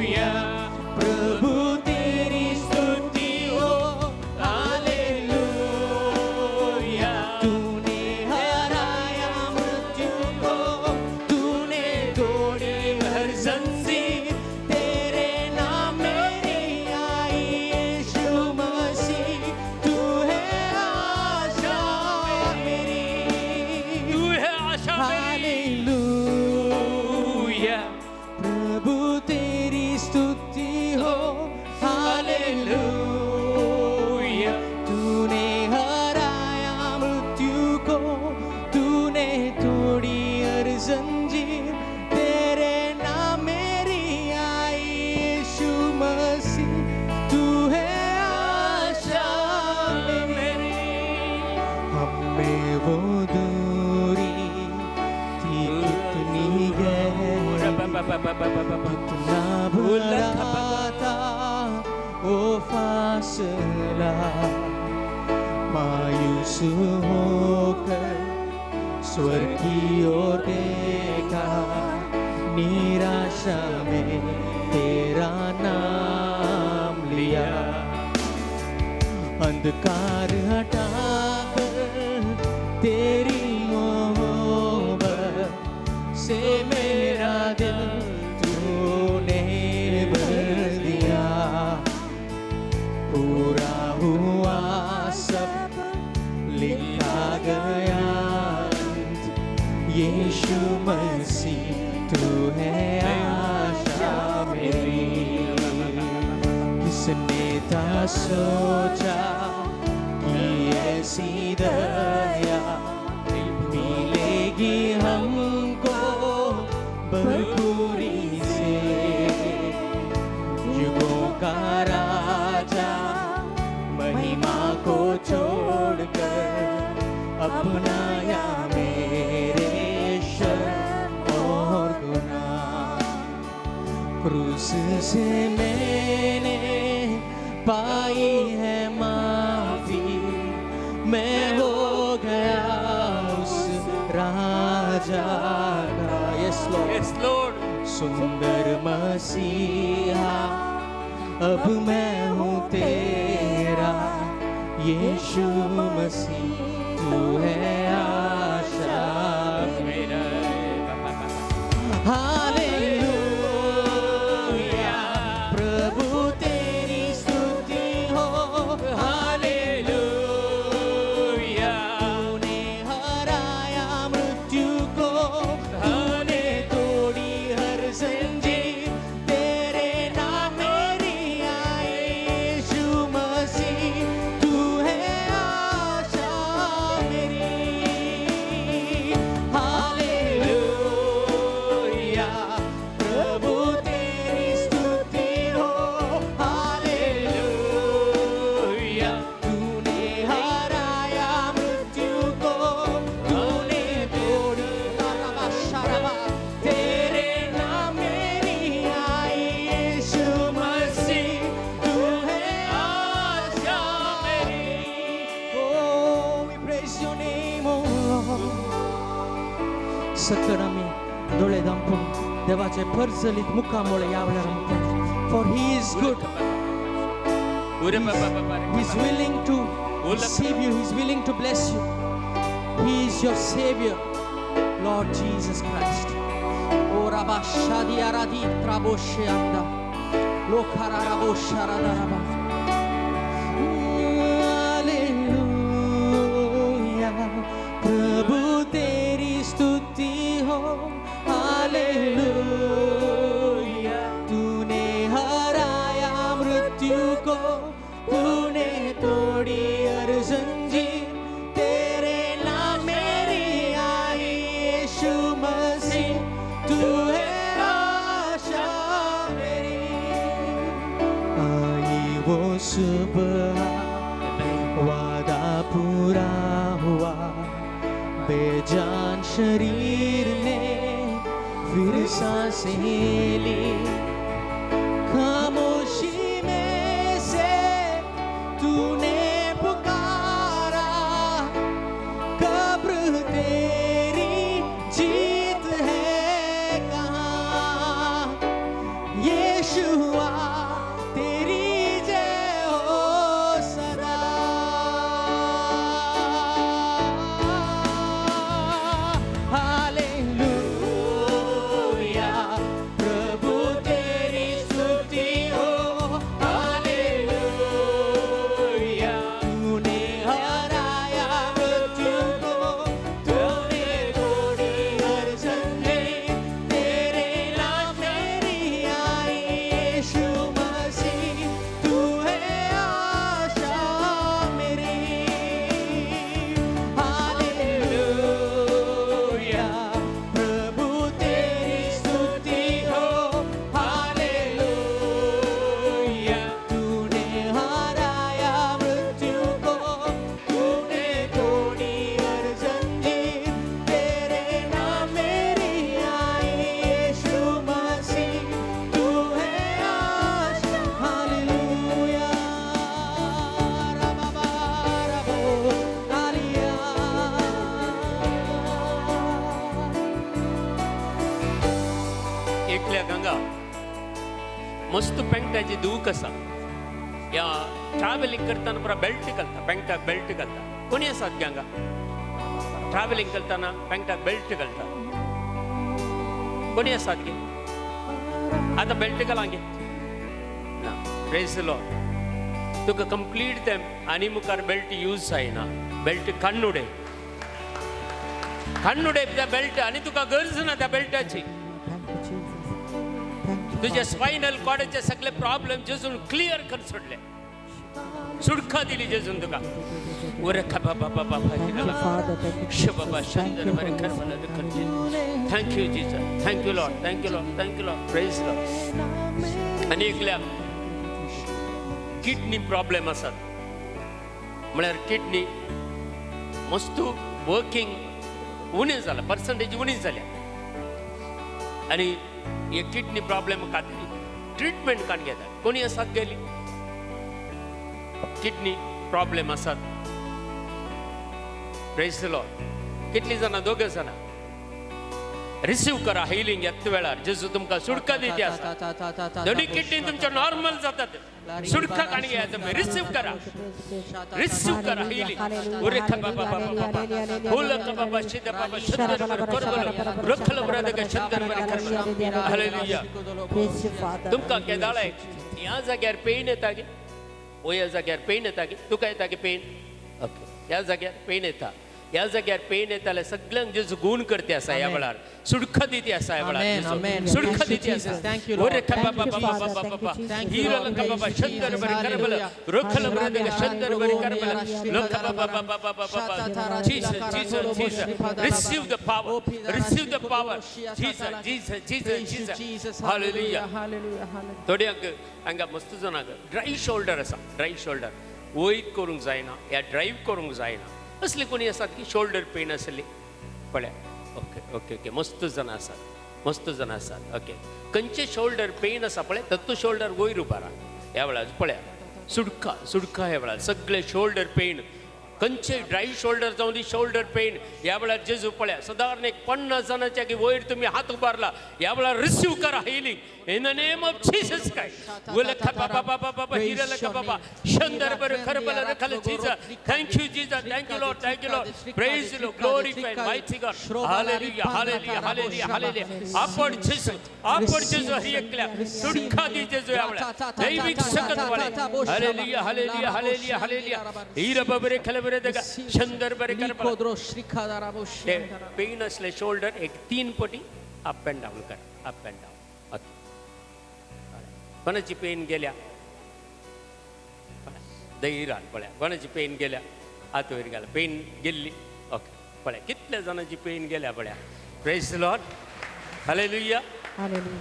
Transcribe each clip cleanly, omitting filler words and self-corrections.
प्रभु तेरी स्तुति हो, हालेलुया। तूने हराया मृत्यु को, तूने तोड़ी हर जंजीर, तेरे नाम मेरी आई यीशु मसीह, तू है आशा मेरी, तू है आशा मेरी। हालेलुया। प्रभु तेरी स्तुति हो, हालेलुया। तूने हराया मृत्यु को, तूने तोड़ी हर जंजीर, तेरे नाम मेरी आई यीशु मसीह, तू है आशा मेरी। हमें वो दूरी थी कितनी गहरी, कितना बुरा था वो फासला, मायूस होकर स्वर्ग की ओर देखा, निराशा में तेरा नाम लिया, अंधकार हटाकर तेरी मोहब्बत से मेरा दिल तूने भर दिया, पूरा हुआ सब लिखा गया अंत, यीशु मसीह तू है आशा मेरी। किसने था सोचा कि ऐसी दया मिलेगी हमको भरपूरी से, युगों का राजा महिमा को छोड़कर अपनाया मेरे शर्म और गुनाह, क्रूस से मैंने पाई है माफी, मैं हो गया उस राजा का। Yes Lord. Yes Lord. सुंदर मसीहा अब मैं हूँ तेरा, यीशु मसीह तू है आशा मेरा। हालेलुया। प्रभु तेरी स्तुति हो, हालेलुया। तूने हराया मृत्यु को, तूने तोड़ी हर जंजीर, तेरे नाम मेरी आई यीशु मसीह, तू है आशा मेरी। हालेलुया। प्रभु तेरी स्तुति हो, हालेलुया। तूने हराया मृत्यु को, तूने तोड़ी रबा शरबा, तेरे नाम मेरी आई यीशु मसीह, तू है आशा मेरी। Oh, we praise your name, oh Lord. सकड आमी दोळे धांपून देवाचे परजलीत मुखामळ ह्या वेळार आमकां. For he is good. He's willing to save you. He's willing to bless you. He is your Savior, Lord Jesus Christ. Oh, Rabba Shadi Aradi Traboshe Anda. Lokara Rabo Sharada Rabba. Hallelujah. प्रभु तेरी स्तुति हो, hallelujah. तूने हराया मृत्यु को, तूने तोड़ी हर जंजीर, तेरे नाम मेरी आई यीशु मसीह, तू है आशा मेरी। आई वो सुबह, वादा पूरा हुआ, बेजान शरीर ने फिर सांसें ली, खामोशी में से तूने पुकारा, कब्र तेरी जीत है कहाँ, यीशु। मस्त पेंटाची दूख आसा. ह्या ट्रॅव्हलिंग करतना पुरा बेल्ट घालता, पेंटाक बेल्ट घालता. कोणी आसात गे हांगा ट्रॅव्हलिंग करतना पेंटाक बेल्ट घालता? कोणी आसात गे आतां बेल्ट घाला गे ना? Praise the Lord. तुका कंप्लीट तें आनी मुखार बेल्ट यूज जायना. बेल्ट काडून काडून त्या बेल्ट आनी तुका गरज ना त्या बेल्टाची. तुझ्या स्पायनल कॉर्डाचे सगळे प्रॉब्लेम जेजून क्लियर कर सोडले, सुडखा दिली जेजून तुका. Thank you Jesus, thank you Lord, thank you Lord, thank you Lord. Praise Lord. आनी एकल्याक किडनी प्रॉब्लेम आसात, म्हळ्यार किडनी मस्त वर्किंग उणें जाला, पर्संटेज उणी जाल्या आनी हे किडनी प्रॉब्लेम खातीर ट्रिटमेंट काडून घेतात. कोणी आसात गेली किडनी प्रॉब्लेम आसात? Praise the Lord. कितली जाणां? दोग जाणां. रिसीव करा हिलिंग येत वेळार. जेजू तुमकां सुडका दिती आसा. दोनी किडनी तुमच्या नॉर्मल जातात. सुडका काडून घेया तुमी. रिसीव करा, रिसीव करा हिलिंग. उरेखा बाबा बाबा बाबा बाबा शिद बाबा शंदर बर करबल रखल ब्रदग शंदर बर करबल. हालेलुया. तुमकां केदाळे ह्या जाग्यार पेन येता गे? ओ ह्या जाग्यार पेन येता गे? तुका येता गे पेन? ओके, ह्या जाग्यार पेन येता. ह्या जाग्यार पेन येता जाल्यार सगळ्यांक जेजू गूण करते आसा ह्या वेळार. सुडखा दिती आसा ह्या वेळार. सुडखा दिती आसा. Receive the power, receive the power. Jesus, Jesus, Jesus, Jesus. Hallelujah. थोड्यांक हांगा मस्त जाणांक ड्राय शोल्डर आसा. ड्राय शोल्डर वयर करूंक जायना या ड्रायव्ह करूंक जायना असले कोणी आसात की शोल्डर पेन आसली? पळय, ओके ओके ओके, मस्त जाणां आसात, मस्त जाणां आसात. ओके, खंयचे शोल्डर पेन आसा पळय तत्तो शोल्डर वयर उबारा ह्या वेळार. पळया सुडका, सुडका ह्या वेळार सगळे शोल्डर पेन. खंयचे ड्राय शोल्डर जावं दी शोल्डर पेन ह्या वेळार जेजू पळया सदारण एक 50 जाणांच्या की वयर तुमी हात उबारला ह्या वेळार रिसीव करा healing in the name of Jesus Christ. उलखा बाबा बाबा बाबा हिरलखा बाबा शंदर बर खरबल रखल Jesus. Thank you Jesus, thank you Lord, thank you Lord. Praise you glorify mighty God. Hallelujah, hallelujah, hallelujah, hallelujah. आपण जेजू, आपण जेजू हर एकल्या सुडखा दी जेजू ह्या वेळार दैवीक सकत वाले. Hallelujah, hallelujah, hallelujah, hallelujah. हिर बबरे खलबरे दगा शंदर बरे करबल. पेन असले शोल्डर एक 3 पटी अप अँड डावन कर, अप अँड डावन. ओके, कोणाची पेन गेल्या? धैर्यान पळया कोणाची पेन गेल्या? हात वयर गेला, पेन गेल्ली. ओके, पळया कितल्या जाणांची पेन गेल्या पळया. Praise the Lord. Hallelujah,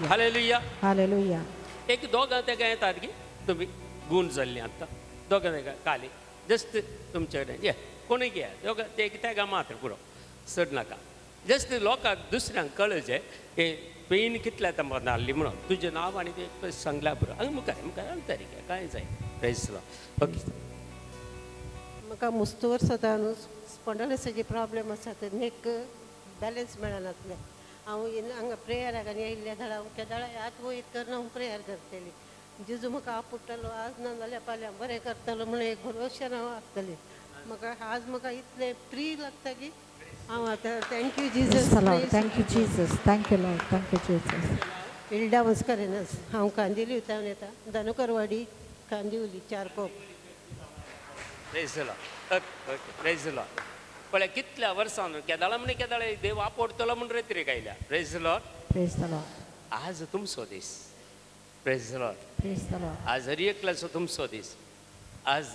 hallelujah, hallelujah. एक दोगां तेका येतात की तुमी गूण जाल्ली आतां दोगां तेका काली जस्ट तुमचे कडेन ये कोणूय घे दोगां ते तेका मात्र पुरो चड नाका. जस्ट लोकांक दुसऱ्यांक कळचें हे पेन कितल्या तेंपार हाडली म्हणून. तुजें नांव आनी तें सांगल्यार पुरो. हांगा मुखार मुखार अंतर घे कांय जाय. Praise the Lord. Okay, म्हाका मुस्त वर्सां न्हू स्पॉन्डलायसिसाची प्रॉब्लेम आसा. ते नेक बॅलन्स मेळनासलें. हांव हांगा प्रेयराक आनी येयल्ल्या जाल्यार हांव केदाळा हात वयर करून हांव प्रेयर करतली. जेजू म्हाका आपुडटलो आज ना जाल्यार फाल्यां बरें करतलो म्हणून एक भरवशान हांव आसतलें. म्हाका आज म्हाका इतलें फ्री लागता की हांव आतां thank you Jesus. Thank you Jesus, thank you Lord, thank you Jesus. Hilda Mascarenhas. हांव कांदिवली उतावन येता, धनुकरवाडी कांदिवली 4 कोप. Praise the Lord. Okay, praise the Lord. पळय कितल्या वर्सां केदाळा म्हण केदाळे देव आपोडटलो म्हण रेतरी गायल्या. Praise the Lord. Praise the Lord. आज तुमचो दीस. Praise the Lord. Praise the Lord. आज हर एकल्याचो तुमचो दीस. आज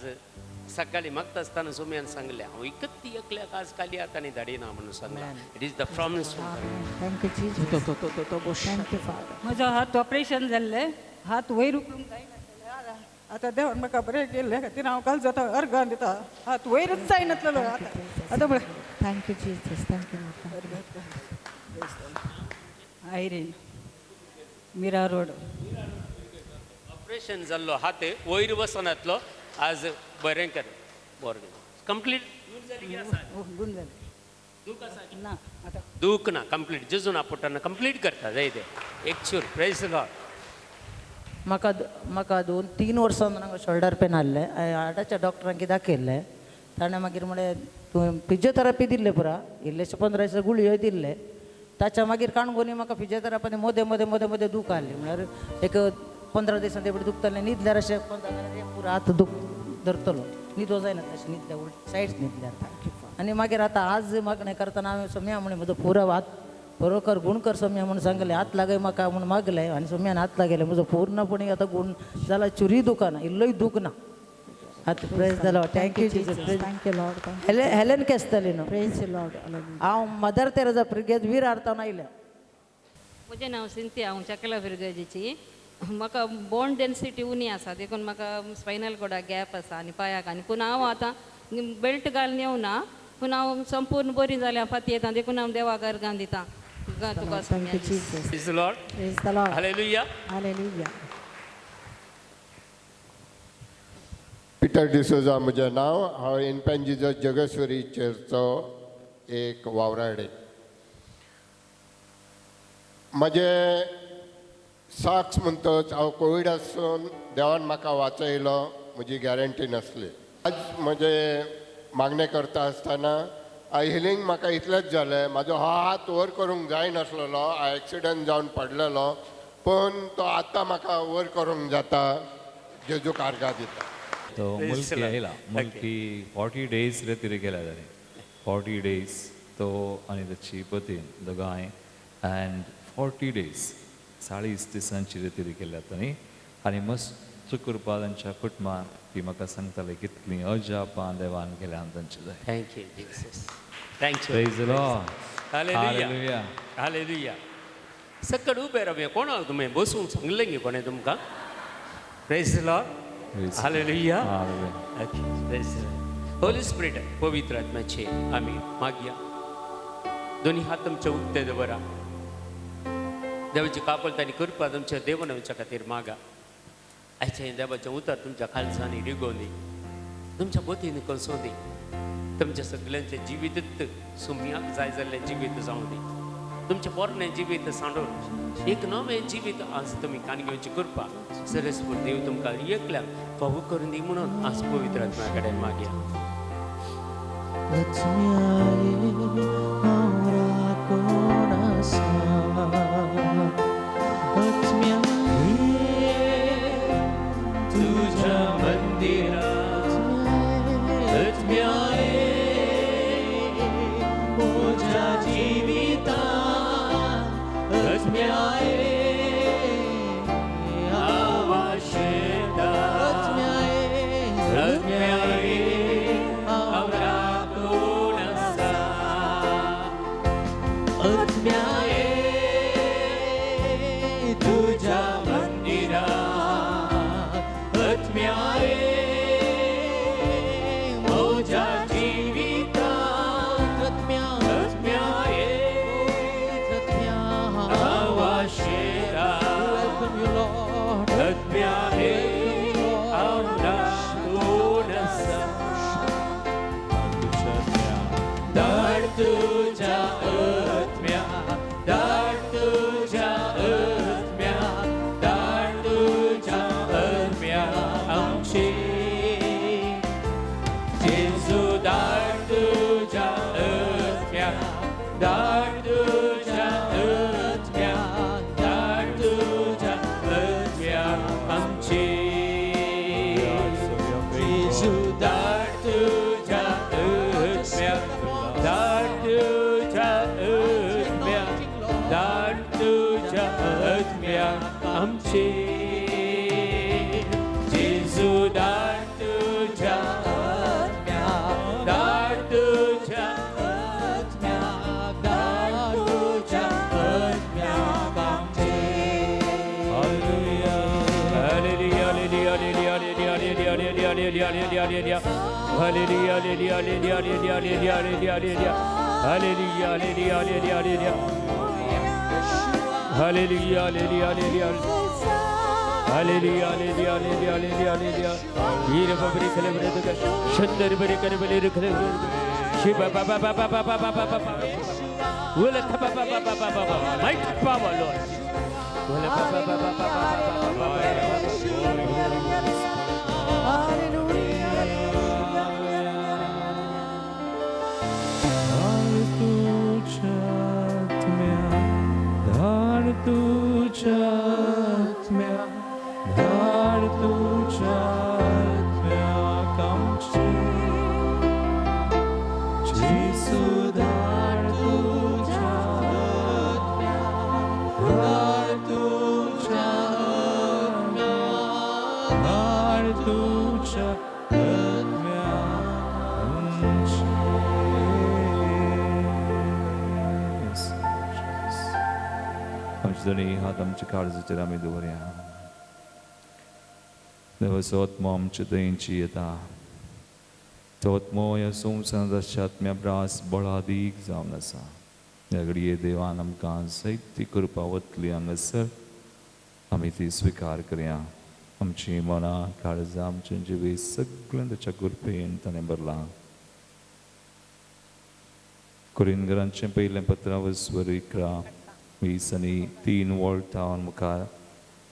सकाळी मागता आसतना सोम्यान सांगलें हांव इकत्ती एकल्याक आज काली आतां आनी धाडिना म्हणून सांगलां. It is the promise. Thank you Jesus. Thank you Father. म्हजो हात ऑपरेशन जाल्लें, हात वयर उखलूंक जायनासलें. आतां देवान म्हाका बरें केल्ले खातीर हांव काल जाता अर्गान दिता. हात वयरच जायनासलेलो आतां आतां पळय. Thank you Jesus, thank you. Irene, Mira road. Operation जाल्लो हात वयर वचनातलो आज बरें कर बरें कंप्लीट गुण जालें ना आतां दूख ना कंप्लीट जेजून आपोटाना कंप्लीट करता जाय ते एक चूर. Praise the Lord. म्हाका म्हाका 2-3 वर्सां हांगा शोल्डर पेन आहलें. हांवें हार्टाच्या डॉक्टरांक दाखयल्लें. ताणें मागीर म्हळें तुवें फिजियोथेरपी दिल्ले पुरा इल्लेशे 15 दिसा गुळयो दिल्ले. ताच्या मागीर काणकोणी म्हाका फिजियोथेरपी मोदें मोदें मोदें मोदें दूख आहली. म्हळ्यार एक 15 दिसां तेपडी दुखतालें. न्हिदल्यार अशें 15 पुरो हात दूख धरतलो, न्हिदो जायना तशें न्हिदल्यार उलट सायड न्हिदल्यार. आनी मागीर आतां आज मागणें करतना हांवें सोम्या म्हणे म्हजो पुरो हात बरोबर गुण कर सोम्या म्हणून सांगलें. हात लागय म्हाका म्हूण मागलें आनी सोम्यान हात लागयलें. म्हजो पूर्णपणी आतां गुण जाला. चुरी दुखना, इल्लोय दूख ना. आतां praise the Lord. Thank you Jesus. Thank you Lord. Helen Castelino. Praise Lord. हांव मदर तेरेजा प्रिगेज वीर आरतान आयलें. म्हजें नांव सिंथिया, हांव चकला फिरगर्जेची. म्हाका बोन डेन्सिटी उणी आसा देखून म्हाका स्पायनल कॉर्डाक गॅप आसा आनी पांयाक. आनी पूण हांव आतां बेल्ट घालून येवना, पूण हांव संपूर्ण बरी जालें फाती येता देखून हांव देवाक अर्गां दिता. तुका Thank you Jesus. Praise the Lord. Praise the Lord. Hallelujah. Hallelujah. Peter D'Souza म्हजें नांव. हांव इन्फंट जीजस जगेश्वरी चर्चचो एक वावराडे. म्हजें साक्ष म्हणटच हांव कोविड आसून देवान म्हाका वाचयलो, म्हजी गॅरंटी नासली. आज म्हजें मागणें करता आसतना हिलींग म्हाका इतलेंच जालें. म्हाजो हो हात वयर करूंक जायनासलेलो, हांव एक्सिडंट जावन पडलेलो, पूण तो आतां म्हाका वयर करूंक जाता. जेजूक आर्गां दिता. तो मुल्की आयला. मुल्की 40 days रेतीर केल्या ताणें. 40 days तो आनी ताची पतीन दोगांय अँड 40 days 40 दिसांची रेतीर केल्या ताणें. आनी मस्त कृपा तांच्या कुटुंबान. ती म्हाका सांगताली कितलीं अजापां देवान केल्या तांचे जाय. Thank you Jesus. Thank you. Praise the Lord. Hallelujah. Hallelujah. सकड उबे रावया. कोणाक तुमी बसूंक सांगलें गे कोणें तुमकां? Praise the Lord. Hallelujah. Praise the Lord. Holy Spirit, पवित्र आत्म्याचे आमी मागया. दोन्ही हात तुमचे उक्ते दवरा. देवाची कापलता आनी कृपा तुमच्या देवान आमच्या खातीर मागा. आयचें देवाचें उतर तुमच्या खालसांनी रिगोवंदी, तुमच्या बोतीन कसोवंदी, तुमच्या सगल्यांचें जिवीतच सुम्याक जाय जाल्लें जिवीत जावं दी. तुमचें पोरणें जिवीत सांडून एक नवें जिवीत आज तुमी कान घेवची कृपा सरस्वर देव तुमकां एकल्याक फावो करून दी म्हणून आज पवित्र आत्म्या कडेन मागया. तुझ्या मंदिरात म्हज्या जिवितांत तुझ्या मंदिरात म्हज्या जिवितांत Welcome you, Lord. तुझ्या आत्म्या, दाट तुझ्या आत्म्या, दाट तुझ्या आत्म्या आमची. जेजू दाट तुझ्या आत्म्या, दाट तुझ्या आत्म्या, दाट तुझ्या आत्म्या आमची. जेजू दाट तुझ्या आत्म्या, दाट तुझ्या आत्म्या, दाट तुझ्या आत्म्या आमची. जेजू दाट तुझ्या आत्म्या, दाट तुझ्या आत्म्या, दाट तुझ्या आत्म्या आमची. Hallelujah, hallelujah, hallelujah, hallelujah, hallelujah, hallelujah, hallelujah, hallelujah, hallelujah, hallelujah, hallelujah, hallelujah, hallelujah, hallelujah, hallelujah, hallelujah, hallelujah, hallelujah, hallelujah, hallelujah. वीर बबरी खले बरे दुगा शंदर बरे करे बले रखले शिवा बाबा बाबा बाबा बाबा बाबा उल खबा बाबा बाबा बाबा. Mighty power, Lord. हात आमच्या काळजाचेर आमी दवरया. देवाचो आत्मो आमचे दयेंची येता. तो आत्मो ह्या संवसारांत आसच्या आत्म्या प्रास बळादीक जावन आसा. ह्या घडये देवान आमकां जायती कृपा वतली हांगासर आमी ती स्विकार करया. आमची मनां काळजां आमचें जिवीत सगळें ताच्या कृपेन ताणें भरलां. कोरिंथकरांचें पयलें पत्र वस्वर 11 20 आनी 3 वळटावन मुखार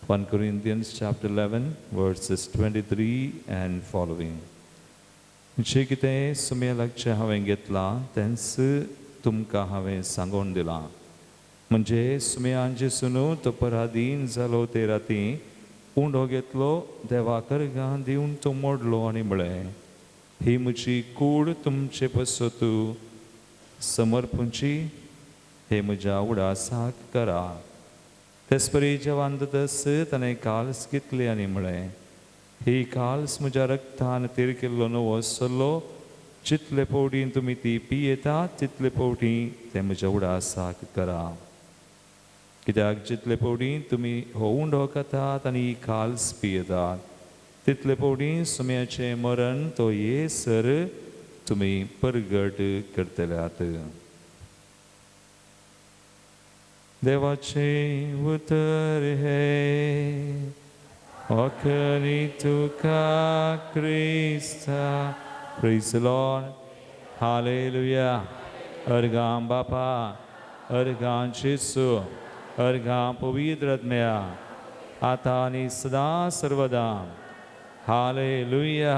1 Corinthians chapter 11 verses 23 and following. जें कितें सुम्या लागचें हांवें घेतलां तेंच तुमकां हांवें सांगून दिलां. म्हणजे सुम्यान जेसून तो पराधीन जालो ते राती उंडो घेतलो, देवा करगां दिवन तो मोडलो आनी म्हळें, ही म्हजी कूड तुमचे पसत समर्पूंची, हे म्हज्या उडासाक करा. तेचपरी जेवान तस ताणें काल्स घेतली आनी म्हळें, ही काल्स म्हज्या रक्तान तीर केल्लो नवो सल्लो, जितले फावटी तुमी ती पियेता तितले फावटी तें म्हज्या उडासाक करा. कित्याक जितले फावटी तुमी हो उंडो खातात आनी ही काल्स पियेतात तितले फावटी सुम्याचें मरण तो येसर तुमी परगट करतल्यात. देवाचें उतर हें ओखरी तुका क्रिस्ता. Praise the Lord. Hallelujah. अर्गां बापा, अर्गां जेसू, अर्गां पवित्र आत्म्या, आतां आनी सदां सर्वदा. Hallelujah,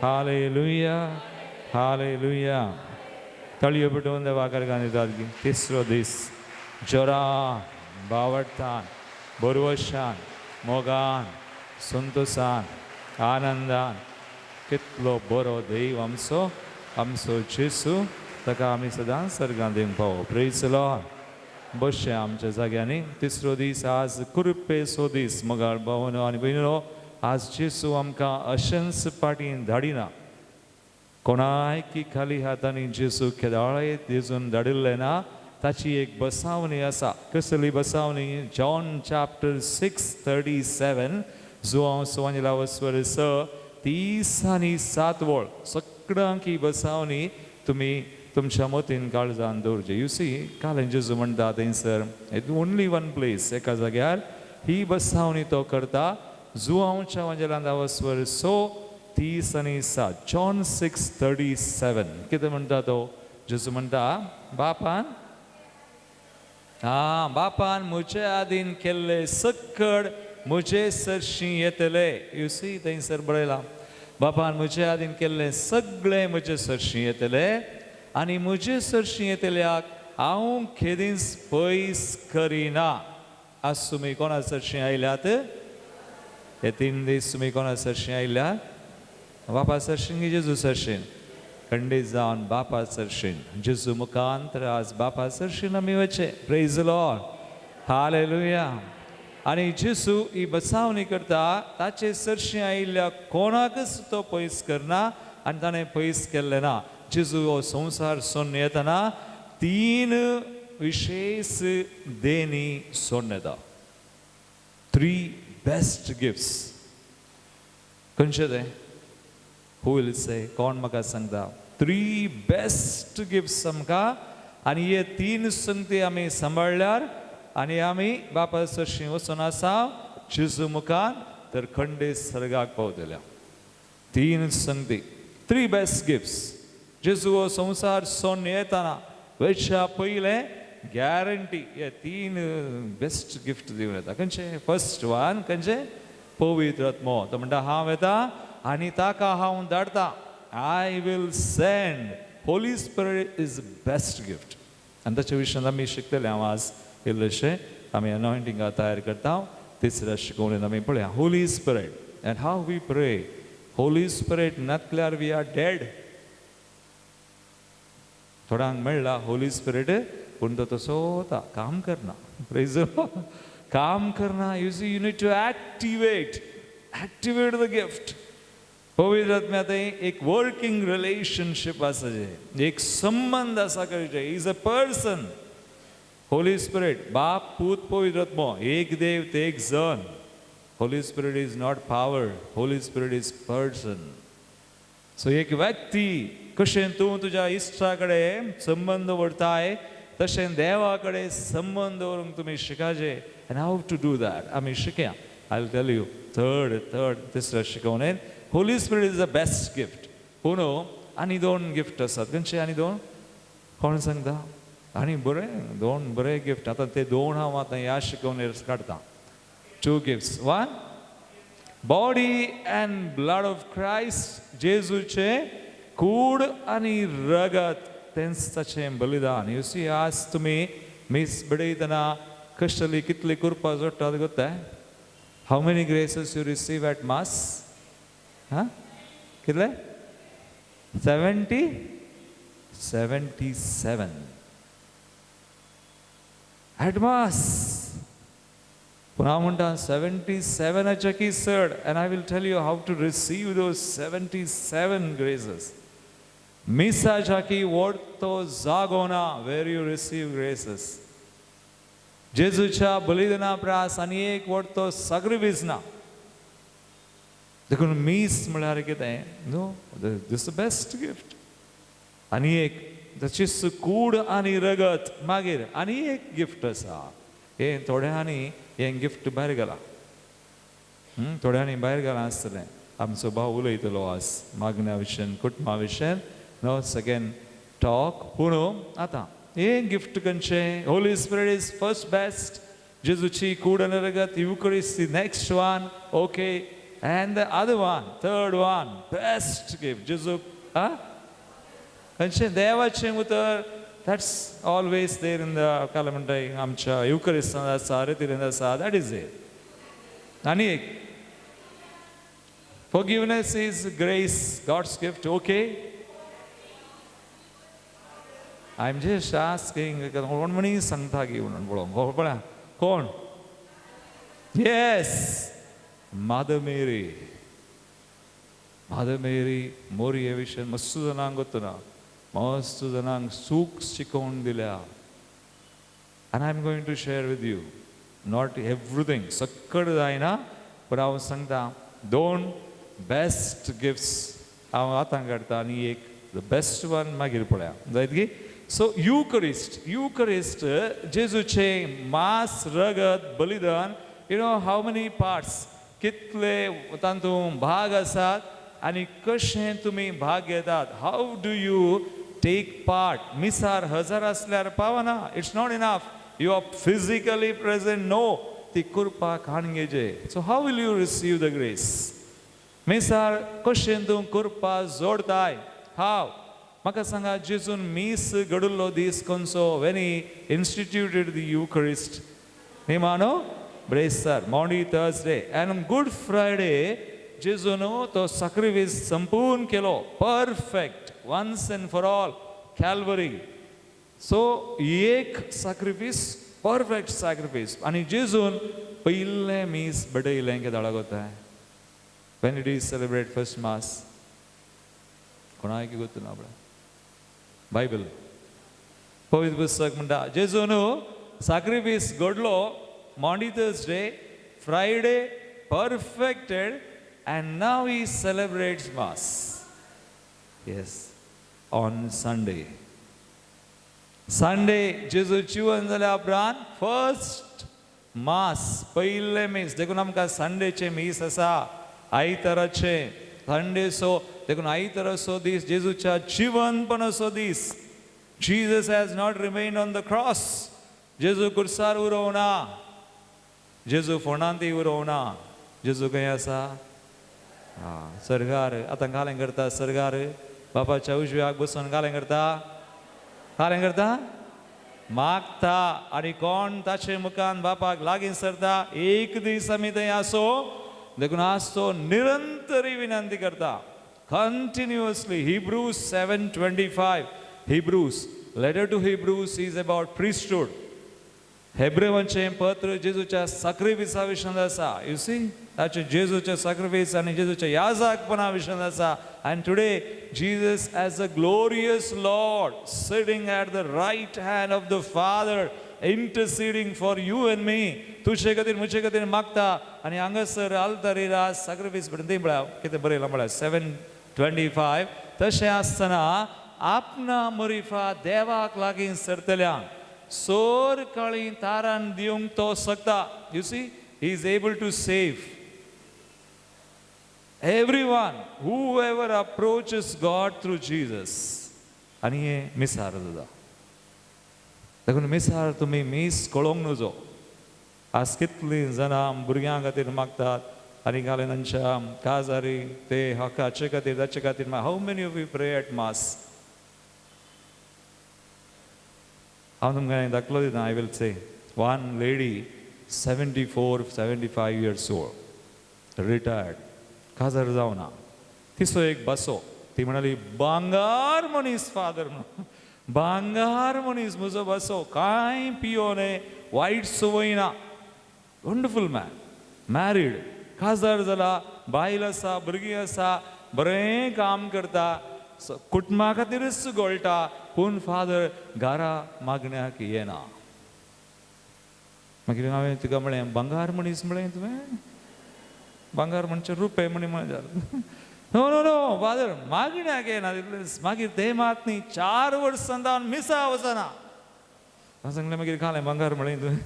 hallelujah, hallelujah. तळयो पेटोवन देवाक अर्गां दितात. तिसरो दीस जोरान, बावडतान, बरवशान, मोगान, संतोसान, आनंदान. कितलो बरो देव आमचो, आमचो जेसू, ताका आमी सदांच सर्गां दिवंक पावो. Praise the Lord. बसचें आमच्या जाग्यांनी. तिसरो दीस आज कृपेचो दीस. मोगाळ भावनो आनी भयणीनो, आज जेसू आमकां अशेंच पाटीन धाडिना. कोणायकी खाली हातांनी जेसू केदाळाय जेजून धाडिल्लें ना. ताची एक बसावणी आसा. कसली बसावणी? जॉन चॅप्टर 6:37, जुआंव सुवांजेला वस्वर 6 37 वळ. सगळ्यांक ही बसावणी तुमी तुमच्या मतीन काळजान दवरचें. You see, काल जेजू म्हणटा थंयसर ओन्ली वन प्लेस, एका जाग्यार ही बसावणी तो करता. जुआंवच्या वांजेलांत वस्वर 6 37, जॉन 6:37. कितें म्हणटा तो? जेजू म्हणटा, बापान बापान म्हजे आदीन केल्ले सक्कड म्हजे सरशीं येतले. You see, थंयसर बरयलां, बापान म्हजे आदीन केल्ले सगळे म्हजे सरशीं येतले आनी म्हजे सरशीं येतल्याक हांव केदींच पयस करिना. आज तुमी कोणा सरशीं आयल्यात? हे 3 दीस तुमी कोणा सरशीं आयल्यात? बापा सरशीं की जेजू सरशीं? खंडीत जावन बापा सरशीं. जेजू मुखांत आज बापा सरशीं आमी वचें. Praise the Lord. Hallelujah. आनी जेजू ही बसावणी करता, ताचे सरशीं आयिल्ल्या कोणाकच तो पयस करना आनी ताणें पयस केल्लें ना. जेजू हो संवसार सोडून येतना 3 विशेश देणी सोडून येता. 3 बेस्ट गिफ्ट्स. खंयचे ते? Who will say? कोण म्हाका सांगता? 3 बेस्ट गिफ्ट्स आमकां. आनी हे 3 संगती आमी सांबाळ्ळ्यार आनी आमी बापा सरशीं वचून आसा जेजू मुखार, तर खंडे सर्गाक पावतल्या. 3 संगती, 3 बेस्ट गिफ्ट्स. जेजू हो संवसार सोडून येतना वयच्या पयलें गॅरंटी हे तीन बेस्ट गिफ्ट दिवन येता. खंयचे? फर्स्ट वन खंयचे? पवित्र आत्मो. तो म्हणटा हांव येता आनी ताका हांव धाडटा. I will send. Holy Spirit is best gift. आनी ताच्या विशयान आमी शिकतले. हांव आज इल्लेशें आमी अनॉयंटिंगा तयार करता. तिसऱ्या शिकोवणेन आमी पळया Holy Spirit and how we pray. Holy Spirit नातल्यार we are dead. थोड्यांक मेळ्ळा होली स्पिरिट, पूण तो तसो वता, काम करना. प्रेज, काम करना. You see, you need to activate, activate the gift. पवित्र आत्म्या एक वर्किंग रिलेशनशीप आसा, जे एक संबंद आसा करीचे. Is a person. Holy Spirit, बाप पूत पवित्र आत्मो, एक देव ते एक जन. Holy Spirit is not power, Holy Spirit is person. So एक व्यक्ती कशें तूं तुज्या इश्टा कडेन संबंद दवरताय तशें देवा कडेन संबंद दवरूंक तुमी शिकाजे. And how to do that आमी शिकया. I will tell you third तिसऱ्या शिकवणेन Holy Spirit is the best gift. पूण आनी दोन गिफ्ट आसात. खंयचे आनी दोन? कोण सांगता? आनी बरें दोन बरे गिफ्ट. आतां ते दोन हांव आतां ह्या शिकवणेर काडटा. Two gifts. One, body and blood of Christ. जेजूचे कूड आनी रगत तेंच ताचें बलिदान. You see, आज तुमी मीस बडयतना कशली कितली कुरपा जोडटात गोत्ताय? How many graces you receive at mass? हां, कितले? 70 77 at mass. पूण हांव म्हणटा 77 की चड. And I will tell you how to receive those 77 graces. मिसाच्या की वोडतो जागो ना वेर you receive graces. जेजूच्या बलिदाना प्रास आनी एक वोडतो साक्रिफीस ना. देखून मीस म्हळ्यार कितें? No, this the best gift. आनी एक ताची कूड आनी रगत. मागीर आनी एक गिफ्ट आसा. हें थोड्यांनी हें गिफ्ट भायर गेलां, थोड्यांनी भायर गेलां आसतलें. आमचो भाव उलयतलो आज मागण्या विशयान, कुटुंबा विशयान. No second talk. पूण आतां हें गिफ्ट खंयचें? Holy Spirit is first best. जेजूची कूड आनी रगत, Eucharist the next one. Okay, and the other one, third one, best gift जेजू. आं, खंयचें? देवाचें उतर. That's always there in the काल म्हणटाय आमच्या युकरिस्तान आसा, रेतिरेंत आसा. That is there. आनी एक forgiveness is grace, God's gift. Okay, I am just asking. कोण म्हणी सांगता की म्हणून पळोवंक पळया कोण? Yes, Mother Mary. Mother Mary मोरी हे विशय मस्त जाणांक गोत्तना, मस्त जाणांक सूख शिकोवन दिल्या. And I am going to share with you not everything, सक्कड जायना, पूण हांव सांगता दोन बेस्ट गिफ्ट्स हांव आतां काडटा आनी एक the best one मागीर पळया जायत की. सो युकरिस्ट, युकरिस्ट जेजूचें मांस रगत बलिदान. You know how many parts, कितले तातूंत भाग आसात आनी कशें तुमी भाग घेतात. How do you take part? मिसार हजार आसल्यार पावना. It's not enough. You are physically present. No, ती कृपा खाण घेजे. So how will you receive the grace? मिसार कशें तूं कृपा जोडताय? हाव? म्हाका सांगा, जेजून मीस घडुल्लो दीस खंयचो? When he instituted the Eucharist. निमानो ब्रेस्तार, Maundy Thursday and Good Friday. जेजून तो साक्रिफीस संपूर्ण केलो, perfect, once and for all, Calvary. So एक साक्रिफीस, परफेक्ट साक्रिफीस. आनी जेजून पयलें मीस बडयलें केदाळा गोताय? When it is celebrate first mass? कोणाक गोत्तु ना पळय बायबल पवित्र पुस्तक म्हणटा जेजून sacrifice घडलो Maundy Thursday, Friday perfected, and now he celebrates mass. Yes, on Sunday. Sunday जेजू जिवन जाल्या उपरांत फर्स्ट मास, पयलें मीस. देखून आमकां संडेचें मीस आसा, आयताराचें संडे. सो देखून आयताराचो दीस जेजूच्या जिवनपणाचो दीस. Jesus has not remained on the cross. जेजू कुर्सार उरोवना, जेजू फोंडांत उरोवना. जेजू खंय आसा? सर्गार. आतां गालें करता सर्गार, बापाच्या उजव्याक बसून गालें करता, गालें करता, मागता. आनी कोण ताचे मुखान बापाक लागीं सरता, एक दीस आमी थंय आसो. देखून आज तो निरंतरी विनंती करता, continuously. Hebrews 7:25, Hebrews letter to Hebrews is about priesthood. हेब्रेवांचें पत्र जेजूच्या साक्रिफिसा विशयांत आसा. You see, ताचें जेजूचें साक्रिफीस आनी जेजूच्या याजकपणा विशयांत आसा. And today Jesus as a glorious Lord sitting at the right hand of the Father, interceding for you and me. तुजे खातीर म्हजे खातीर मागता. आनी हांगासर आल्तारीर आज साक्रिफीस म्हणटा म्हळ्यार कितें बरयलां म्हळ्यार 7:25. तशें आसतना आपणा मरिफा देवाक लागीं सरतल्यांक सोर काळी तारान दिवंक तो शकता. You see, he is able to save everyone whoever approaches God through Jesus. आनी हें मिसार जाता. देखून मिसार तुमी मीस कळोवंक नुजो. आज कितलीं जाणां भुरग्यां खातीर मागतात आनी घाले तांच्या काजारी ते हकाचे खातीर ताचे खातीर. How many of you pray at mass? हांव तुमकां दाखलो दिता. I will say one lady 74, 75 years old, retired, काजार जावना. तिचो एक बसो. ती म्हणाली, भांगार मनीस फादर म्हणून, भांगार मनीस म्हजो बसो, कांय पियो न्हय, वायट संवय ना, वंडरफूल मॅन, मॅरीड, काजार जाला, बायल आसा, भुरगीं आसा, बरें काम करता, कुटुंबा खातीरच गोळटा, पूण फादर घरा मागण्याक येना. मागीर हांवें तिका म्हळें, भांगार मनीस म्हळें तुवें? भांगार म्हणचे रुपये म्हणी म्हणल्यार. नो नो नो फादर, मागण्याक येना. मागीर ते मात न्ही, 4 वर्सां जावन मिसा वचना. हांवें सांगलें, मागीर घालें भांगार म्हळें तुवें?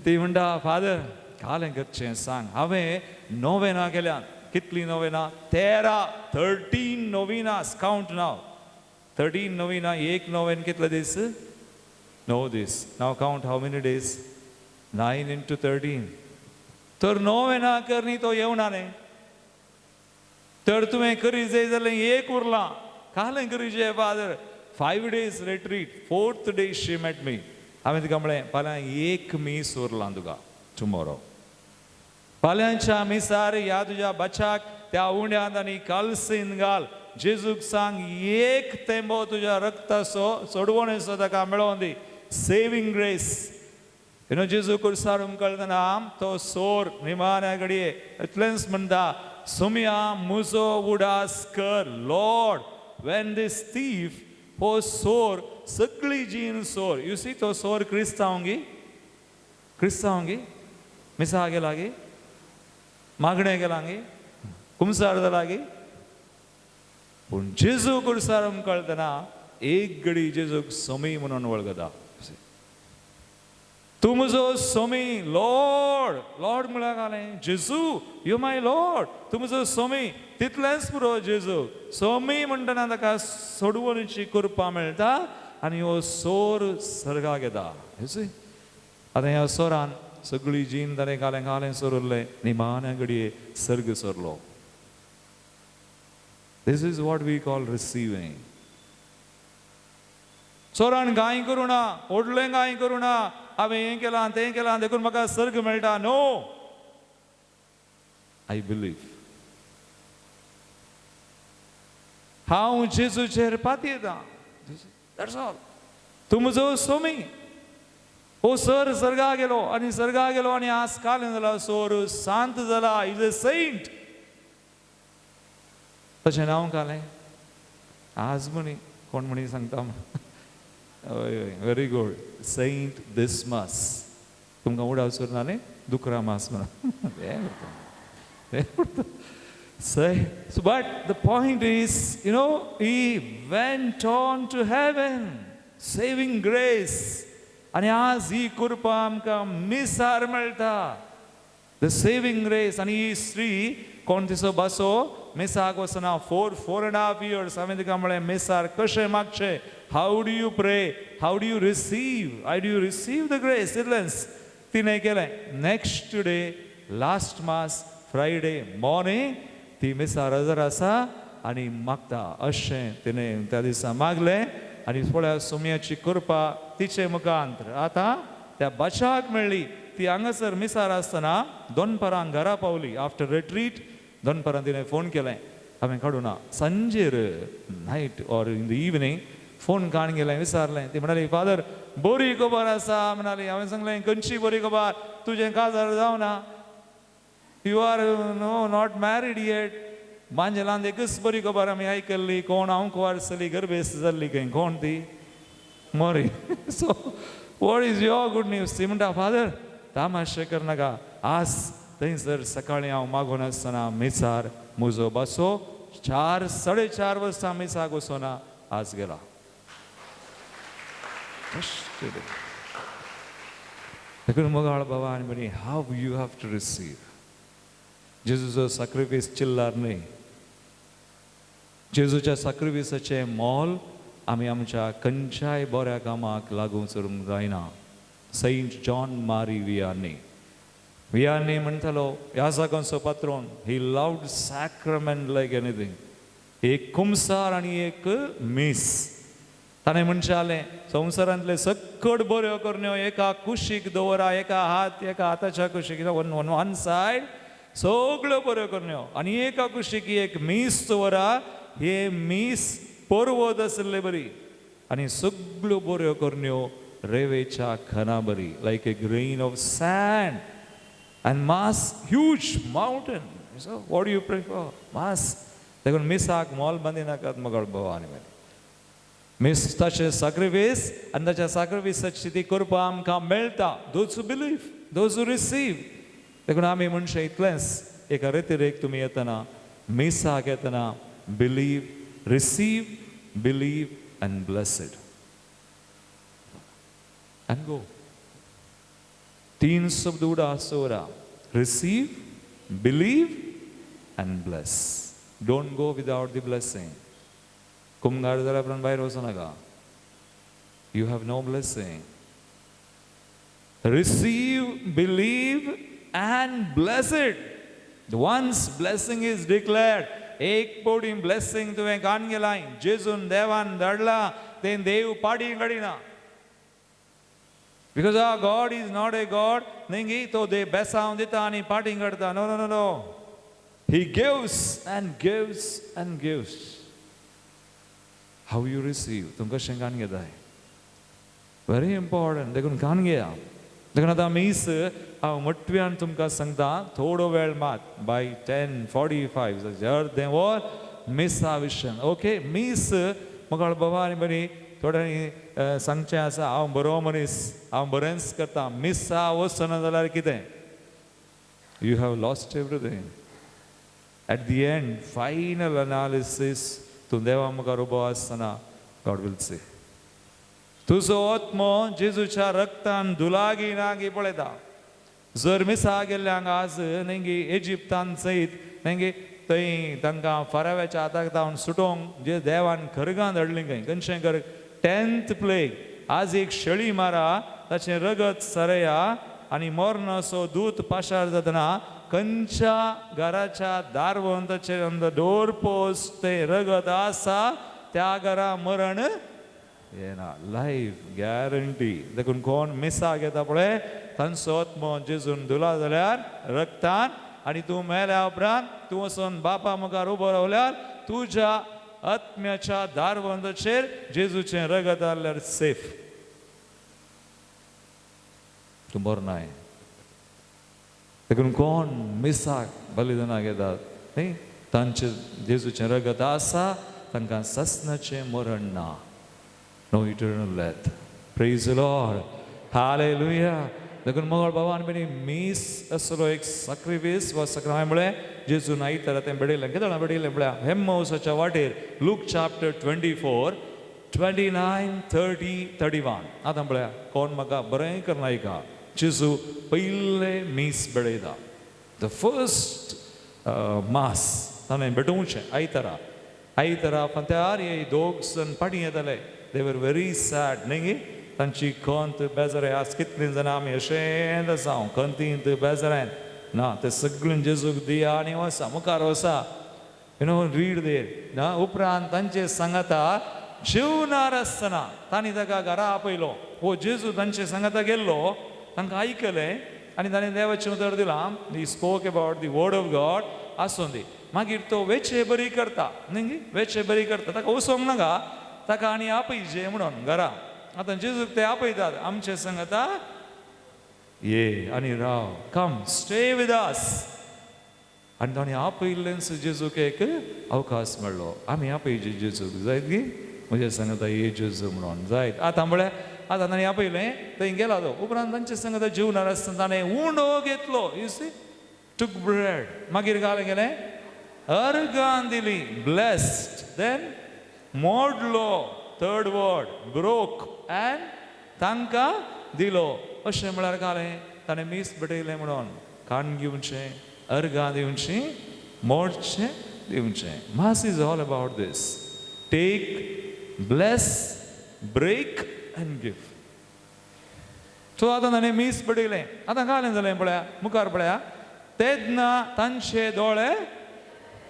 ती म्हणटा, फादर घालें करचें सांग. हांवें नोवेना केल्या. कितली novena? 13, 13 novenas. Count now. 13 novena. एक नोवेन कितले दीस? 9 दीस. Now count how many days? 9 into 13. तर नोवेना करनी तो येवना न्ही. तर तुवें करी जाय जाल्यार एक उरलां. कालें करी जाय father? 5 days retreat. 4th day she met me. हांवें तिका म्हळें, फाल्यां एक मीस उरलां तुका, टुमोरो. फाल्यांच्या मिसार ह्या तुज्या बच्याक त्या उंड्यांत आनी कालसीन घाल. जेजूक सांग एक तेंबो तुज्या रक्ताचो सोडवणेचो ताका मेळोवन दी, सेविंग ग्रेस. You know, जेजू कुर्सार उमकळतना तो सोर निमाण्या घडये इतलेंच म्हणटा, सोम्या मुजो उडास कर. लॉर्ड, when these thief, हो सोर सगळी जीण सोर. You see, तो सोर क्रिस्तांव गी, क्रिस्तांव गी, मिसा गेला गी, मागणें केलां गी, कुमसार जाला गी. पूण जेजू कुर्सार उमकळतना एक घडी जेजूक सोमी म्हणून वळखता. तूं म्हजो सोमी, लॉर्ड. लॉर्ड म्हळ्यार घालें, जेजू you my Lord, तूं म्हजो सोमी. तितलेंच पुरो. जेजू सोमी म्हणटना ताका सोडवणीची कृपा मेळटा आनी हो सोर सर्गाक येता. आतां ह्या सोरान सगळी जीण ताणें घालें घालें सोरलें, निमाण्या घडये सर्ग सोरलो. This is what we call receiving. Soran कांय करूं ना, ओडलें कांय करूं ना, हांवें हें केलां तें केलां देखून म्हाका सर्ग मेळटा. No, I believe. हांव जेजूचेर पातयेतां. That's all. तूं म्हजो सोमी. हो सर सर्गा गेलो आनी सर्गा गेलो आनी आज काल जाला, सोर शांत जाला, is a Saint. तशें नांव घालें आज म्हणी कोण म्हणी सांगता. हय हय, व्हेरी गूड. सेंट दिसमास. तुमकां उडास उरना न्ही, दुकरा मास म्हणून. But the point is, you know, he went on to heaven, saving grace. आनी आज ही कृपा आमकां मिसार मेळटा, the saving grace. आनी ही स्त्री कोण तिचो बासो मिसाक वचना 4.5 years. हांवें तिका म्हळें मिसार कशें मागचें, how do you pray, how do you receive, how do you receive the grace, इतलेंच तिणें केलें. Next day last mass Friday morning ती मिसार हजर आसा आनी मागता अशें तिणें त्या दिसा मागलें. आनी पळया सोम्याची कृपा तिचे मुखांत आतां त्या बाशाक मेळ्ळी. ती हांगासर मिसार आसतना दनपरां घरा पावली. आफ्टर रिट्रीट दनपरां तिणें फोन केलें, हांवें काडूना सांजेर night or in the evening phone काण गेलें, विचारलें. ती म्हणाली फादर बरी खबर आसा म्हणाली. हांवें सांगलें खंयची बरी खबर, तुजें काजार जावना, you are no not married yet. मांजेलान एकच बरी खबर आमी आयकल्ली, कोण हांव कुवार चली गर्भेस्त जाल्ली खंय, कोण ती मोरी. So what is your good news? ती म्हणटा फादर तामाशे करनाका, आज थंयसर सकाळीं हांव मागून आसतना मिसार म्हजो बसो 4 4.5 वर्सां मिसाक वचोना, आज गेला. देखून मोगाळ बाबा आनी भयणी, how you have to receive. जेजूचो sacrifice चिल्लार न्हय, जेजूच्या साक्रिफिसाचें मोल आमी आमच्या खंयच्याय बऱ्या कामाक लागू करूंक जायना. सेंट जॉन मारी वियानी, वियानी म्हणटालो याजाकांचो पात्रोन, he loved sacrament like anything. एक कुमसार आनी एक मीस. ताणें म्हणचें जालें संवसारांतले सकट बऱ्यो करण्यो एका कुशीक दवरा, एका हात एका हाताच्या कुशीक, वन वन सायड सगळ्यो बऱ्यो करण्यो आनी एका कुशीक एक मीस दवरा. हे मीस पर्वत आशिल्ले बरी आनी सगळ्यो बऱ्यो करण्यो रेवेच्या खणा बरी, like a grain of sand. And mass huge mountain. So what do you prefer? Mass. देखून मिसाक मोल बांदिनाकात मगळ बाबा आनी भयणी. मीस ताचें साक्रिफीस आनी ताच्या साक्रिफिसाची ती कृपा आमकां मेळटा. Those who believe, those who receive. देखून आमी म्हणचें इतलेंच, एका रेतिरेक तुमी येतना मिसाक येतना believe, receive, believe and bless it and go. 3 शब्द उडा सोरा, receive, believe and bless. Don't go without the blessing. कुमगार जाल्यार उपरांत भायर वचूं नाका, you have no blessing. Receive, believe and bless it. Once blessing is declared, एक पवटी ब्लेसिंग तुवें कान गेलाय, जेजून देवान धाडला तें देव पाडी काडिना. Because our God is not a God न्ही तो दे बेसांव दिता आनी पाटी काडटा. No no no no, he gives and gives and gives. How you receive, तुमकां कशें कान घेताय, व्हेरी इम्पॉर्टंट. देखून कान घेया. देखून आतां मीस हांव मोटव्यान तुमकां सांगता, थोडो वेळ मात बाय 10:45 अर्दें वर मिसा विशयान. ओके, मीस मोगाळ बाबा आनी भयणी थोड्यांनी सांगचें आसा, हांव बरो मनीस, हांव बरेंच करता, मिसा वचना जाल्यार कितें, you have lost everything. At the end final analysis तूं देवा मुखार उबो आसतना गॉड will से तुजो आत्मो जेजूच्या रक्तान दुलागी नागी पळयता. जर मिसा गेल्ल्यांक आज न्ही इजिप्तान सयत न्ही थंय तांकां फाराव्याच्या हाताक धांवन सुटोवंक जे देवान खरगां धाडली खंय खंयचें खर 10th plague आज एक शेळी मारा ताचें रगत सरया आनी मरणाचो दूत पाशार जातना खंयच्या घराच्या दारवंताचेर ऑन the door post तें रगत आसा त्या घरा मरण येना. Life guarantee. देखून कोण मिसाक येता पळय तांचो आत्मो जेजून धुला जाल्यार रक्तान, आनी तूं मेल्या उपरांत तूं वचून बापा मुखार उबो रावल्यार तुज्या आत्म्याच्या दारवंताचेर जेजूचें रगत आसल्यार सेफ, तूं मरनाय. देखून कोण मिसाक बलिदानाक येतात न्ही तांचें जेजूचें रगत आसा तांकां ससनाचें मरण ना. No eternal death. Praise the Lord. Hallelujah. देखून मोगाळ बाबा आनी भयणी मीस असलो एक साक्रिफीस वा सक्रामेंट म्हळें जेजून आयतारा तें बडयलें. कितें जाणां बडयलें म्हळ्यार हेम्मौसाच्या वाटेर लूक चॅप्टर 24 29 30 31. आतां पळया कोण म्हाका बरें करना आयका. जेजू पयलें मीस बडयता, the first mass. ताणें भेटोवचें आयतारा आयतारा फांत्यार हे दोग जण फाटीं येताले. दे वर व्हेरी सॅड न्ही गे, तांची खंत बेजाराय. आज कितलीं जाणां आमी अशेंच आसा, हांव खंतींत बेजारायन ना, ते सगळीं जेजूक दिया आनी वसा मुखार वसा, you know read there ना. उपरांत तांचे सांगाता जेवणार आसतना तांणी ताका घरा आपयलो. हो जेजू तांचे सांगाता गेल्लो, तांकां आयकलें आनी ताणें देवाचें उतर दिलां. He spoke about the word of God आसूं दी. मागीर तो वेचे बरी करता न्ही, वेचे बरी करता, ताका वचोंक नाका, ताका आनी आपयचे म्हणून घरा. आतां जेजूक ते आपयतात, आमचे सांगाता ये आनी राव, कम स्टे विथ अस. आनी ताणें आपयल्लेंच जेजूक एक अवकाश मेळ्ळो. आमी आपयचे जेजूक जायत गी, म्हज्या सांगाता ये जेजू म्हणून जायत. आतां म्हळ्यार आतां ताणें आपयलें, थंय गेला तो. उपरांत तांचे सांगाता जेवणार आसतना ताणें उंडो घेतलो, you see took bread, मागीर घालें गेलें अर्गान दिली, ब्लेस्ड, देन मोडलो, थर्ड वर्ड ब्रोक, एंड तांकां दिलो. अशें म्हळ्यार घालें ताणें मीस भेटयलें म्हणून कान घेवचें, अर्गां दिवचीं, मोडचें दिवचें. Mass is all about this, take, bless, break and give. So आतां ताणें मीस भेटयलें. आतां घालें जालें पळया मुखार पळया, तेन्ना तांचे दोळे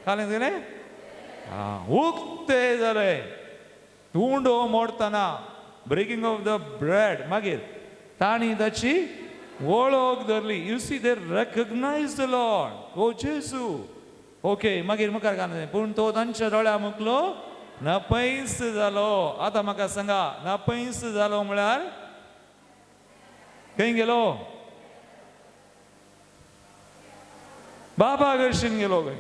घालें जालें उक्ते जाले. उंडो मोडटना ब्रेकींग ऑफ the bread, मागीर तांणी ताची वळख धरली. You see they recognise the Lord, ओ जेजू. ओके, मागीर मुखार घालें, पूण तो तांच्या दोळ्या मुखलो नपैस जालो. आतां म्हाका सांगा, नपैस जालो म्हळ्यार खंय गेलो? बाबा कडशीन गेलो खंय.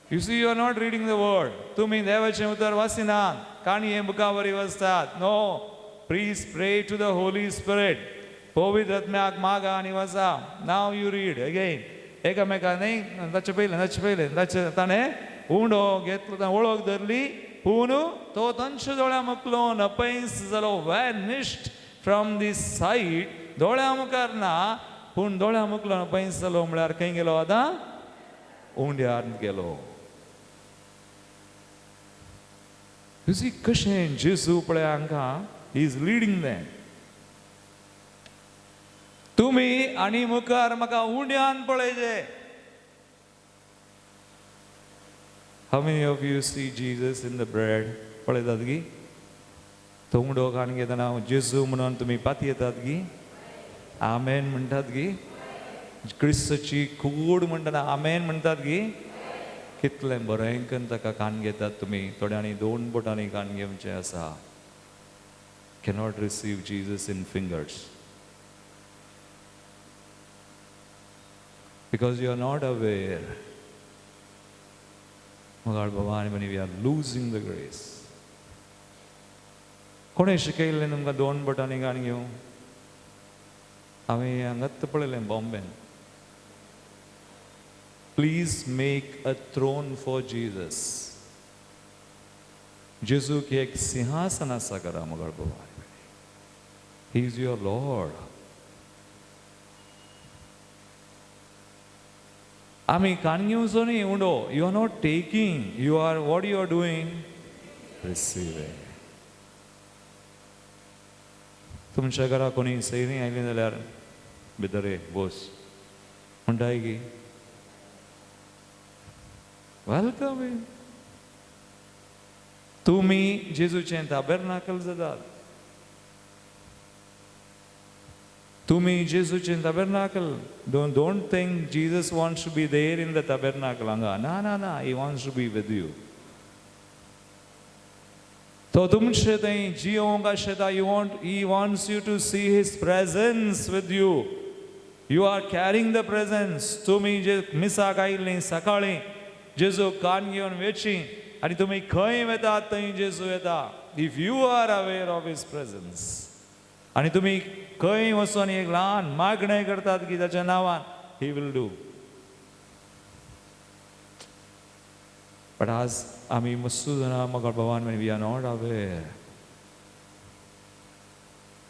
You see you are not reading the word, तुमी देवाचें उतर वाचिनात, काणये बुका वरी वचतात. No, please pray to the Holy Spirit, पवित्र आत्म्याक मागा आनी वचा. नाव you read again, एकामेका न्ही ताचे पयलें, ताचे पयलें ताचे ताणें उंडो घेतलो, ताणें वळख धरली, पूण तो तांच्या दोळ्या मुखलो नपैस जालो, वॅनिश्ड फ्रॉम the site. दोळ्या मुखार ना, पूण दोळ्या मुखलो नपैस जालो म्हळ्यार खंय गेलो? आतां उंड्यार गेलो. You see कशें जेजू पळय हांकां, he is leading them. तुमी आनी मुखार म्हाका उंड्यान पळयचे. How many of you see Jesus in the bread? पळयतात गी? तो उंडो काण घेतना जेजू म्हणून तुमी पातयेतात गी? आमेन म्हणटात गी? क्रिस्ताची कूड म्हणटना आमेन म्हणटात गी? कितलें बरें करून ताका कान घेतात तुमी. थोड्यांनी दोन बोटांनी कान घेवचें आसा. Cannot receive Jesus in fingers because you are not aware. मगाळ बाबा आनी we are losing the grace. कोणें शिकयल्लें तुमकां दोन बोटांनी कान घेवं? हांवें हांगाच पळयलें बॉम्बेन. Please make a throne for Jesus. जेजूक एक सिंहासन आसा करा मगाळ बाबा. He is your Lord. आमी कान घेवचो न्ही उंडो. You are not taking, you are what you are doing, receiving. तुमच्या घरा कोणी सैरी आयली जाल्यार भितर ये बोस म्हणटाय की welcome. तुमी जेजूचें ताबेरनाकल जातात. तुमी जेजूचें tabernacle. Don't think Jesus wants to be there in the tabernacle हांगा. ना ना ना, he wants to be with you. तो तुमचे थंय जियोंक आशेता. He wants you to see his presence with you. You are carrying the presence. तुमी जे मिसाक आयिल्लीं सकाळीं जेजू कान घेवन वेची आनी तुमी खंय वेतात थंय जेजू येता. If you are aware of his presence. आनी तुमी खंय वचून एक ल्हान मागणें करतात की ताच्या नांवान, he will do. But आज आमी मस्तू जाणां मगळ बाबान, we are not aware.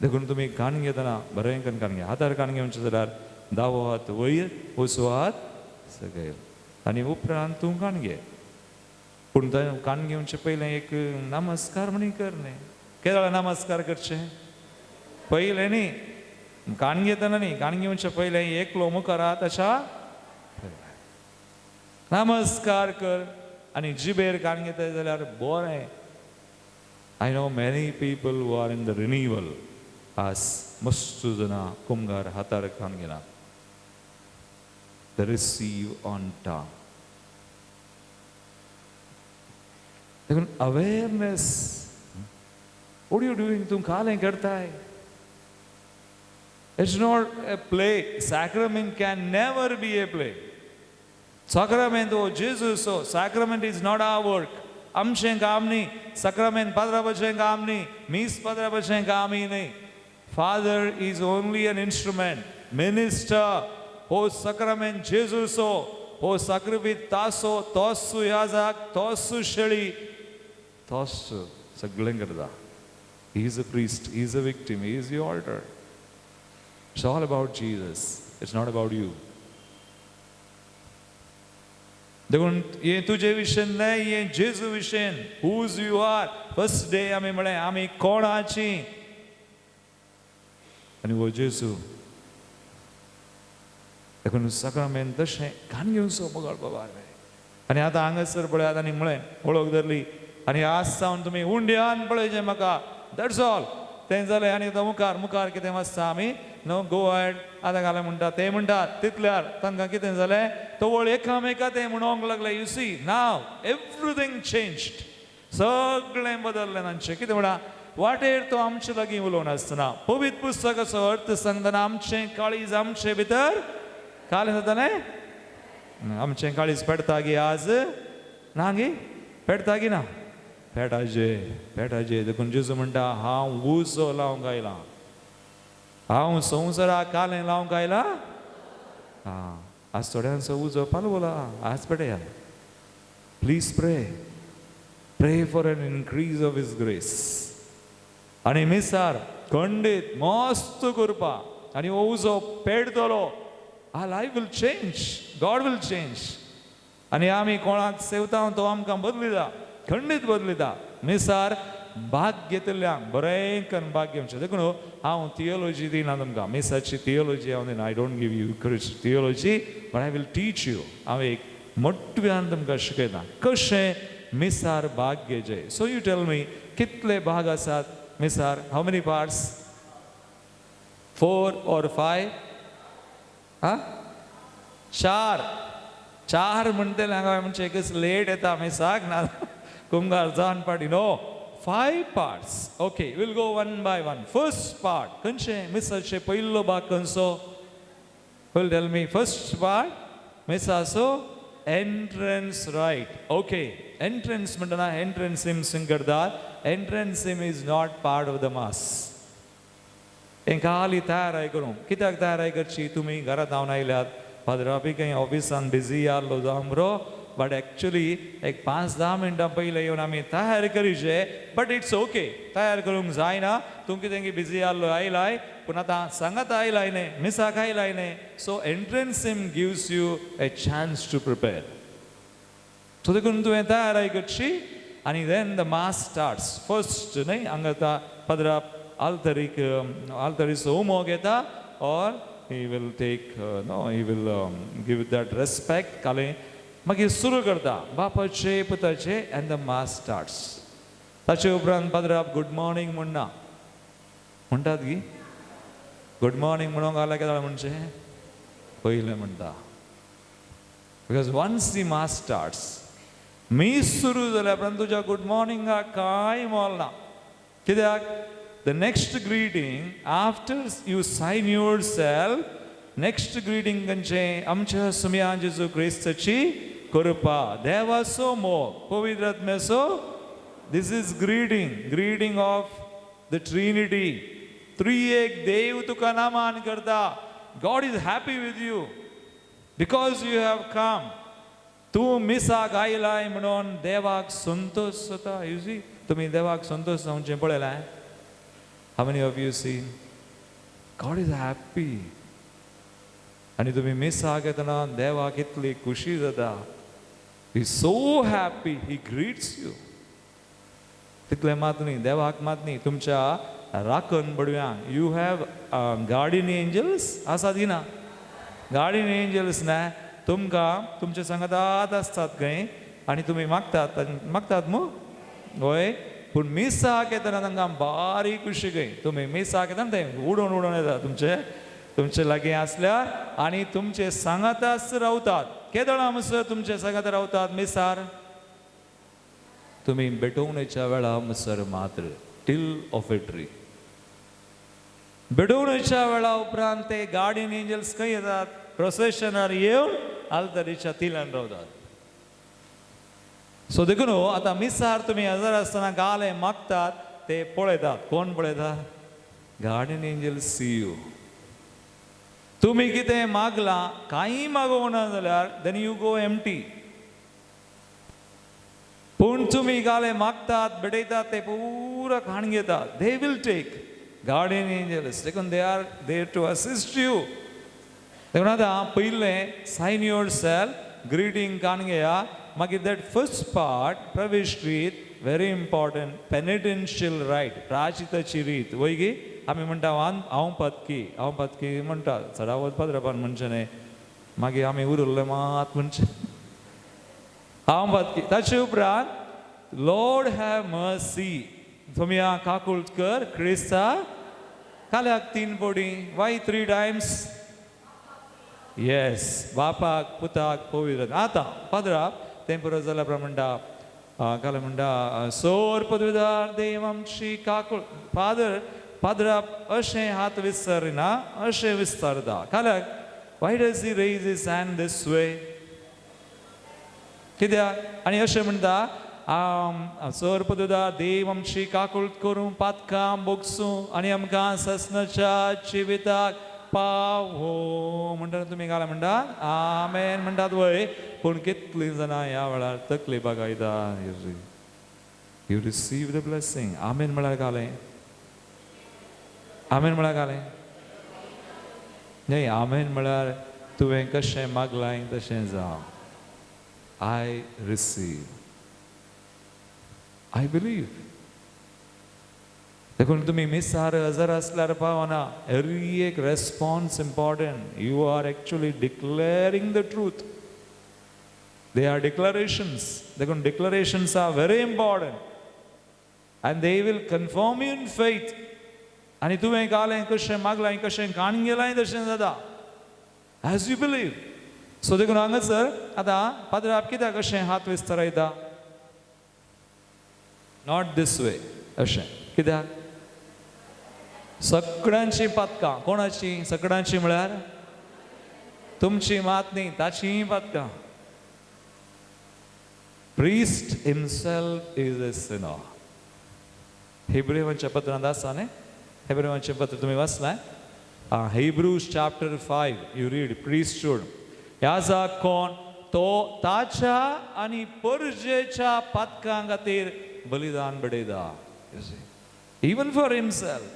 देखून तुमी कान घेतना बरें करून कान घे. हातार कान घेवचें जाल्यार दावो हात वयर, उजवो हात सकयल. आनी उपरांत तूं कान घे. पूण कान घेवचे पयलें एक नमस्कार म्हणी कर न्ही. केदळा नमस्कार करचें पयलें न्ही, कान घेतना न्ही, कान घेवचे पयलें एकलो मुखार तशा नमस्कार कर आनी जिबेर कान घेता जाल्यार बरें. I know many people who are in the renewal. आज मस्त जाणां कुमगार हातार कान घेना. They receive on tongue. देखून अवेअरनेस. What you doing? तूं कालें करताय. It's not a play. Sacrament can never be a play. Sacrament हो जेजूस हो. Sacrament is not our work. आमचें काम न्ही. साक्रामेंत पाद्रापाचें काम न्ही, मीस पाद्रापाचें कामय न्ही. Father is only an instrument, minister. हो साक्रामेंत जेजूस हो, हो साक्रिफीस तासो, तोच याजाक, तोच शेळी, तोच सगळें करता. He is a priest, he is a victim, he is the altar. It's all about Jesus, it's not about you. देखून हें तुजे विशयन न्हय, हें जेजू विशयन. Whose you are. First day आमी म्हळें आमी कोणाची, आनी हो जेजू. देखून साक्रामेंत तशें कान घेवचो मोगाळ बाबा. आनी आतां हांगासर पळयात आनी म्हळें वळख धरली आनी आज सावन तुमी उंड्यान पळयचें म्हाका. That's all. तें जालें आनी आतां मुखार मुखार कितें वाचता आमी नो गो अहेड. आतां घालें म्हणटा ते म्हणटात तितल्यार तांकां कितें जालें तवळ एकामेका ते म्हणोंक लागले. You see now everything changed. सगळें बदल्लें तांचें. कितें म्हणा वाटेर तो आमचे लागीं उलोवन आसतना पवित्र पुस्तकाचो अर्थ सांगतना आमचें काळीज आमचे भितर कालें जातालें. आमचें काळीज पेडटा गी आज ना गी पेडटा गी ना पेटाचे पेटाचे. देखून जेजू म्हणटा हांव उजो लावंक आयला, हांव संवसाराक कालें लावंक आयला. आं आज थोड्यांचो उजो पालवला आज पेटया. Please pray, pray for an increase of his grace. आनी मिसार खंडीत मस्त करपा आनी हो उजो पेटतलो. Our life will change, God will change. आनी आमी कोणाक सेवता तो आमकां बदलिता, खंडीत बदलिता. मिसार भाग घेतल्यांक बरें करून भाग घेवचें. देखून हांव थियोलॉजी दिना तुमकां, मिसाची थियोलॉजी हांव दिना. I don't give you Christ theology, but I will teach you. हांव एक मोठ्यान तुमकां शिकयता कशें मिसार भाग घेवचें. सो you tell me कितले भाग आसात मिसार? How many parts? 4 or 5? आं 4. 4 म्हणटले हांगा म्हणजे एकच लेट येता मिसाक ना कुमगार जावन पाटी. No, 5 parts. Okay, we'll go one by one. First part खंयचें मिसाचें पयलो भाग खंयचो? Will tell me first part मिसाचो entrance right. Okay, entrance म्हणटना एंट्रन्स हिम सिंग करतात. Entrance hymn is not part of the mass. हें खाली तयाराय करूंक. कित्याक तयाराय करची? तुमी घरांत धांवन आयल्यात, पाद्रापी खंय ऑफिसान बिजी आहलो जावं बरो, बट एक्चुली एक 5-10 मिनटां पयलीं येवन आमी तयार करीचे. बट it's okay, तयार करूंक जायना. तूं कितें बिजी आहलो आयलाय, पूण आतां सांगात आयलाय न्ही, मिसाक आयलाय न्ही. So entrance hymn gives you a chance to prepare. So देखून तुवें तयाराय करची आनी then the mass starts. First न्हय हांगा आतां पाद्रा आल्तरीक आल्तरीचो उमो घेता or he will take no he will give that respect. कालें मागीर सुरू करता बापाचे पुताचे एंड the mass starts. ताचे उपरांत पाद्राप गुड मॉर्निंग म्हणना म्हणटात गी? गुड मॉर्निंग म्हणूंक आल्या केदळा म्हणचें पयलें म्हणटा. Because once the mass starts, मीस सुरू जाल्या उपरांत तुज्या गुड मॉर्निंगाक कांय मोल ना. कित्याक? The next greeting after you sign yourself, next greeting खंयचें? आमच्या सुम्या जेजू क्रिस्ताची कृपा, देवाचो मोग, पवित्र आत्म्याचो. This is greeting, greeting of the Trinity. त्रिएक देव तुका नामान करता. God is happy with you because you have come. तूं मिसाक आयलाय म्हणून देवाक संतोश जाता. You see, तुमी देवाक संतोश जावचें पळयलां? How many of you seen? God is happy. आनी तुमी मिसाक येतना देवाक इतली खुशी जाता. He so happy, he greets you. तितलें मात न्ही, देवाक मात न्ही, तुमच्या राखण बडव्यांक. You have guardian angels आसात की ना? गार्डियन एंजल्स ना तुमकां तुमचे सांगातात आसतात खंय, आनी तुमी मागतात मागतात मू हय, पूण मिसाक येतना तांकां बारीक खुशी खंय. तुमी मिसाक येतना ते उडोवन उडोवन येता तुमचे तुमचे लागीं आसल्यार, आनी तुमचे सांगाताच रावतात. केदळां म्हणसर तुमचे सांगात रावतात मिसार? तुमी भेटवणेच्या वेळा म्हणसर मात्र, टील ऑफेट्री. भेटवणेच्या वेळा उपरांत ते गार्डियन एंजल्स खंय येतात? प्रोसेशनार येवन आल्तरीच्या तिलान रावतात. सो देखून आतां मिसार तुमी हजर आसतना गाले मागतात ते पळयतात. कोण पळयता? Guardian angels see you. तुमी कितें मागलां, कांय मागोवंक ना जाल्यार then you go empty. पूण तुमी गाले मागतात, भेटयतात, ते पुरा खाण घेतात. They will take guardian angels. देखून they are there to assist you. देखून आतां पयलें सायन your self, greeting काण घेया. मागीर that first part प्रवेश रीत व्हेरी इम्पॉर्टंट, पेनिटेन्शियल रायट, प्राचिताची रीत वय गी. आमी म्हणटा हांव पातकी, हांव पातकी म्हणटा चडावत पाद्रपान म्हणचें न्हय, मागीर आमी उरले मात म्हणचें हांव पातकी. ताचे उपरांत लॉर्ड have mercy, तुमी काकूळ कर क्रिस्ता काल्याक 3 पडी. Y 3 Times? येस, बापाक पुताक पवित्र. आतां पाद्राप तें पुरो जाल्या उपरांत म्हणटा काल म्हणटा सोर पदवीदार देव आमची काकूळ. फादर पाद्राप अशें हात विसरना, अशें विस्तारता. काल्याक why does he raise his hand this way? कित्याक? आनी अशें म्हणटा सोर पदवीदार देव आमची काकूळ करूं, पातकां बोगसूं आनी आमकां ससनाच्या जिविताक पावो. म्हणटा तुमी घाला म्हणटा आमेन म्हणटात वय. पूण कितलीं जाणां ह्या वेळार तकली बागायता. You receive the blessing. आमेन म्हळ्यार घालें, आमेन म्हळ्यार घालें न्हय. आमेन म्हळ्यार तुवें कशें मागलां तशें जावं. I receive, I believe. देखून तुमी मिसार हजर आसल्यार पावना. एवरी एक response important. You are actually declaring the truth. They are declarations. देखून declarations are very important and they will confirm you in faith. आनी तुवें गालें कशें मागलां कशें काण गेलां तशें जाता, एज you believe. सो देखून हांगासर आतां पाद्राप कित्याक अशें हात विस्तारायता? Not these वे, अशें कित्याक? सगळ्यांची पातकां. कोणाची? सगळ्यांची म्हळ्यार तुमची मात न्ही, ताचीय पातकां. Priest himself is a sinner. हेब्रेवांच्या पत्रांत आसा न्ही, हेब्रेवांचें पत्र तुमी वाचलां? Hebrews chapter 5 you read priesthood. ह्या कोण तो ताच्या आनी परजेच्या पातकां खातीर बलिदान बडयता, इवन फॉर हिमसेल्फ.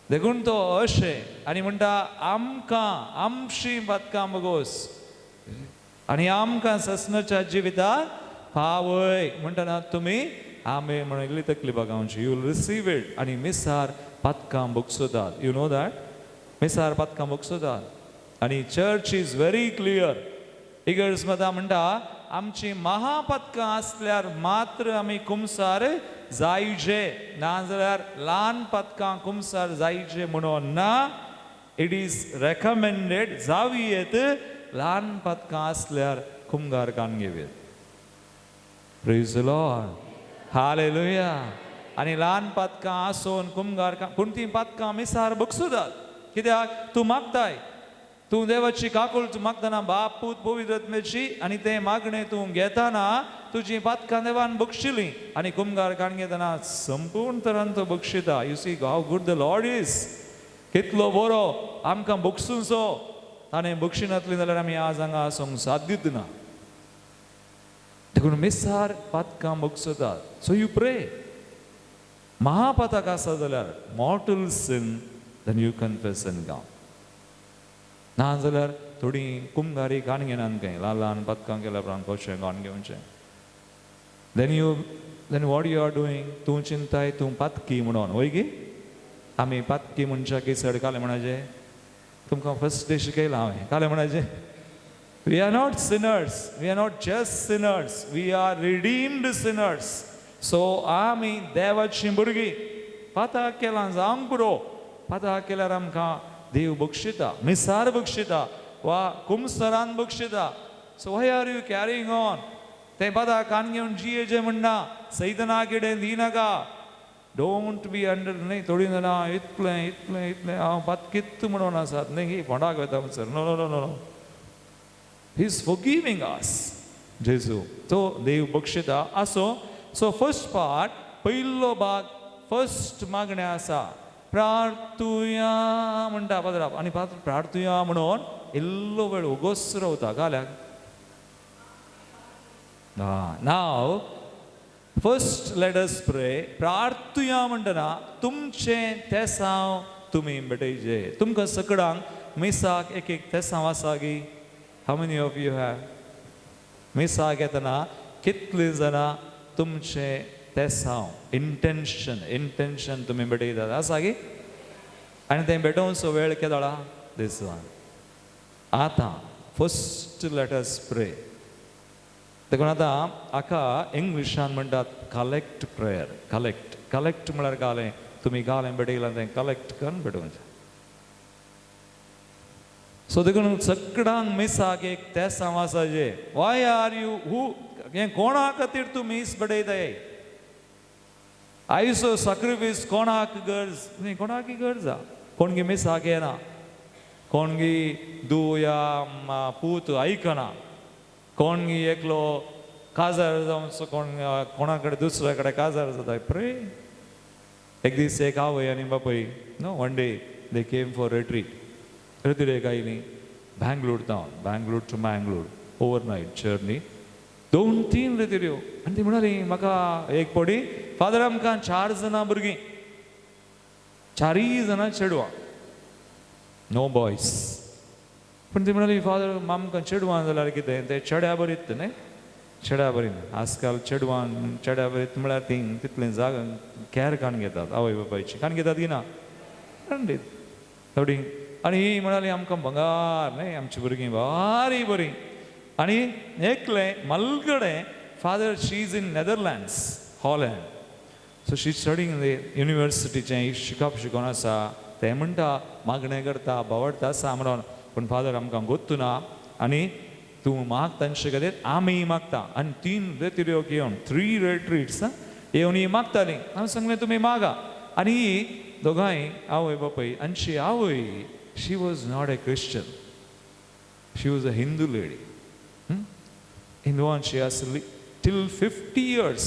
देखून तो अशें आनी म्हणटा आमकां आमची पातकां बगोस आनी आमकां ससनाच्या जिविताक पावय. म्हणटना तुमी आमी म्हणून इल्ली तकली बागावची. You will receive it. आनी मिसार पातकां बगसतात. You know that मिसार पातकां बगसतात. आनी चर्च is very clear. इगर्ज मतां म्हणटा आमची महापातकां आसल्यार मात्र आमी कुमसार जायचे, नाजाल्यार ल्हान पातकां कुमसार जायचे म्हणून ना. It is recommended जावयेत ल्हान पातकां आसल्यार कुमगार कान घेवयेत. Praise the Lord, hallelujah. आनी ल्हान पातकां आसून कुमगार पूण तीं पातकां मिसार बगसुतात. कित्याक? तूं मागताय, तूं देवाची काकूळ तूं मागतना बाप पूत पवित्र आत्म्याची, आनी तें मागणें तूं घेतना तुजी पातकां देवान बक्षिली आनी कुमगार काण घेतना संपूर्ण तरान तो बक्षिता. You see how good the Lord is. कितलो बरो आमकां बक्षुंचो. ताणें बक्षिनातली जाल्यार आमी आज हांगा आसूंक साद्यूच ना. देखून मिसार पातकां बक्षतात. So you pray. महापातक आसा जाल्यार mortal sin, then you confess and come. ना जाल्यार थोडीं कुमगारी कान घेनात खंय ल्हान ल्हान पातकां केल्या उपरांत कशें कान घेवचें. Then you then what you are doing, तूं चिंताय तूं पातकी म्हणून वय गी. आमी पातकी मनशां की चड कालें म्हणाचें तुमकां फर्स्ट डे शिकयलां हांवें कालें म्हणाचें. We are not sinners, we are not just sinners, we are redeemed sinners. So आमी देवाचीं भुरगीं. पातक केलां जावंक पुरो, पातक केल्यार आमकां देव बक्षिता, मिसार बक्षिता वा कुमसरान बक्षिता. So why are you carrying on? तें पातक कान घेवन जियेचें म्हणना, सैतना कितें दिनाका. Don't be under न्ही. थोडीं जाणां इतलें इतलें इतलें हांव पातकीत म्हणून आसात न्ही की फोंडाक वता sir. No no no no, he is forgiving us. जेजू तो देव बक्षिता आसो. सो फर्स्ट पार्ट, पयलो भाग, फर्स्ट मागणें आसा प्रार्थुया म्हणटा पाद्राब. आनी प्रार्थुया म्हणून इल्लो वेळ उगोस रावता घाल्याक. Now first let us pray. प्रार्थुया म्हणटना तुमचें तेसांव तुमी भेटयचे. तुमकां सगळ्यांक मिसाक एक एक तेसांव आसा गी? How many of you have? मिसाक येतना कितलीं जाणां तुमचें तेसांव इंटेन्शन इंटेन्शन तुमी भेटयतात आसा गी? आनी तें भेटोवचो वेळ केदळा दीस वन. आतां फर्स्ट let us pray. देखून आतां हाका इंग्लिशान म्हणटात कलेक्ट प्रेयर. कलेक्ट कलेक्ट म्हळ्यार गालें तुमी गालें भेटयलां तें कलेक्ट करून भेटोवचें. सो देखून सगळ्यांक मिसाक एक तेसांव आसा जे why are you हू हें कोणा खातीर तूं मीस भेटयताय? आयचो साक्रिफीस कोणाक गरज न्ही, कोणाक गरज आहा. कोणगी मिसाक येना, कोणगी दू या पूत आयकना, कोणगी एकलो काजार जावन कोण कोणा कडेन दुसऱ्या कडेन काजार जाता. प्रे. एक दीस एक आवय आनी बापूय no one day they came for retreat. रेतिरेक आयली Bangalore town, Bangalore to Mangalore overnight journey. 2-3 रेतिऱ्यो. आनी ती म्हणाली म्हाका एक पडी फादर आमकां 4 जाणां भुरगीं, 4 जाणां चेडवां, नो बॉयज. पूण ती म्हणाली फादर आमकां चेडवां जाल्यार कितें तें चेड्या बरीत न्ही, चेड्या बरीन. आजकाल चेडवां चेड्या बरीत म्हळ्यार तीं तितलें जाग कॅर काण घेतात आवय बापायची, काण घेतात की ना खंडीत थोडीं. आनी ही म्हणाली आमकां भंगार न्ही, आमची भुरगीं भारी बरीं. आनी एकलें मलगडें father she is in Netherlands, Holland. So she studying in the युनिवर्सिटीचें शिकप शिकोवन आसा. तें म्हणटा मागणें करता बावडटा आसा म्हणून, पूण फादर आमकां गोत्तू ना आनी तूं माग तांचे खातीर आमी मागता. आनी 3 रेतिऱ्यो येवन 3 रेट्रीट्स येवन ही मागतालीं. हांवें सांगलें तुमी मागा. आनी ही दोगांय आवय बापूय, आनी आवय she was not a Christian, she was a Hindu lady. हिंदुवांची आसली till 50 years.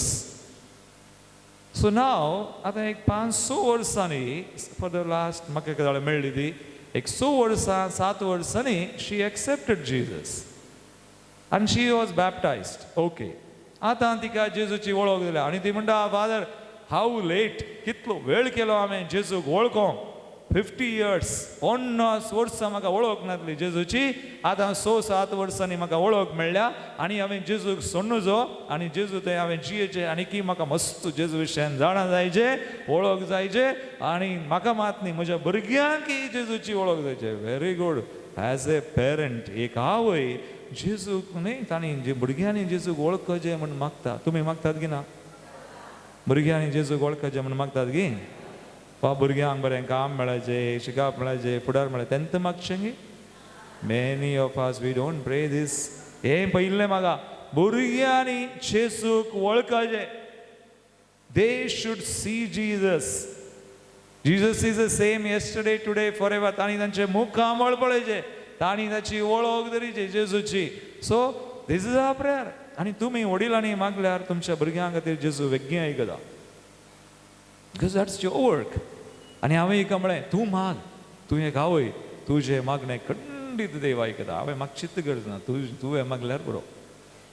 So नाव आतां एक 5-6 वर्सांनी फॉर the last म्हाका एक मेळ्ळी ती एक 6 वर्सां 7 वर्सांनी शी एक्सेप्टेड जीजस आनी शी वॉज बॅप्टायज्ड. ओके, आतां तिका जेजूची वळख दिल्या आनी ती म्हणटा फादर हाव लेट, कितलो वेळ केलो हांवें जेजूक वळखोंक. 50 years, 50 वर्सां म्हाका वळख नासली जेजूची. आतां 6-7 वर्सांनी म्हाका वळख मेळ्ळ्या आनी हांवें जेजूक सोडनुजो आनी जेजू थंय हांवें जियेचें आनी की म्हाका मस्त जेजू विशयान जाणा जायचे, वळख जायचे आनी म्हाका मात न्ही म्हज्या भुरग्यांकय जेजूची वळख जायचे. Very good. As a parent एक आवय जेजूक न्ही तांणी जे भुरग्यांनी जेजूक वळखचें म्हूण मागता. तुमी मागतात की ना? भुरग्यांनी जेजूक वळखचें म्हूण मागतात की? वा भुरग्यांक बरें काम मेळाचें, शिकप मेळाचें, फुडार मेळचें, तेंत मागचें गी? Many of us we don't pray this. हें पयिल्लें म्हाका भुरग्यांनी जेजूक वळखचें. They should see Jesus. Jesus is the same yesterday today for ever. तांणी तांचें मुखामळ पळयचें, तांणी ताची वळख धरीची जेजूची. So this is our prayer. आनी तुमी वडिलांनी मागल्यार तुमच्या भुरग्यां खातीर जेजू वेगळी आयकता, because that's your work. आनी हांवें हिका म्हळें तूं माग, तूं एक आवय, तुजें मागणें खंडीत देव आयकता. हांवें मागचीच गरज ना, तुवें मागल्यार पुरो.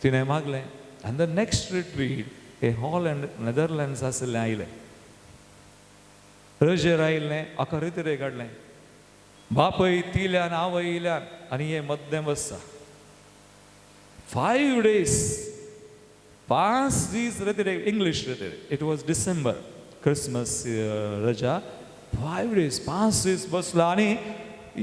तिणें मागलें आनी the next retreat हे हॉलँड नेदरलँड्स आशिल्लें आयलें, रजेर आयिल्लें, अखा रितीरे काडलें. बापय तिल्यान आवय इल्यान आनी हे मद्दें बसता. 5 days, 5 दीस रेतिरे, English रेतिरे. It was December, Christmas रजा. 5 days, 5 दीस बसला आनी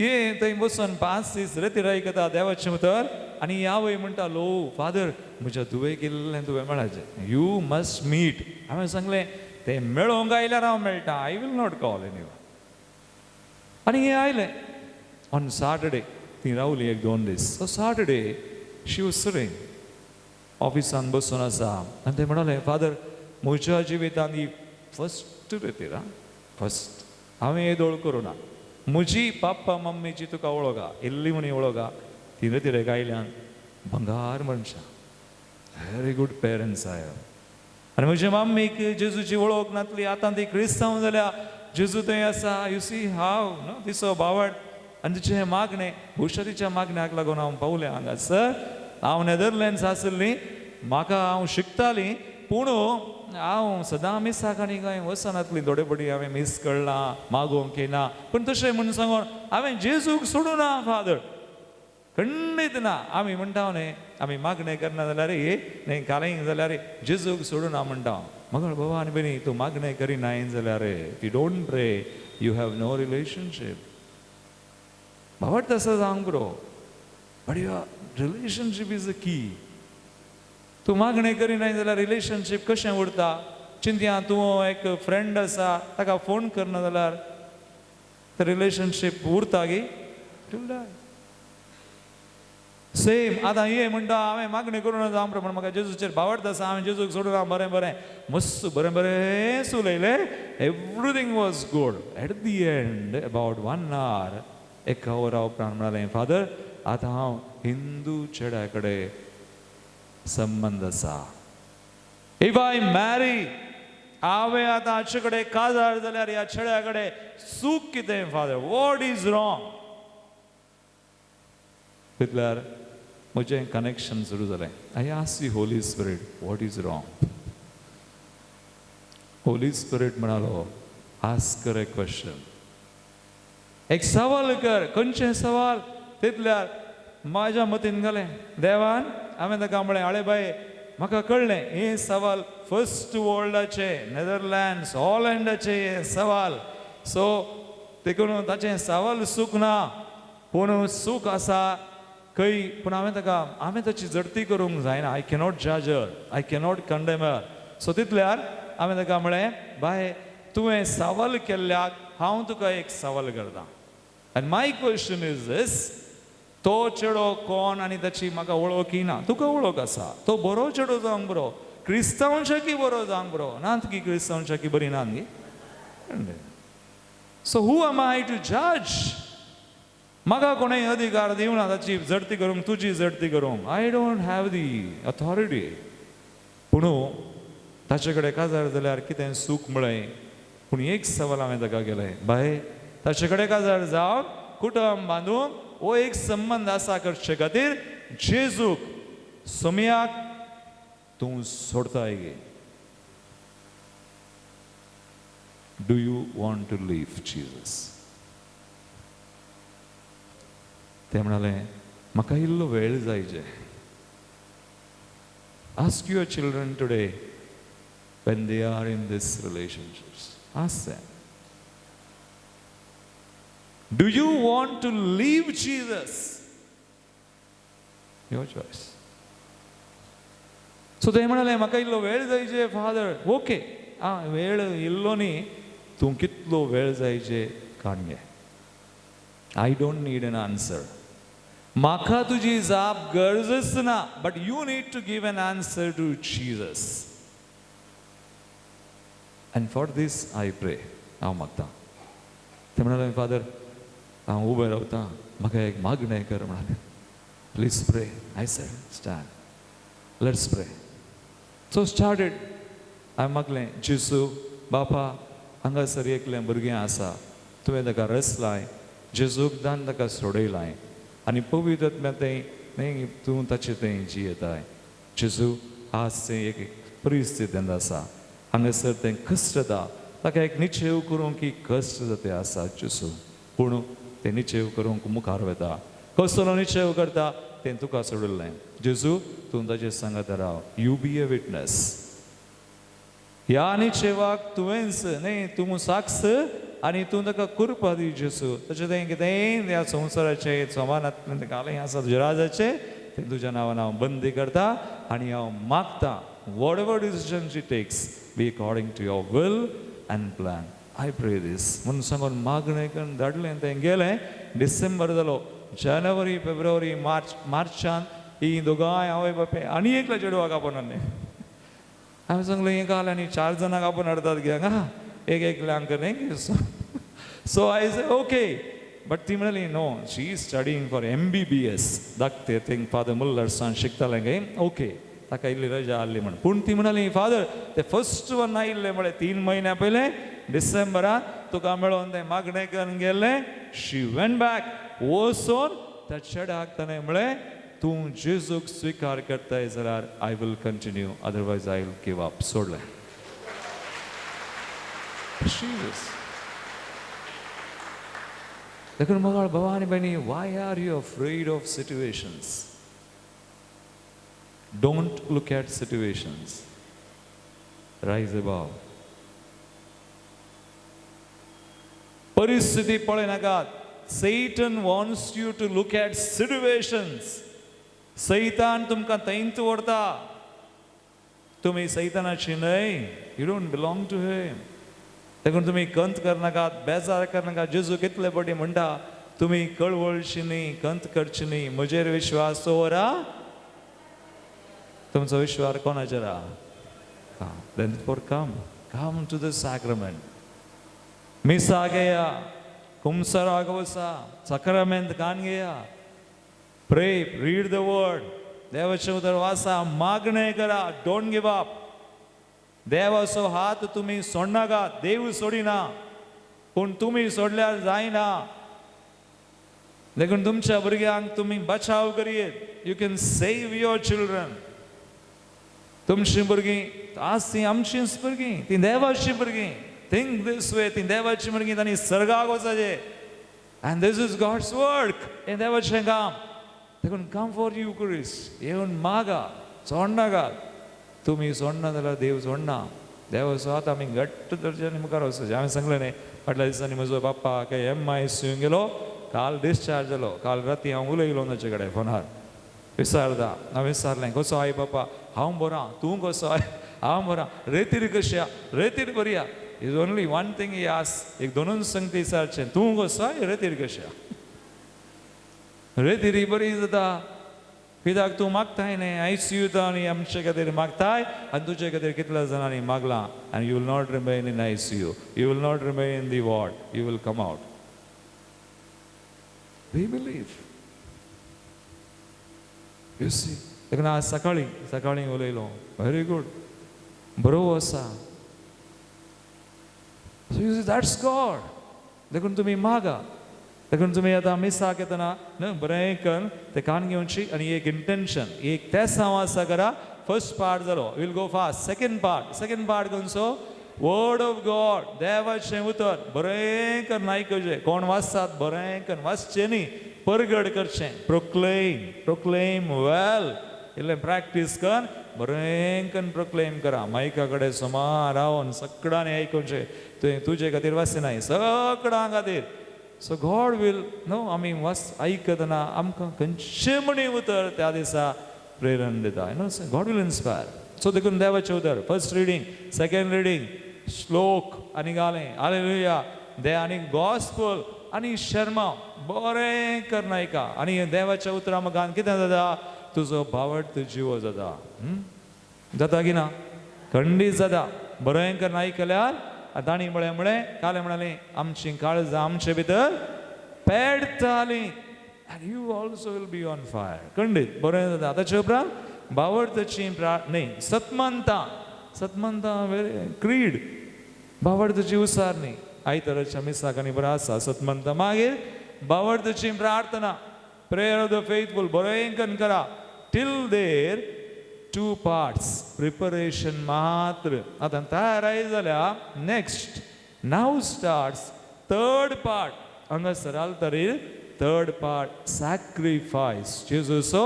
ये थंय बसून 5 दीस रेतीर आयकता देवाचें उतर. आनी आवय म्हणटा, लो फादर म्हज्या धुवेक इल्लें तुवें मेळाचें, you must meet. हांवें सांगलें तें मेळोवंक आयल्यार हांव मेळटा, I will not call any. आनी हें आयलें ऑन सॅटर्डे, ती रावली 1-2 दीस. So Saturday she was sitting ऑफिसान बसून आसा आनी तें म्हणालें, फादर म्हज्या जिवितांत ही फस्ट रेतीर, फस्ट हांवें येदोळ करूं ना, म्हजी पाप्पा मम्मीची तुका वळखा, इल्ली म्हणी वळखा, ती रेतीरेक आयल्यान भंगार मनशां, व्हेरी गूड पेरंट्स I. आनी म्हजे मम्मीक जेजूची वळख नासली, आतां ती क्रिस्तांव जाल्या, जेजू थंय आसा, you see हांव न्हू तिचो भावड आनी तिचें हें मागणें, भोवशा तिच्या मागण्याक लागून हांव पावलें हांगासर. हांव नेदरलँड्स आसली, म्हाका हांव शिकतालीं, पूण हांव सदां मिसाक आनी कांय वचनासली, थोडे फावटी हांवें मीस कळ्ळां, मागोवंक येना, पूण तशें म्हूण सांगून हांवें जेजूक सोडूं ना फादर, खंडीत ना. आमी म्हणटा न्ही, आमी मागणें करना जाल्यार न्ही कालें जाल्यार जेजूक सोडूं ना म्हणटा. मगळ बाबा आनी भयणी, तूं मागणें करिनाय जाल्यार, if you don't pray you have no relationship. बाबा तसो जावंक पुरो, but your relationship is a key. तूं मागणें करिनाय जाल्यार रिलेशनशीप कशें उरता? चिंतया, तूं एक फ्रेंड आसा ताका फोन करना जाल्यार ते रिलेशनशीप उरता गी? सेम आतां ये म्हणटा हांवें मागणी करूं ना जावं पूण म्हाका जेजूचेर भावार्थ आसा, हांवें जेजूक सोडूं ना. बरें बरें मस्त बरें बरें उलयलें, everything was good. At the end about 1 hour, एका वरा उपरांत म्हणालें, फादर आतां हांव हिंदू चेड्या कडेन संबंद आसा, if I marry, हांवें आतां हाचे कडेन काजार जाल्यार ह्या चेड्या कडेन चूक कितें फादर, what is wrong? तितल्यार म्हजें कनेक्शन सुरू जालें. I ask the Holy Spirit what is wrong. Holy Spirit म्हणालो, आस्क कर ए क्वेश्चन, एक सवाल कर. खंयचें सवाल? तितल्यार म्हाज्या मतीन घालें देवान, हांवें ताका म्हळें, आळे बाये म्हाका कळ्ळें हें सवाल फस्ट वर्ल्डाचें, नेदरलँड्स हॉलँडाचें हें सवाल. सो देखून ताचें सवाल सूख ना, पूण सूख आसा खंय. पूण हांवें ताका, हांवें ताची जडती करूंक जायना, I cannot जज हर, I cannot condemn her. So तितल्यार हांवें ताका म्हळें, बाय तुवें सवाल केल्ल्याक हांव तुका एक सवाल करता, आनी my question is these, तो चेडो कोण आनी ताची म्हाका वळख ना, तुका वळख आसा, तो बरो चेडो जावंक बरो, क्रिस्तांवच्याकी बरो जावंक बरो, ना तुकी क्रिस्तांवच्याकी बरी ना न्ही. So who am I to जज? म्हाका कोणेय अधिकार दिवना ताची जडती करूंक, तुजी जडती करूंक, I don't have the authority. पूण ताचे कडेन काजार जाल्यार कितें सूख म्हळें. पूण एक सवाल हांवें ताका केलें, बाय ताचे कडेन काजार जावन कुटुंब बांदून हो एक संबंद आसा करचे खातीर जेजूक सोमयाक तूं सोडताय गे? Do you want to leave Jesus? ते म्हणाले, म्हाका इल्लो वेळ जायचे. Ask your children today when they are in this relationships, ask them, do you want to leave Jesus? Your choice. So ते म्हणाले, म्हाका इल्लो वेळ जायचे फादर. ओके, आं वेळ इल्लो न्ही, तूं कितलो वेळ जायचे काड घे, I don't need an answer. म्हाका तुजी जाप गरजच ना, but you need to give an answer to Jesus. And for this I pray. हांव मागता. ते म्हणाले, फादर हांव उबें रावता, म्हाका एक मागणें कर म्हणाले, please pray. I said stand, let's pray. So started. हांवें मागलें, जेजू बापा हांगासर एकलें भुरगें आसा, तुवें ताका रसलाय, जेजूक दान ताका सोडयलाय आनी पवित्र तें न्ही तूं ताचें थंय जियेताय. जेजू आज तें एक परिस्थितींत आसा, हांगासर तें कश्ट जाता, ताका एक निश्चय करूंक की कश्ट जाता आसा जेजू, पूण तें निश्चेव करूंक मुखार वता. कसलो निश्चेव करता तें तुका सोडिल्लें. जेजू तूं ताजे सांगत राव. You be a witness. ह्या निश्चेवाक तुवेंच न्ही तूं साक्ष आनी तूं ताका कृपा दी जेजू. तशें तें कितेंय ह्या संवसाराचें समानांतल्यान ताका आलें आसा तुज्या राजाचें तें तुज्या नांवान हांव बंदी करता आनी हांव मागता whatever decision she takes be according to your will and plan. I pray this. म्हणून सांगून मागणें करून धाडलें तें गेलें. डिसेंबर जालो, जानेवारी फेब्रुवारी मार्च, मार्चान ही दोगांय आवय बापाय आनी एकल्या चेडवाक आपोवन हाडलें. हांवें सांगलें हें काल आनी 4 जाणांक आपोवन हाडटात गे हांगा एक एकल्यांक न्ही. So I say okay. But ती म्हणली no, she is studying for MBBS. धाकटे थिंग फादर मुल्लर्सान शिकतालें गे. ओके, ताका इल्ली रजा आहली म्हण. पूण ती म्हणाली फादर ते फर्स्ट वन आयिल्लें म्हळें 3 म्हयन्या पयलें डिसेंबरान तुका मेळोन तें मागणें करून गेल्लें. शी वेंट बॅक वचोन त्या चेड्याक ताणें म्हळें तूं जेजूक स्विकार करताय जाल्यार I will continue, otherwise I will give up. सोडलें. देखून मोगाळ भावा आनी भयणी, why are you afraid of situations? Don't look at situations. Rise above. परिस्थिती पळयनाकात. Satan wants you to look at situations. सैतान तुमकां थंयच व्हरता. तुमी सैतानाची न्हय. You don't belong to him. देखून तुमी कंत करनाकात, बेजार करनाकात. जेजू कितले फावटी म्हणटा तुमी कळवळची न्ही, कंत करची न्ही, म्हजेर विश्वास दवरा. तुमचो विश्वास कोणाचेर आहा? Then for come, come to the sacrament. मिसा घेया, कुमसराक वसा, साक्रामेंत कान घेया, pray, read the word, देवाचें उतर वाचा, मागणें करा. Don't give up. देवाचो हात तुमी सोडनाकात. देव सोडिना पूण तुमी सोडल्यार जायना. देखून तुमच्या भुरग्यांक तुमी बचाव करयेत. You can save your children. तुमचीं भुरगीं आज तीं आमचींच भुरगीं, तीं देवाचीं भुरगीं. Think these way. तीं देवाचीं भुरगीं, तांणी सर्गाक वचपाचें. And this is God's work. हें देवाचें काम. देखून कम फॉर युक्रिस्ट. येवन मागा, सोडनाकात. तुमी सोडना जाल्यार देव सोडना. देवाचो हात आमी घट्ट दर्जानी मुखार वचपाचें. हांवें सांगलें न्ही फाटल्या दिसांनी म्हजो बाप्पा काय MICU गेलो, काल डिस्चार्ज जालो. काल राती हांव उलयलो ताचे कडेन फोनार. विचारता हांवें विचारलें कसो I बापा? हांव बरो, तूं कसो I? हांव बरो. रेतीर कशी आहा? रेतीर बरी आहा. Is only one thing he ask. एक दोनूच संगती विचारचें, तूं कसो I, रेतीर कशी आहा? रेतीर बरी जाता कित्याक तूं मागताय न्ही ICU आनी आमचे खातीर मागताय आनी तुजे खातीर कितल्या जाणांनी मागलां. आनी you will not remain in ICU, you will not remain in the ward, you will come out. We believe. You see. देखून आज सकाळीं सकाळीं उलयलो. व्हेरी गूड, बरो आसा. So you see that's God. देखून तुमी मागा. देखून तुमी आतां मिसाक येतना न्हू बरें करून तें कान घेवची आनी एक इंटेन्शन, एक तेसांव आसा करा. फर्स्ट पार्ट जालो, will go fast. Second part, second part खंयचो? Word of God, देवाचें उतर बरें करून आयकुचें. कोण वाचतात बरें करून वाचचें न्ही, परगड करचें. प्रोक्लेम, प्रोक्लेम वेल. इल्लें प्रॅक्टीस कर, बरें करून प्रोक्लेम करा. मायका कडेन सुमार रावन सगळ्यांनी आयकुचें. तुवें तुजे खातीर वाचिनाय, सगळ्यां खातीर. सो गॉड will न्हू आमी वाच आयकतना आमकां खंयचें म्हणी उतर त्या दिसा प्रेरण दिता. You know God will inspire. So देखून देवाचें उतर फर्स्ट रिडींग, सेकंड रिडींग, श्लोक आनी गालें हालेलुया दे आनी गॉस्पल आनी शर्मा बरें करून आयका. आनी देवाच्या उतरां मुखार कितें जाता? तुजो भावार्थ जिवो जाता. जाता की ना? खंडीत जाता. बरें करून आयकल्यार तांणी म्हळें म्हळें कालें म्हणालें आमचीं काळजां आमचे भितर पेटतालीं. And you also will be on fire. खंडीत बरें जाता. ताचे उपरांत भावार्थाची न्ही सतमंतां, सतमंतां वेरी क्रीड, भावार्थाची उसार न्ही. आयताराच्या मिसाक आनी बरें आसा सतमंतां. मागीर भावार्थाची प्रार्थना, प्रेयर ऑफ the faithful बरें करून करा. Till there 2 parts preparation मात्र. आतां तयार जाल्या. Next now starts third part. हांगासर आल्तारीर थर्ड पार्ट सॅक्रिफायस, जेजूचो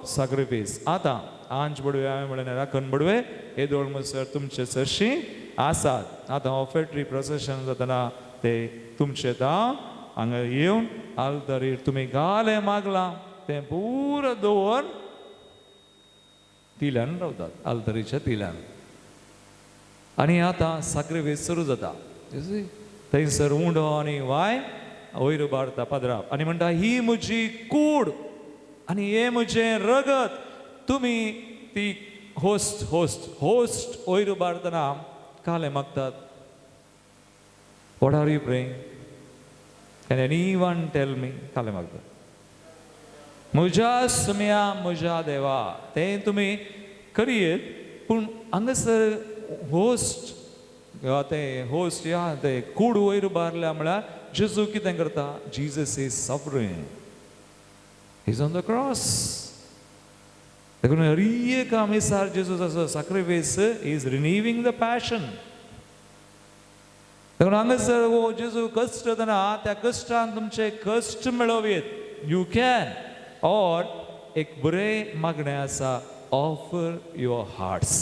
सॅक्रिफायस. आतां आंज बडवे हांवें म्हणलें राखण बडवे हे दोळ म्हणसर तुमचे सरशी आसात. आतां ऑफेट्री प्रोसेशन जातना ते तुमचे तां हांगा येवन आल्तारीर तुमी गाले मागलां तें पुरो दवर तिल्यान रावतात, आल्तारीच्या तिल्यान. आनी आतां साक्रिफायस सुरू जाता. थंयसर उंडो आनी वाय वयर उबारता पाद्राप आनी म्हणटा ही म्हजी कूड आनी हें म्हजें रगत. तुमी ती होस्ट होस्ट होस्ट वयर उबारतना काले मागतात. What are you praying? Can anyone tell me? काले मागतात म्हज्या सुम्या म्हज्या देवा. तें तुमी करयेत पूण हांगासर होस्ट तें होस्ट या ते कूड वयर उबारल्या म्हळ्यार जेजू कितें करता? Jesus is suffering, is on the cross. देखून हर एका मिसार जेजूचो sacrifice is renewing the passion. देखून हांगासर हो जेजू कश्ट जातना त्या कश्टान तुमचे कश्ट मेळोवयेत. You can or एक बरें मागणें आसा, ऑफर your hearts.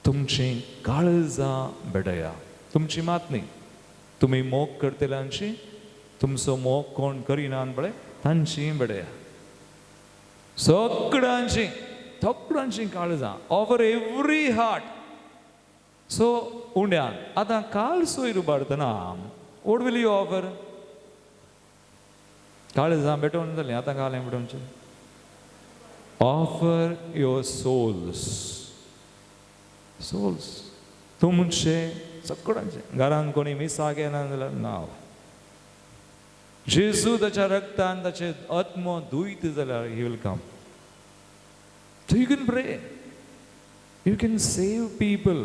तुमचीं काळजां भेटया, तुमची मात न्ही, तुमी मोग करतल्यांची, तुमचो मोग कोण करिना पळय तांची भेटया, सगळ्यांची सगळ्यांची काळजां, ऑफर एवरी हार्ट. सो उंड्यान आतां काळ सोयर उबारतना what will you offer? काळजां भेटोवन जालीं, आतां कालें भेटोवचें. ऑफर your souls, souls तुमचे सगळ्यांचे. घरान कोणी मिसाक येना जाल्यार नांव जेजू ताच्या रक्तान ताचे आत्मो दुयत जाल्यार he will come. So you can pray, you can save people.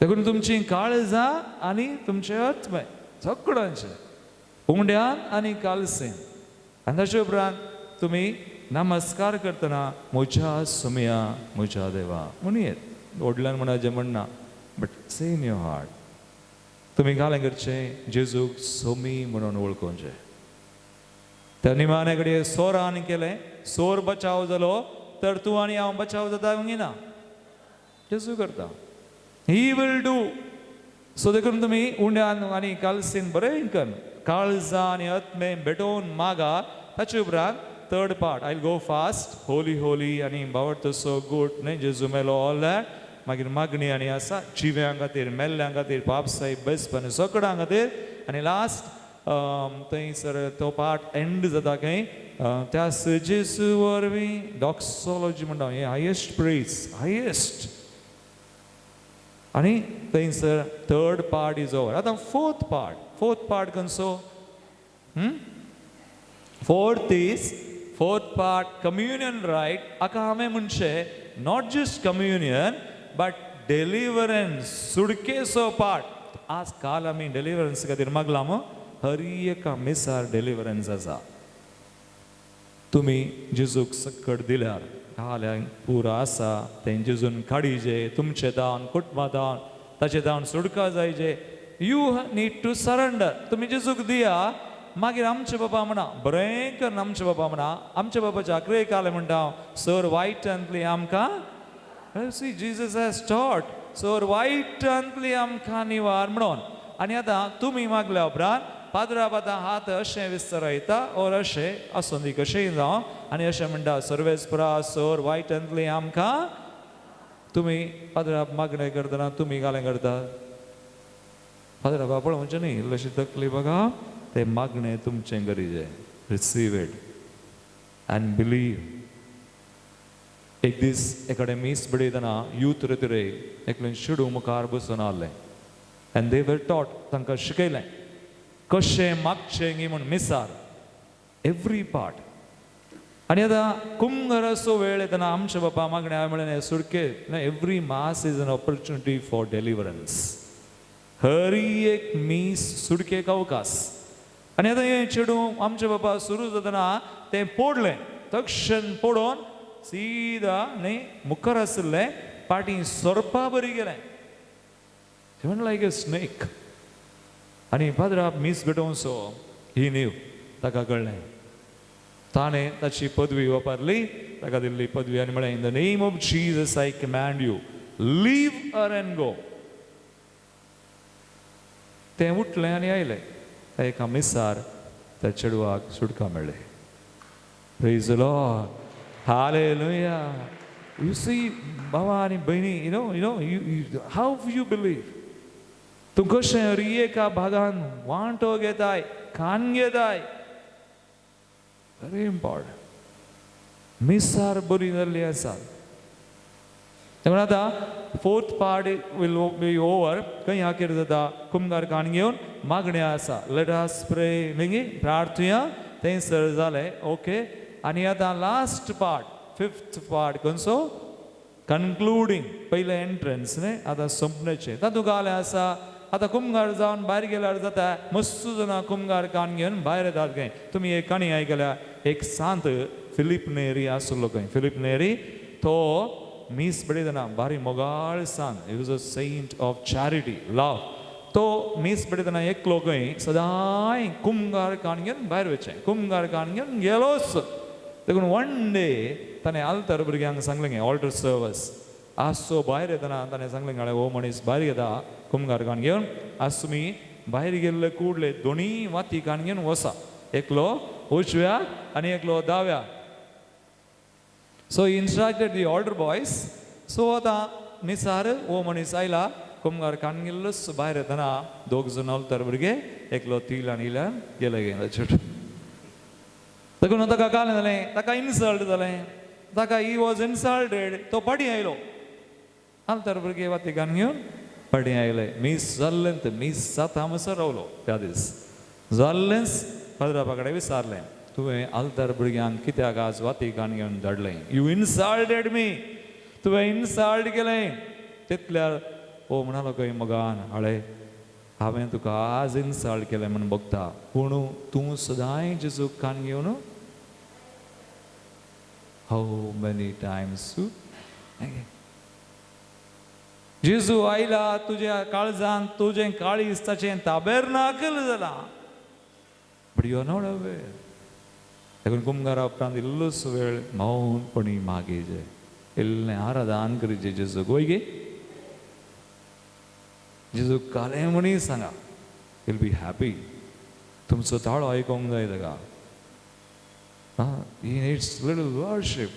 देखून तुमची काळजां आनी तुमचे आत्मे सगळ्यांचे उंड्यान आनी कालसेन. आनी ताचे उपरांत तुमी नमस्कार करतना म्हज्या सुमया म्हज्या देवा म्हणयेत. व्हडल्यान म्हणाचें म्हणना, but say in your heart. तुमी घालें करचें जेजूक सोमी म्हणून वळखोवचें. त्या निमाणे कडेन सोरान केलें, सोर बचाव जालो तर तूं आनी हांव बचाव जाता ना, जेजू करता, he will do. सो देखून तुमी उंड्यान आनी कालसीन बरें कर, काळजां आनी आत्मे भेटोवन मागा. ताचे उपरांत third part, I will go fast, holy holy आनी बावडतो सो गूड न्हय जेजू मेलो ऑल that. मागीर मागणी आनी आसा जिव्यां खातीर, मेल्ल्यां खातीर, पापसाई बेसपण सगळ्यां खातीर. आनी लास्ट थंयसर तो पार्ट एंड जाता खंय त्या जेजू वरवीं डॉक्सोलॉजी म्हणटा, हें हायेस्ट प्रेज, हायेस्ट. आनी थंयसर थर्ड पार्ट is over. आतां फोर्थ पार्ट, फोर्थ पार्ट खंयचो? Fourth is fourth part communion right. हाका हांवें म्हणचें not just communion but deliverance, सुडकेचो part. आज काल आमी डिलिवरन्स खातीर मागलां मू, हर एका मिसार डिलिवरन्स आसा. तुमी जेजूक सकट दिल्यार काल पुरो आसा तें जेजून काडीजे, तुमचे दावन, कुटुंबा दावन, ताचे दावन सुडका जायजे. You need to surrender. तुमी जेजूक दिया, मागीर आमचे बाबा म्हणा बरें करून आमचे बाबा म्हणा, आमच्या बाबाच्या आक्रे काल म्हणटा हांव सर वायटांतली आमकां, see Jesus has taught, sir वायटांतली आमकां निवार म्हणून. आनी आतां तुमी मागल्या उपरांत पाद्राब आतां हात अशें विस्तरायता ओर अशें आसूं दी कशेंय जावं, आनी अशें म्हणटा सर्वेस्परा सर वायटांतली आमकां. तुमी पाद्राब मागणें करतना तुमी घालें करता पाद्राबा पळोवचें न्ही, इल्लेशी तकली बघा, ते मागणें तुमचें गरजें. Receive it and believe. एक दीस एकडे मीस बडयतना यूथ रे एकलें शिडू मुखार बसून आहलें एंड they were टॉट, तांकां शिकयलें कशें मागचें गी म्हूण मिसार एवरी पार्ट. आनी आतां कुमघराचो वेळ येतना आमच्या बापा मागणें हांवें म्हणलें Sudke, every mass is an opportunity for deliverance. हर एक मीस सुडकेक अवकाश. आनी आतां हें चेडूं आमचे बाबा सुरू जातना तें पोडलें, तक्षण पोडोन सीदा न्ही मुखार आशिल्लें पाटी सोरपा बरी गेलें, इवन लायक ए स्नेक. आनी पाद्राप मीस भेटोवचो ही न्हीव ताका कळ्ळें. ताणें ताची पदवी वापरली, ताका दिल्ली पदवी, आनी म्हळें, in the name of Jesus I command you, leave her and go. तें उठलें आनी आयलें. त्या एका मिसार त्या चेडवाक सुटका मेळ्ळी. Praise the Lord. Hallelujah. You see, बाबा आनी भयणी, you know, you how you believe. तूं कशें एका भागान वांटो घेताय, खान घेताय, व्हेरी इम्पॉर्टंट. मिसार बरी जाल्ली आसा. देखून आतां fourth part will be over. खंय आखेर जाता? कुमगार काण घेवन मागणें आसा. Let us pray, मागीर प्रार्थुया. थंयसर जालें, ओके. आनी आतां लास्ट पार्ट, फिफ्थ पार्ट खंयचो? कन्क्लुडींग. पयलें एंट्रन्स न्ही, आतां सोंपण्याचें. तातूंत घालें आसा आतां कुमगार जावन भायर गेल्यार जाता. मस्त जाणां कुमगार कान घेवन भायर येतात खंय. तुमी एक काणी आयकल्या, एक सांत फिलीप नेरी आसलो खंय. फिलीप नेरी तो मीस बडयतना बारी मोगाळ सांत, he was a saint of charity, love. तो मीस बडयतना एकलो खंय सदांय कुमगार कान घेवन भायर वचचें, कुमगार कान घेवन गेलोच. देखून वन डे ताणें आल्तार भुरग्यांक सांगलें, ऑल्टर सर्वस आसचो भायर येतना ताणें सांगलें, गाळे हो मनीस भायर येता कुमगार कान घेवन, आज तुमी भायर गेल्ले कुडले दोनी वाती कान घेवन वसा, एकलो उजव्या आनी एकलो दाव्या. So he instructed the altar boys. So आतां मिसार हो मनीस आयला कुमगार कान गेल्लोच भायर येतना दोग जाण आल्तार भुरगे, एकलो तिल आनी इल्यान गेले गेले छोट. देखून ताका कालें जालें, ताका इन्सल्ट जालें, ताका he was insulted. तो पाटी आयलो, आल्तार भुरगे वाती कान घेवन पाटी आयले. मीस जाल्लें तें, मीस जाता म्हणसर रावलो त्या दीस. जाल्लेंच पाद्रापा कडेन विचारलें, तुवें आल्तार भुरग्यांक कित्याक आज वाती कान घेवन धाडलें? You insulted मी, तुवें इन्सल्ट केलें. तितल्यार ओ म्हणालो खंय मोगान, हाळे हांवें तुका आज इन्सल्ट केलें म्हूण भोगता, पूण तूं सदांय जेजूक कान घेवन how many times जेजू आयला तुज्या काळजान, तुजें काळीज ताचें ताबेरनाकल जालां, but you are not aware. देखून कुमगारा उपरांत इल्लोसो वेळ मौनपणी मागीजे, इल्लें आराधन करीचे जेजूक. वय गे जेजूक कालें म्हणी सांगा, will be happy. तुमचो ताळो आयकोंक जाय ताका. He needs little worship.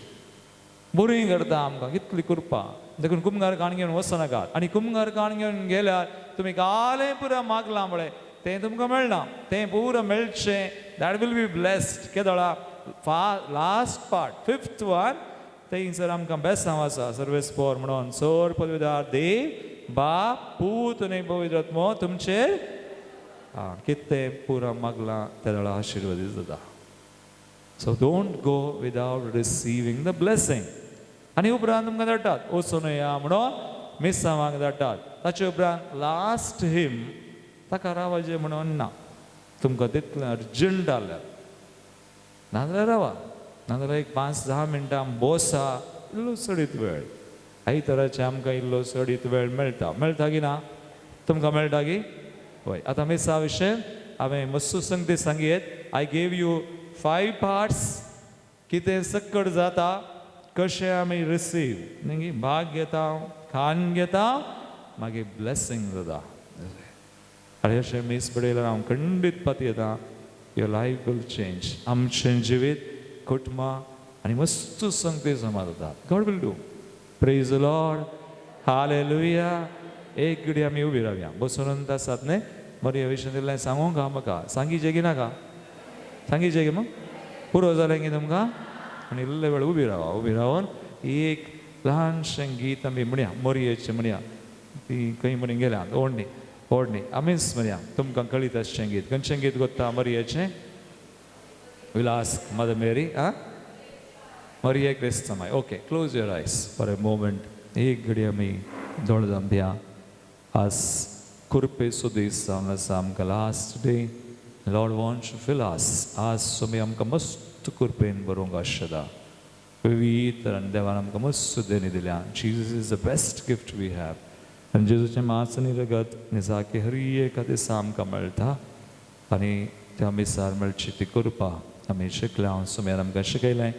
बरी करता आमकां कितली कृपा. देखून कुमगार काण घेवन वचनाकात. आनी कुमगार काण घेवन गेल्यार तुमी कालें पुरा मागलां म्हळें तें तुमकां मेळना, तें पुरा मेळचें. That will be blessed. केदळा last part, fifth one, थंयसर आमकां बेसांव आसा सर्वेस पोर म्हणून. सोर पदवीदार देव बाप पूत आनी पवित्र आत्मो तुमचेर कितें पुरा मागलां त्या वेळार आशिर्वादीत जाता. So don't go without receiving the blessing. आनी उपरांत तुमकां धाडटात वचून या म्हणून मिसांवाक धाडटात. ताचे उपरांत लास्ट हिम ताका रावाचें म्हणून ना, तुमकां तितलें अर्जंट जाल्यार नाजाल्यार रावा, नाजाल्यार एक 5-10 मिनटां बसा, इल्लो चडीत वेळ. आयताराचें आमकां इल्लो चडीत वेळ मेळटा, मेळटा की ना? तुमकां मेळटा की? हय. आतां मिसा विशय हांवें मस्तू संगती सांगयत. I gave you 5 parts. कितें सक्कड जाता, कशें आमी रिसीव न्ही, भाग घेता, खान घेता, मागीर ब्लेसींग जाता. आनी अशें मीस पडयल्यार हांव खंडीत पातयेता, your life will change. आमचें जिवीत, कुटुंबां आनी मस्त संगती जमा जाता. God will do. Praise the Lord. Hallelujah. एक घडी आमी उबी रावया, बसून आसात न्ही. मरे ह्या विशयान इल्लें सांगूंक हा म्हाका, सांगीचें की नाका? सांगीचें की मग पुरो जालें की तुमकां? आनी इल्ले वेळ उबी रावा. उबी रावन एक ल्हानशें गीत आमी म्हणया, मोरयेचें म्हणया. ती खंय म्हणी गेल्या ओडणी ओडणी आमीच म्हणया. तुमकां कळीत आसचें गीत. खंयचें गीत गोत्ता मरयेचें? Will ask mother Mary. आं, मरिये क्रिस्तमाय. Okay, close your eyes for a moment. एक घडी आमी दोळे धांपया. आज कुरपेचो दीस जावन आसा आमकां, last day. Lord wants to fill us. आज तुमी आमकां मस्त कुरपेन बरोवंक आशेता. विविध तरांनी देवान आमकां मस्त देणी दिल्या. Jesus is the best gift we have. आनी जेजूचें मांस आनी रगत निजाकी हर एका दिसा आमकां मेळटा आनी त्या मिसार मेळची ती कृपा आमी शिकल्या. सुम्यार आमकां शिकयलें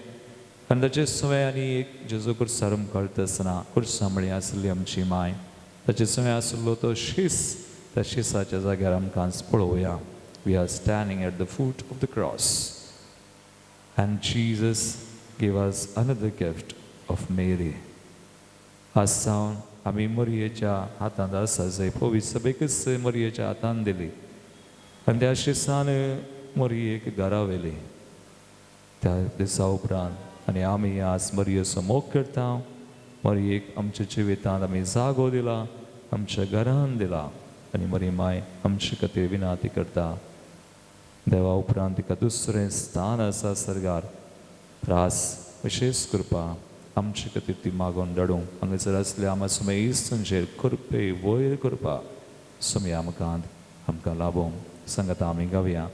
आनी ताचे सुवें आनी एक जेजू कुर्सार उमकळटा आसतना कुर्सा म्हळी आसली आमची माय, ताचे सुवें आसलो तो शीस, त्या शिसाच्या जाग्यार आमकां पळोवया. We are standing at the foot of the cross and Jesus gave us another gift of Mary. आज सावन आमी मरयेच्या हातांत आसा, जंय पवित्र सभेकच मरयेच्या हातान दिली आनी त्या शिसान मरयेक घरा व्हेली. त्या दिसा उपरांत आनी आमी आज मरयेचो मोग करता. मरयेक आमच्या जिवितांत आमी जागो दिला, आमच्या घरान दिला आनी मरी माय आमचे खातीर विनाती करता. देवा उपरांत तिका दुसरें स्थान आसा सर्गार. त्रास विशेश कृपा आमचे खातीर ती मागोवन धाडूं. हांगासर आसल्या आमा सुमे इस्तंचेर कृपे वयर करपा सुमे आमकां आमकां लाभोवंक सांगता. आमी गावया.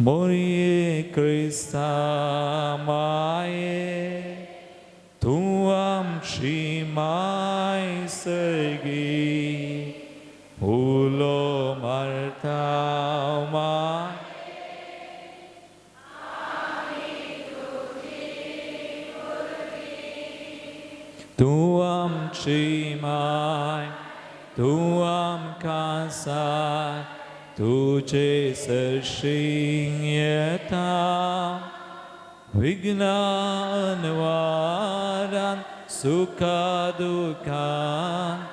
मोरये क्रिस्ता माये तूं आमची माय सर्गी, उलो मारता माय तूं आमची माय, तूं आमकां साय, तुजे सरशीं येता. विघ्नान वारान सुखा दुखान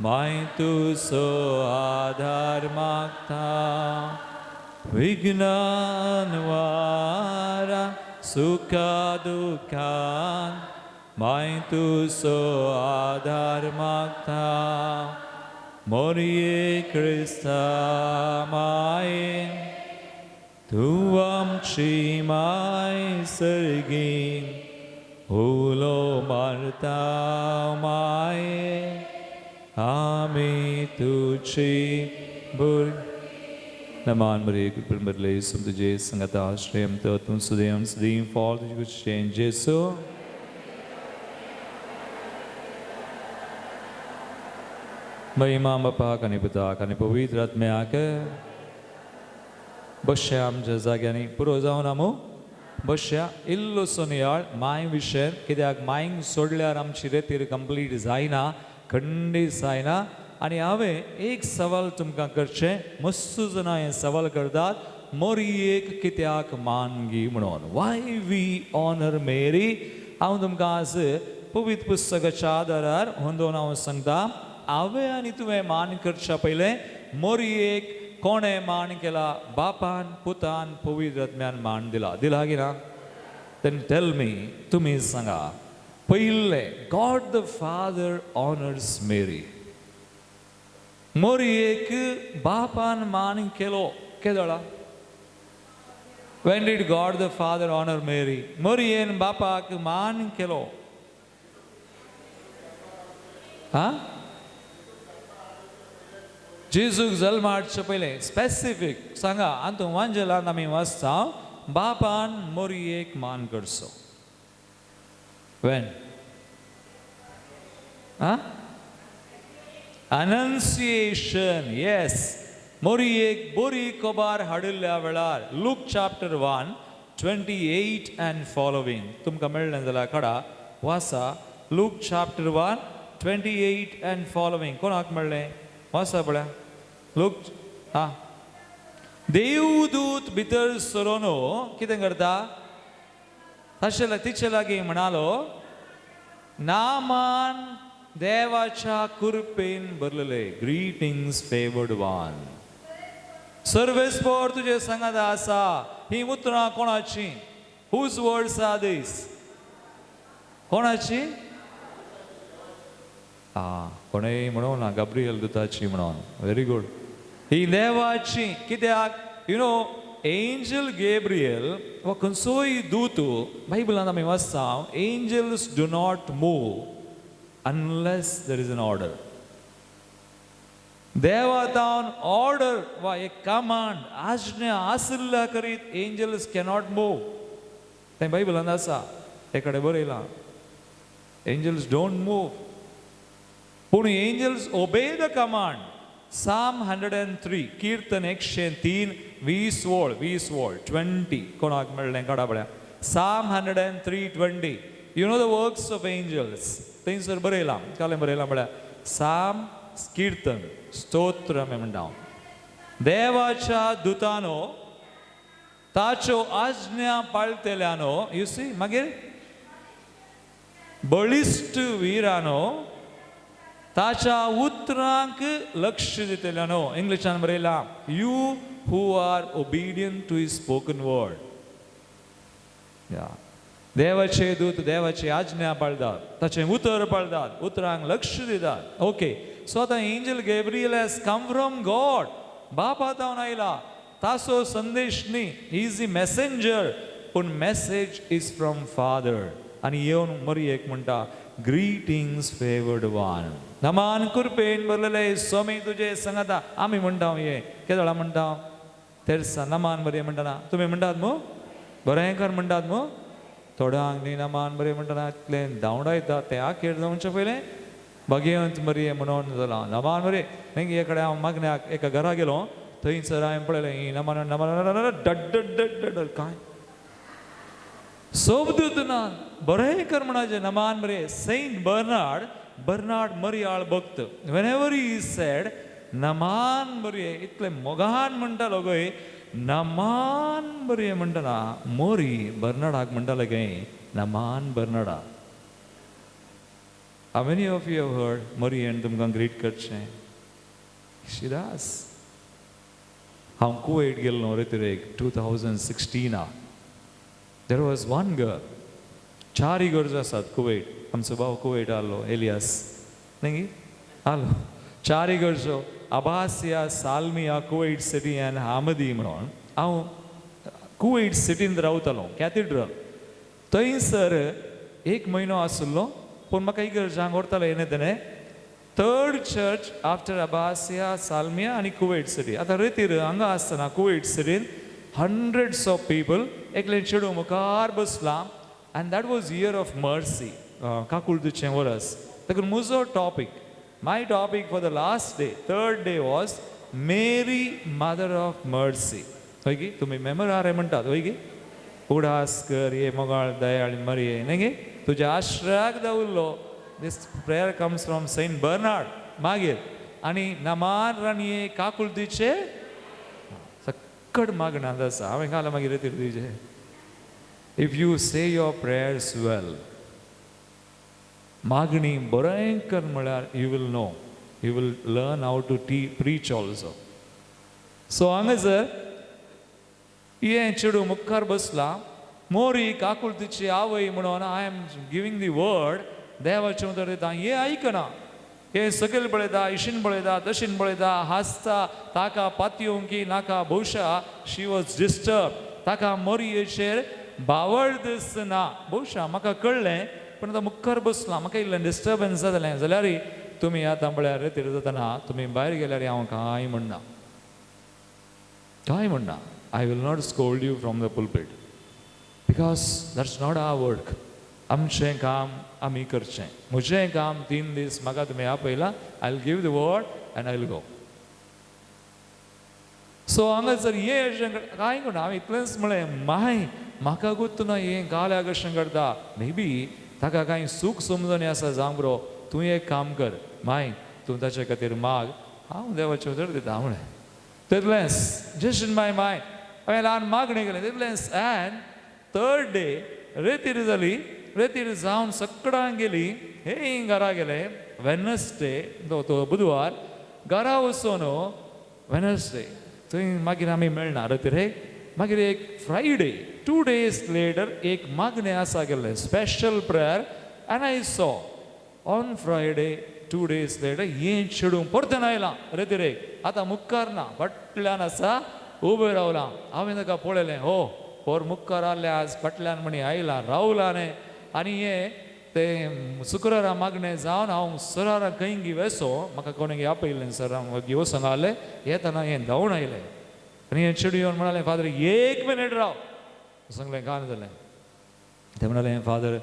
माय तुजो आधार मागता. विघ्नान वारान सुखा दुखान माय तुजो आधार मागता. मोरये क्रिस्ता माये तूं आमची माय सर्गी, उलो मारता माये आमी तुजी भुरगीं. नमान मरे कृपेन भरले तुजे संगता आश्रय तर तूं सुदेव सदीं फॉल तुजी कुशेन जेसू. महिमा बापाक आनी पुताक आनी पवित्र आत्म्याक. बसया आमच्या जाग्यांनी पुरो जावन आमू बसया. इल्लोसो नियाळ माय विशय, कित्याक मायंक सोडल्यार आमची रेतीर कंप्लीट जायना, खंडीत जायना. आनी हांवें एक सवाल तुमकां करचें, मस्त जाणां हें सवाल करतात, मोरयेक कित्याक मानगी म्हणून, why we honour Mary. हांव तुमकां आज पवित्र पुस्तकाच्या आदारार होंदोवन हांव सांगता. हांवें आनी तुवें मान करच्या पयलें मोरयेक कोणें मान केला? बापान, पुतान, पवित्र आत्म्यान मान दिला. दिला की ना? Then tell me, तुमी सांगा पयलें, God the Father honours Mary. मोरयेक बापान मान केलो केदोळा? When did God the Father honour Mary? मोरयेन बापाक मान केलो. हा, जेजूक जल्म हाडचे पयलें स्पेसिफीक सांगा. आनी वांजेलान आमी वाचता बापान मोरयेक मान करचो. When? हा, अनन्सिएशन. येस, मोरयेक बोरी खबर हाडिल्ल्या वेळार. Luke chapter 1:28 and following. तुमकां मेळ्ळें जाल्यार काडा वाचा. Luke chapter 1:28 and following. कोणाक मेळ्ळें? वाचा पळया. लूक. हा, देवदूत भितर सरोन कितें करता? ताचे तिचे लागीं म्हणालो, नामान देवाच्या कृपेन भरलेले, ग्रीटिंग्स फेवर्ड वन, सर्वेस्पर तुजे सांगात आसा. ही उतरां कोणाची? Whose words are these? कोणाची? आं, कोणेय म्हणूं ना, गाब्रियल दुताची म्हणून. Very good. ही देवाची. कित्याक you know angel Gabriel वा खंयचोय दूत, बायबलांत आमी वाचता, angels do not move unless there is an order. देवातावन order वा एक कमांड, आज्ञा आशिल्ल्या करीत एंजल्स कॅनॉट मूव. तें बायबलांत आसा, ते कडेन बरयलां, एंजल्स don't move. पूण angels obey the command. Psalm 103 Kirtan 103 20 वळ 20 वळ 20 कोणाक मेळ्ळें काडा पळया. Psalm 103:20. You know the works of angels थंयसर बरयलां, कालें बरयलां म्हळ्यार साम किर्तन स्तोत्र आमी म्हणटा. देवाच्या दुतानो ताच्यो आज्ञा पाळतेल्यानो, you see, मागीर बळिश्ट विरानो ताच्या उतरांक लक्ष दितल्यानो. इंग्लिशान बरयलां you who are obedient to his spoken word. देवाचे दूत देवाची आज्ञा पाळतात, ताचें उतर पाळतात, उतरांक लक्ष दितात. ओके, सो आतां angel Gabriel has come from God, बापा तावन आयला, ताचो संदेश न्ही, he is the messenger, पूण मॅसेज is from father. आनी येवन मरियेक म्हणटा ग्रीटिंग्स फेवर्ड वन, नमान कृपेन भरलेले स्वामी तुजे सांगता. आमी म्हणटा हे केदळा म्हणटा तेरसा नमान बरें म्हणटाना, तुमी म्हणटात मू बरें कर म्हणटात मू, थोड्यांक न्ही नमान बरें म्हणटाना इतलें धांवडायता तें आखेर जावचें पयलें भगेवंत मरिये म्हणून जालां नमान बरें. मागीर हे कडेन हांव मागण्याक एका घरा गेलो, थंयसर हांवें पळयलें ही नमान नमान डड डड डड काय सोबदूत ना बरें कर म्हणाचें नमान बरें. सेंट बर्नार्ड, बर्नार्ड मरियाळ भक्त, when ever he said नमान बरें इतलें मोगान म्हणटालो गय, नमान बरें म्हणटना मोरी बर्नाडाक म्हणटाले गय नमान बर्नाडा. How many of you have heard मरियेन तुमकां ग्रीट करचें? She does. हांव कुवेट गेल्लो रेतिरेक 2016. There was one girl. चार इगर्ज आसात कुवेट. आमचो भाव कुवेट आसलो एलियास न्ही आलो. चार इगर्जो Abbasiya Salmiya Kuwait city and Hamadi म्हणून. हांव कुवेट सिटींत रावतालो कॅथिड्रल, थंयसर एक म्हयनो आशिल्लो. पूण म्हाका इगर्जांक व्हरतालो येणे तेणे. Third church after Abbasiya Salmiya आनी कुवेट सिटी. आतां रेतीर हांगा आसतना कुवेट सिटीन हंड्रेड्स ऑफ पीपल एकलें चेडूं मुखार बसलां. And that was year of mercy, काकुळतीचें वरस. ताका म्हजो topic, my topic for the last day, third day was Mary mother of mercy. हय की तुमी मेमोरारे म्हणटात हय की, उडास कर ये मोगाळ दयाळ मरिये न्ही गे तुज्या आश्रयाक दवरलो. This prayer comes from Saint Bernard. मागीर आनी नमान राणये काकुळतीचे सक्कड मागणांत आसा. हांवें घालां मागीर तिर्तीचे. If you say your prayers well, मागणी बरें कर म्हळ्यार you will know, you will learn how to preach also. So हांगासर हें चेडूं मुखार बसलां, मोरी काकुळतीची आवय म्हणून I am giving the word. देवाचें उतर दिता, हें आयकना, हें सकयल पळयता, इशीन पळयता, तशीन पळयता, हांसता. ताका पातयेवंक की नाका, भोवशा she was disturb. ताका मोरयेचेर बावड दिसना भोवशा म्हाका कळ्ळें. पूण आतां मुखार बसलां, म्हाका इल्लें डिस्टर्बन्स जालें जाल्यार तुमी आतां म्हळ्यार रेतीर जातना तुमी भायर गेल्यार हांव कांय म्हणना, कांय म्हणना. I will not scold you from the pulpit because that's not our work. आमचें काम आमी करचें. म्हजें काम 3 दीस म्हाका तुमी आपयला, I will give the word and I will go. So हांगासर हें अशें कांय कोण हांवें इतलेंच म्हळें, माय म्हाका गोत्तू ना हें गाल्याक अशें करता, मे बी ताका कांय सूख समजणी आसा जावं बरो, तूं एक काम कर माय, तूं ताचे खातीर माग, हांव देवाचें उतर दिता म्हळें. तितलेंच जस्ट इन my mind हांवें ल्हान मागणें केलें तितलेंच. अँड थर्ड डे रेतीर जाली, रेतीर जावन सकडां गेली, हे घरा गेले. वेनसडे तो बुधवार घरा वचून वेनसडे थंय मागीर आमी मेळना रेतीर. हे मागीर एक फ्रायडे 2 days later एक मागणें आसा गेल्लें special prayer. And I saw on Friday 2 days later हें चेडूं परतें आयलां रेतिरेक. आतां मुखार ना, फाटल्यान आसा उबें रावलां. हांवें ताका पळयलें, हो पोर मुखार आहलें आज फाटल्यान म्हणी आयलां रावलां न्ही. आनी हें तें शुक्रारा मागणें जावन हांव सरारा खंय वेसो, म्हाका कोणें आपयलें सर, हांव वचोंक आहलें. येतना हें धांवून आयलें आनी हें चेडूं येवन म्हणालें, फादर 1 मिनीट राव. सांगलें कांय जालें. तें म्हणालें, फादर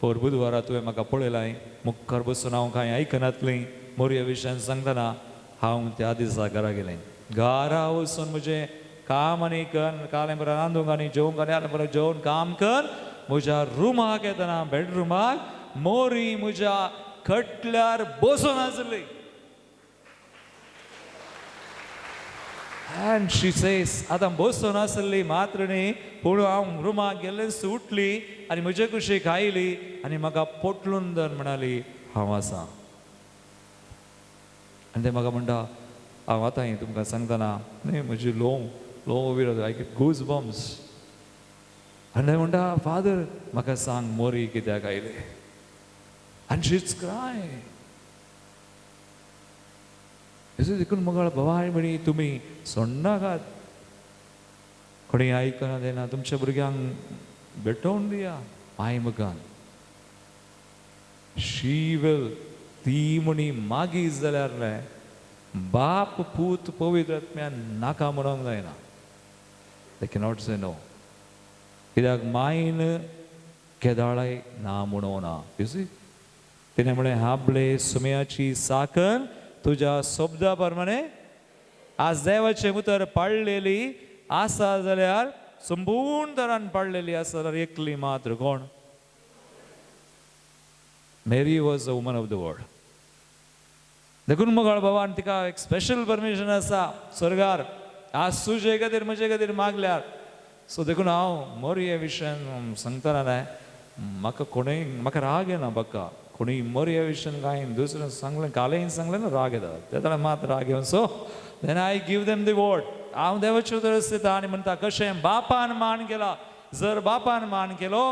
पोर बुधवारा तुवें म्हाका पळयलां, मुखार बसून हांव कांय आयकनातलीं, मोरये विशयान सांगतना हांव त्या दिसा घरा गेलें. घरा वचून म्हजें काम आनी कर कालें बरें रांदूंक आनी जेवंक आनी आलें बरें जेवन काम कर म्हज्या रुमाक येतना बेडरुमाक मोरी म्हज्या खटल्यार बसून आसली. And she says, आतां बसून आसली मात्र न्ही पूण हांव रुमाक गेल्लें सुटली आनी म्हजे कुशीक आयली आनी म्हाका पोटलून धर म्हणाली हांव आसा. आनी तें म्हाका म्हणटा हांव आतां तुमकां सांगतना न्ही म्हजी लोंव लोंव उबी रावता, I get goose bumps. आनी तें म्हणटा फादर म्हाका सांग मोरी कित्याक आयली. आनी शी is cry. देखून मगळ बाबाय म्हणी तुमी सोडनाकात, कोणी आयकना देना तुमच्या भुरग्यांक भेटोवन दिया माय मुखान. शी will ती म्हणी मागीर जाल्यार न्हय बाप पूत पवित्र आत्म्यान नाका म्हणूंक जायना. They cannot say no. कित्याक मायन केदाळाय ना म्हणूं ना. You see तिणें म्हळें हाबले सुम्याची साकर तुज्या शब्दा प्रमाणे आज देवाचें उतर पाळलेली आसा जाल्यार संपूर्ण तरान पाळलेली आसा जाल्यार एकली मात्र कोण? Mary was a woman of the world. देखून मगळ बाबान तिका एक स्पेशल परमिशन आसा स्वर्गार आज तुजे खातीर म्हजे खातीर मागल्यार. सो देखून हांव मोरये विशयान सांगतना न्हय म्हाका कोणूय म्हाका राग येना बाका कोणी मोरये विशयान कांय दुसरें सांगलें कालें सांगलें ना राग येता तेन्ना मात राग येवन. So then I give them the word. हांव देवाचें उतर दिता आनी म्हणटा कशें बापान मान केला जर बापान मान केलो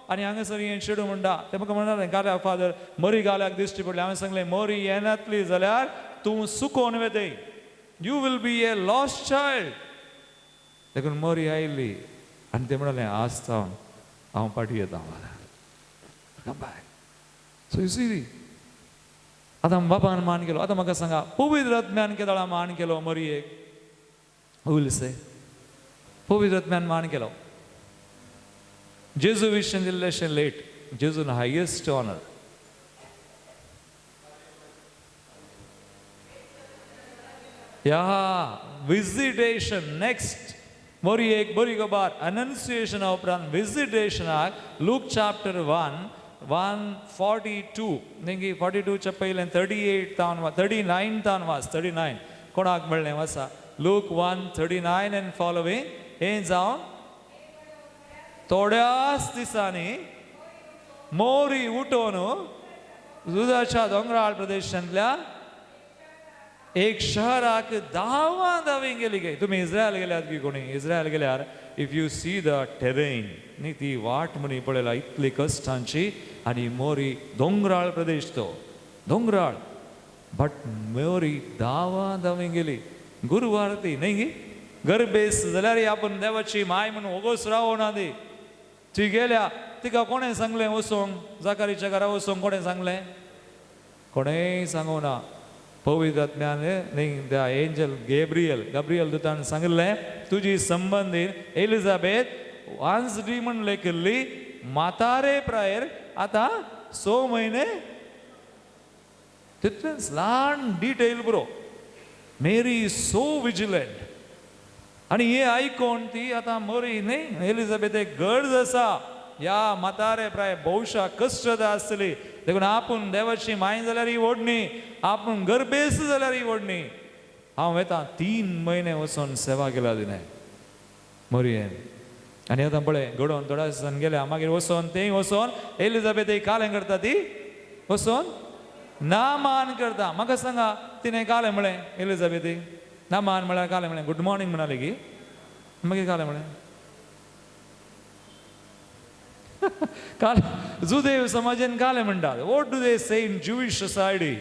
आनी हांगासर हें चेडूं म्हणटा तें म्हाका म्हणटालें गाल्याक फादर मोरी गाल्याक दिश्टी पडली. हांवें सांगलें मोरी येनातली जाल्यार तूं सुकोवन वेतय, you will be a lost child. देखून मोरी आयली आनी तें म्हणलें आज सावन हांव पाटी येता. Come back. So you see आतां बापान मान केलो. आतां म्हाका सांगा पवित्र आत्म्यान केदळा मान केलो मोरयेक? Who will say? पवित्र आत्म्यान मान केलो. जेजू विशीं दिल्लेशें लेट जेजून हायेस्ट ऑनर. ह्या विजिटेशन नेक्स्ट मोरी एक बरी खबर अनन्सिएशना उपरांत विजिटेशनाक लूक चॅप्टर 1 142 नेमकी 42 च्या पयलें 38 तावन 39 तावन वाच 39 कोणाक मेळ्ळें वाचा लूक 1:39 एंड फॉलोवींग. हें जावन थोड्याच दिसांनी मोरी उठोवन जुदाच्या दोंगराळ प्रदेशांतल्या एक शहराक धांवा धांवी गेली. गे तुमी इस्रायल गेल्यात की कोणी? इस्रायल गेल्यार if you see the terrain न्ही ती वाट म्हणी पळयला इतली कश्टांची आनी मोरी दोंगराळ प्रदेश तो दोंगराळ बट मोरी धांवा धांवी गेली. गुरवार ती न्ही गी गर्भेस जाल्यार आपूण देवाची माय म्हणून ओगोस रावना ती. ती गेल्या तिका कोणें सांगलें वचोंक जाकारीच्या घरा वचोंक कोणें सांगलें? कोणेंय सांगूं ना. पवित्र आत्म्यान न्ही त्या एंजल गॅब्रियल गब्रियल दुतान सांगिल्लें तुजी संबंदीत एलिझाबेथ वांजडी म्हण लेखिल्ली म्हातारे प्रायर आतां 6 म्हयने. तितलेंच ल्हान डिटेल बरो. Mary is so vigilant. आनी हें आयकोन ती आतां मोरी न्ही एलिझाबेथेक गरज आसा ह्या म्हातारे प्राय भोवशा कश्ट आसतली देखून आपूण देवाची माय जाल्यार ही ओडणी आपूण गर्भेस्त जाल्यार ही ओडणी. हांव वेता 3 म्हयने वचून सेवा केल्या तिणें मोरयेन. आनी आतां पळय घडोवन थोड्या दिसान गेल्या मागीर वचोन तेय वचोन एलिझाबेथ कालें करता ती वचोन ना मान करता. म्हाका सांगा तिणें कालें म्हळें एलिझाबेथी ना मान म्हळ्यार कालें म्हळें गुड मॉर्निंग म्हणाली की मागीर कालें म्हळें काल जुदेव समाजान कालें म्हणटात. What do they say in Jewish society?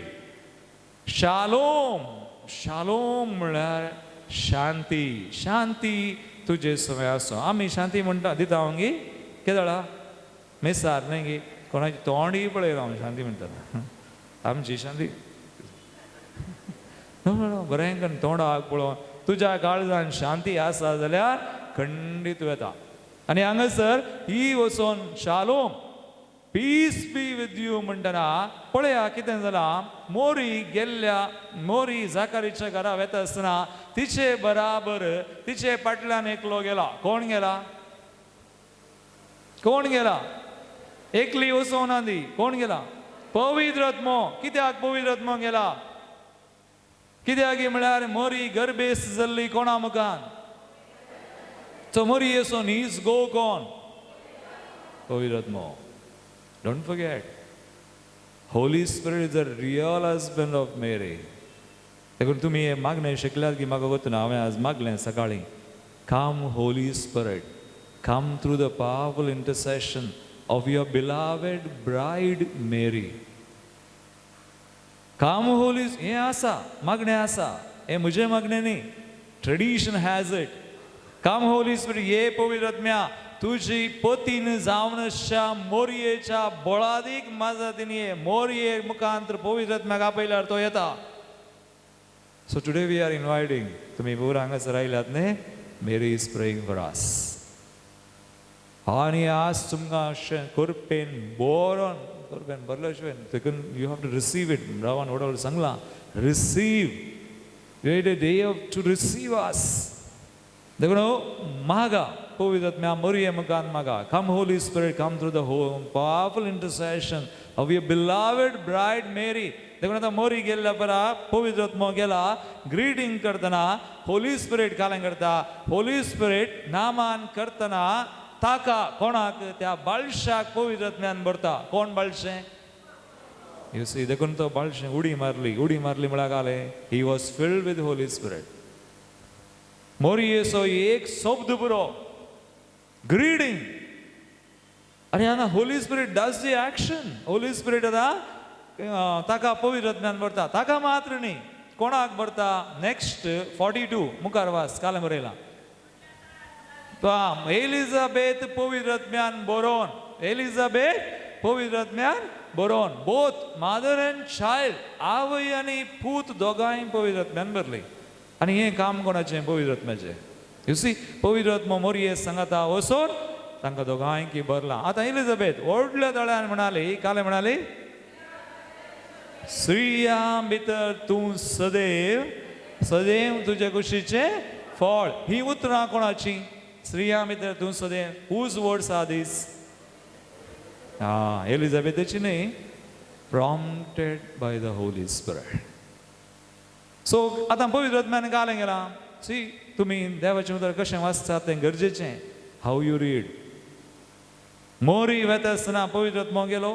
Shalom. Shalom म्हळ्यार शांती. शांती तुजे समय आसूं. आमी शांती म्हणटा दिता हांव गी केदळा मिसार न्ही गी कोणाची तोंडय पळयना हांव शांती म्हणटा आमची शांती बरें करून तोंडाक पळोवन तुज्या काळजान शांती आसा जाल्यार खंडीत वेता. आनी हांगासर ही वचोन shalom peace be with you म्हणटना पळया कितें जालां. मोरी गेल्ल्या मोरी जाकारीच्या घरा वेता आसतना तिचे बराबर तिचे फाटल्यान एकलो गेला. कोण गेला? कोण गेला? एकली वचोना ती. कोण गेला? पवित्र आत्मो. कित्याक पवित्र आत्मो गेला? कित्याक म्हळ्यार मोरी गर्भेस्त जाल्ली कोणा मुखान. सो मोरी येसो नीज गो कोण? पवित्र आत्मो. Don't forget, Holy Spirit is the real husband of Mary. देखून तुमी हें मागणें शिकल्यात की म्हाका वतना हांवें आज मागलें सकाळीं, Come Holy Spirit, come through the powerful intercession of your beloved bride Mary. Come Holy, हें आसा मागणें आसा, हें म्हजें मागणें न्ही, tradition has it. Come Holy Spirit, ये पवित्र आत्म्या तुजी पतीन जावन मोरयेच्या बळादीक माजातीन ये. मोरये मुखांत पवित्र आत्म्याक आपयल्यार तो येता. So today we are inviting, तुमी पुरा हांगासर आयल्यात न्ही, Mary is praying for us. आनी आज तुमकां अशें कृपेन बरोवन, कृपेन बरले शिवाय देखून you have to receive it. रावान व्हड व्हड सांगलां, receive, wait a day of to receive us. देखून मागा पवित्र आत्म्या मोरये मुखान मागा. Come Holy Spirit, come through the powerful intercession of your beloved bride Mary. देखून आतां मोरी गेल्ल्या परा पवित्र आत्मो गेला ग्रीटिंग करतना होली स्पिरिट कालें करता. होली स्पिरिट नामान करतना ताका कोणाक त्या बाळशाक पवित्र आत्म्यान भरता. कोण बाळशें? You see, देखून तो बाळशें उडी मारली. उडी मारली म्हळ्यार कालें, he was filled with Holy Spirit. मोरयेचो एक शब्द पुरो ग्रीटिंग. आनी हांगा Holy Spirit does the action. Holy Spirit आतां ताका पवित्र आत्म्यान भरता. ताका मात्र न्ही, कोणाक भरता? नेक्स्ट 42 मुखार वास कालें बरयलां. एलिझाबेथ पवित्र आत्म्यान बरोवन, एलिझाबेथ पवित्र आत्म्यान बरोवन, बोथ मादर एंड चायल्ड, आवय आनी पूत दोगांय पवित्र आत्म्यान भरली. आनी हें काम कोणाचें? पवित्र आत्म्याचें. You see, पवित्र आत्मो मोरये सांगाता वचोन तांकां दोगांयकी भरलां. आतां एलिझाबेथ व्हडल्या दोळ्यान म्हणाली, कालें म्हणाली, स्त्रियां भितर तूं सदैव सदैव तुजे कुशीचें फळ. ही उतरां कोणाची? स्त्रियां भितर तूं सदैव. Whose words are these? आं, एलिझाबेथाची न्ही, prompted by the Holy Spirit. So आतां पवित्र आत्म्यान कालें गेलां. सी, तुमी देवाचें उतर कशें वाचतात तें गरजेचें. How you read. मोरी वेता आसतना पवित्र आत्मो गेलो.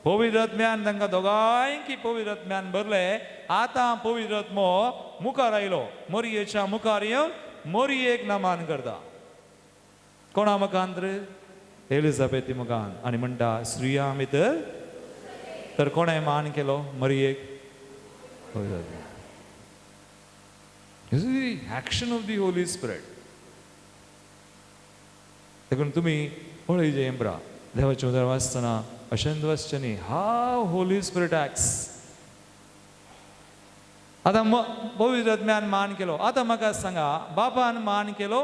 पवित्र आत्म्यान तांकां दोगांयकी पवित्र आत्म्यान भरले. आतां पवित्र आत्मो मुखार आयलो. मोरयेच्या मुखार येवन मोरयेक नमान करता. कोणा मुखांत? एलिझाबेथी मुखान. आनी म्हणटा स्त्रियां भितर तर कोणें मान केलो मोरयेक? पवित्र आत्म्यान. This is the action of the Holy Spirit. देखून तुमी पळय जे एम्ब्रा देवाचें उतर वाचतना अशेंच वाचचें न्ही, हाव होली स्पिरिट एक्ट्स. आतां पवित्र आत्म्यान मान केलो. आतां म्हाका सांगा, बापान मान केलो,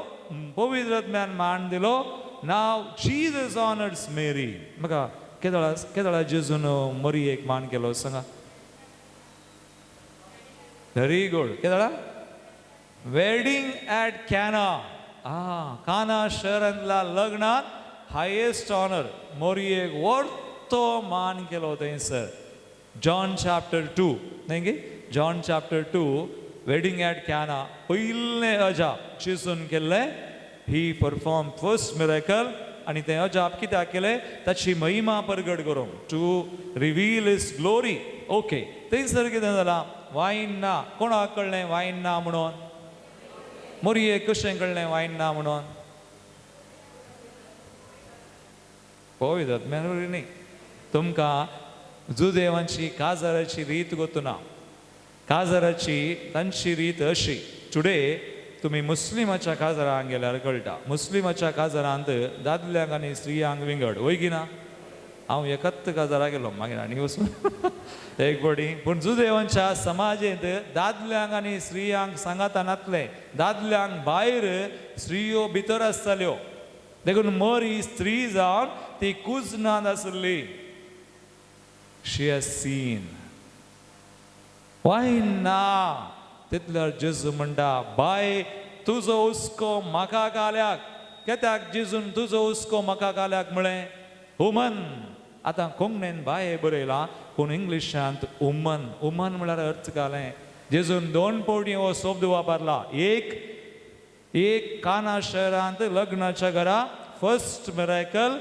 पवित्र आत्म्यान मान दिलो. नाव जीजस ऑनर्स मेरी. म्हाका केदळा केदळा जेजून मरियेक मान केलो सांगा? Very good. केदळा? Wedding at Cana. आं, काना शहरांतल्या लग्नात हायेस्ट ऑनर मोरयेक वर्तो मान केलो थंयसर. जॉन चॅप्टर 2 न्ही गे, John chapter 2 wedding at Cana. पयलें अजाप जेजून केल्लें. ही परफॉर्म फर्स्ट मिरेकल. आनी तें अजाप कित्याक केलें? ताची महिमा परगट करूंक, to reveal his glory. Okay, थंयसर कितें जालां? वायन ना. कोणाक कळ्ळें वायन ना म्हणून? मोरयेक कशें कळ्ळें वायन ना म्हणून? पवित्र आत्म्यान न्ही. तुमकां जुदेवांची काजाराची रीत गोतुना. काजाराची तांची रीत अशी. टुडे तुमी मुस्लिमाच्या काजारांत गेल्यार कळटा. मुस्लिमाच्या काजारांत दादल्यांक आनी स्त्रियांक विंगड. वय की ना? हांव एकच काजारा गेलो, मागीर आनी वचून एक फावटी. पूण जुदेवांच्या समाजेंत दादल्यांक आनी स्त्रियांक सांगाता नातलें. दादल्यांक भायर, स्त्रियो भितर आसताल्यो. देखून मरी स्त्री जावन ती कुजनांत आसली. She has seen. वायन ना तितल्यार जेजू म्हणटा, बाय तुजो हुस्को म्हाका घाल्याक. कित्याक जेजून तुजो हुस्को म्हाका घाल्याक म्हळें? वुमन. आतां कोंकणीन बाये बरयलां पूण इंग्लिशांत वुमन. वुमन म्हळ्यार अर्थ घालें. जेजून दोन पवटी हो शब्द वापरला. एक एक काना शहरांत लग्नाच्या घरा फर्स्ट मिरायकल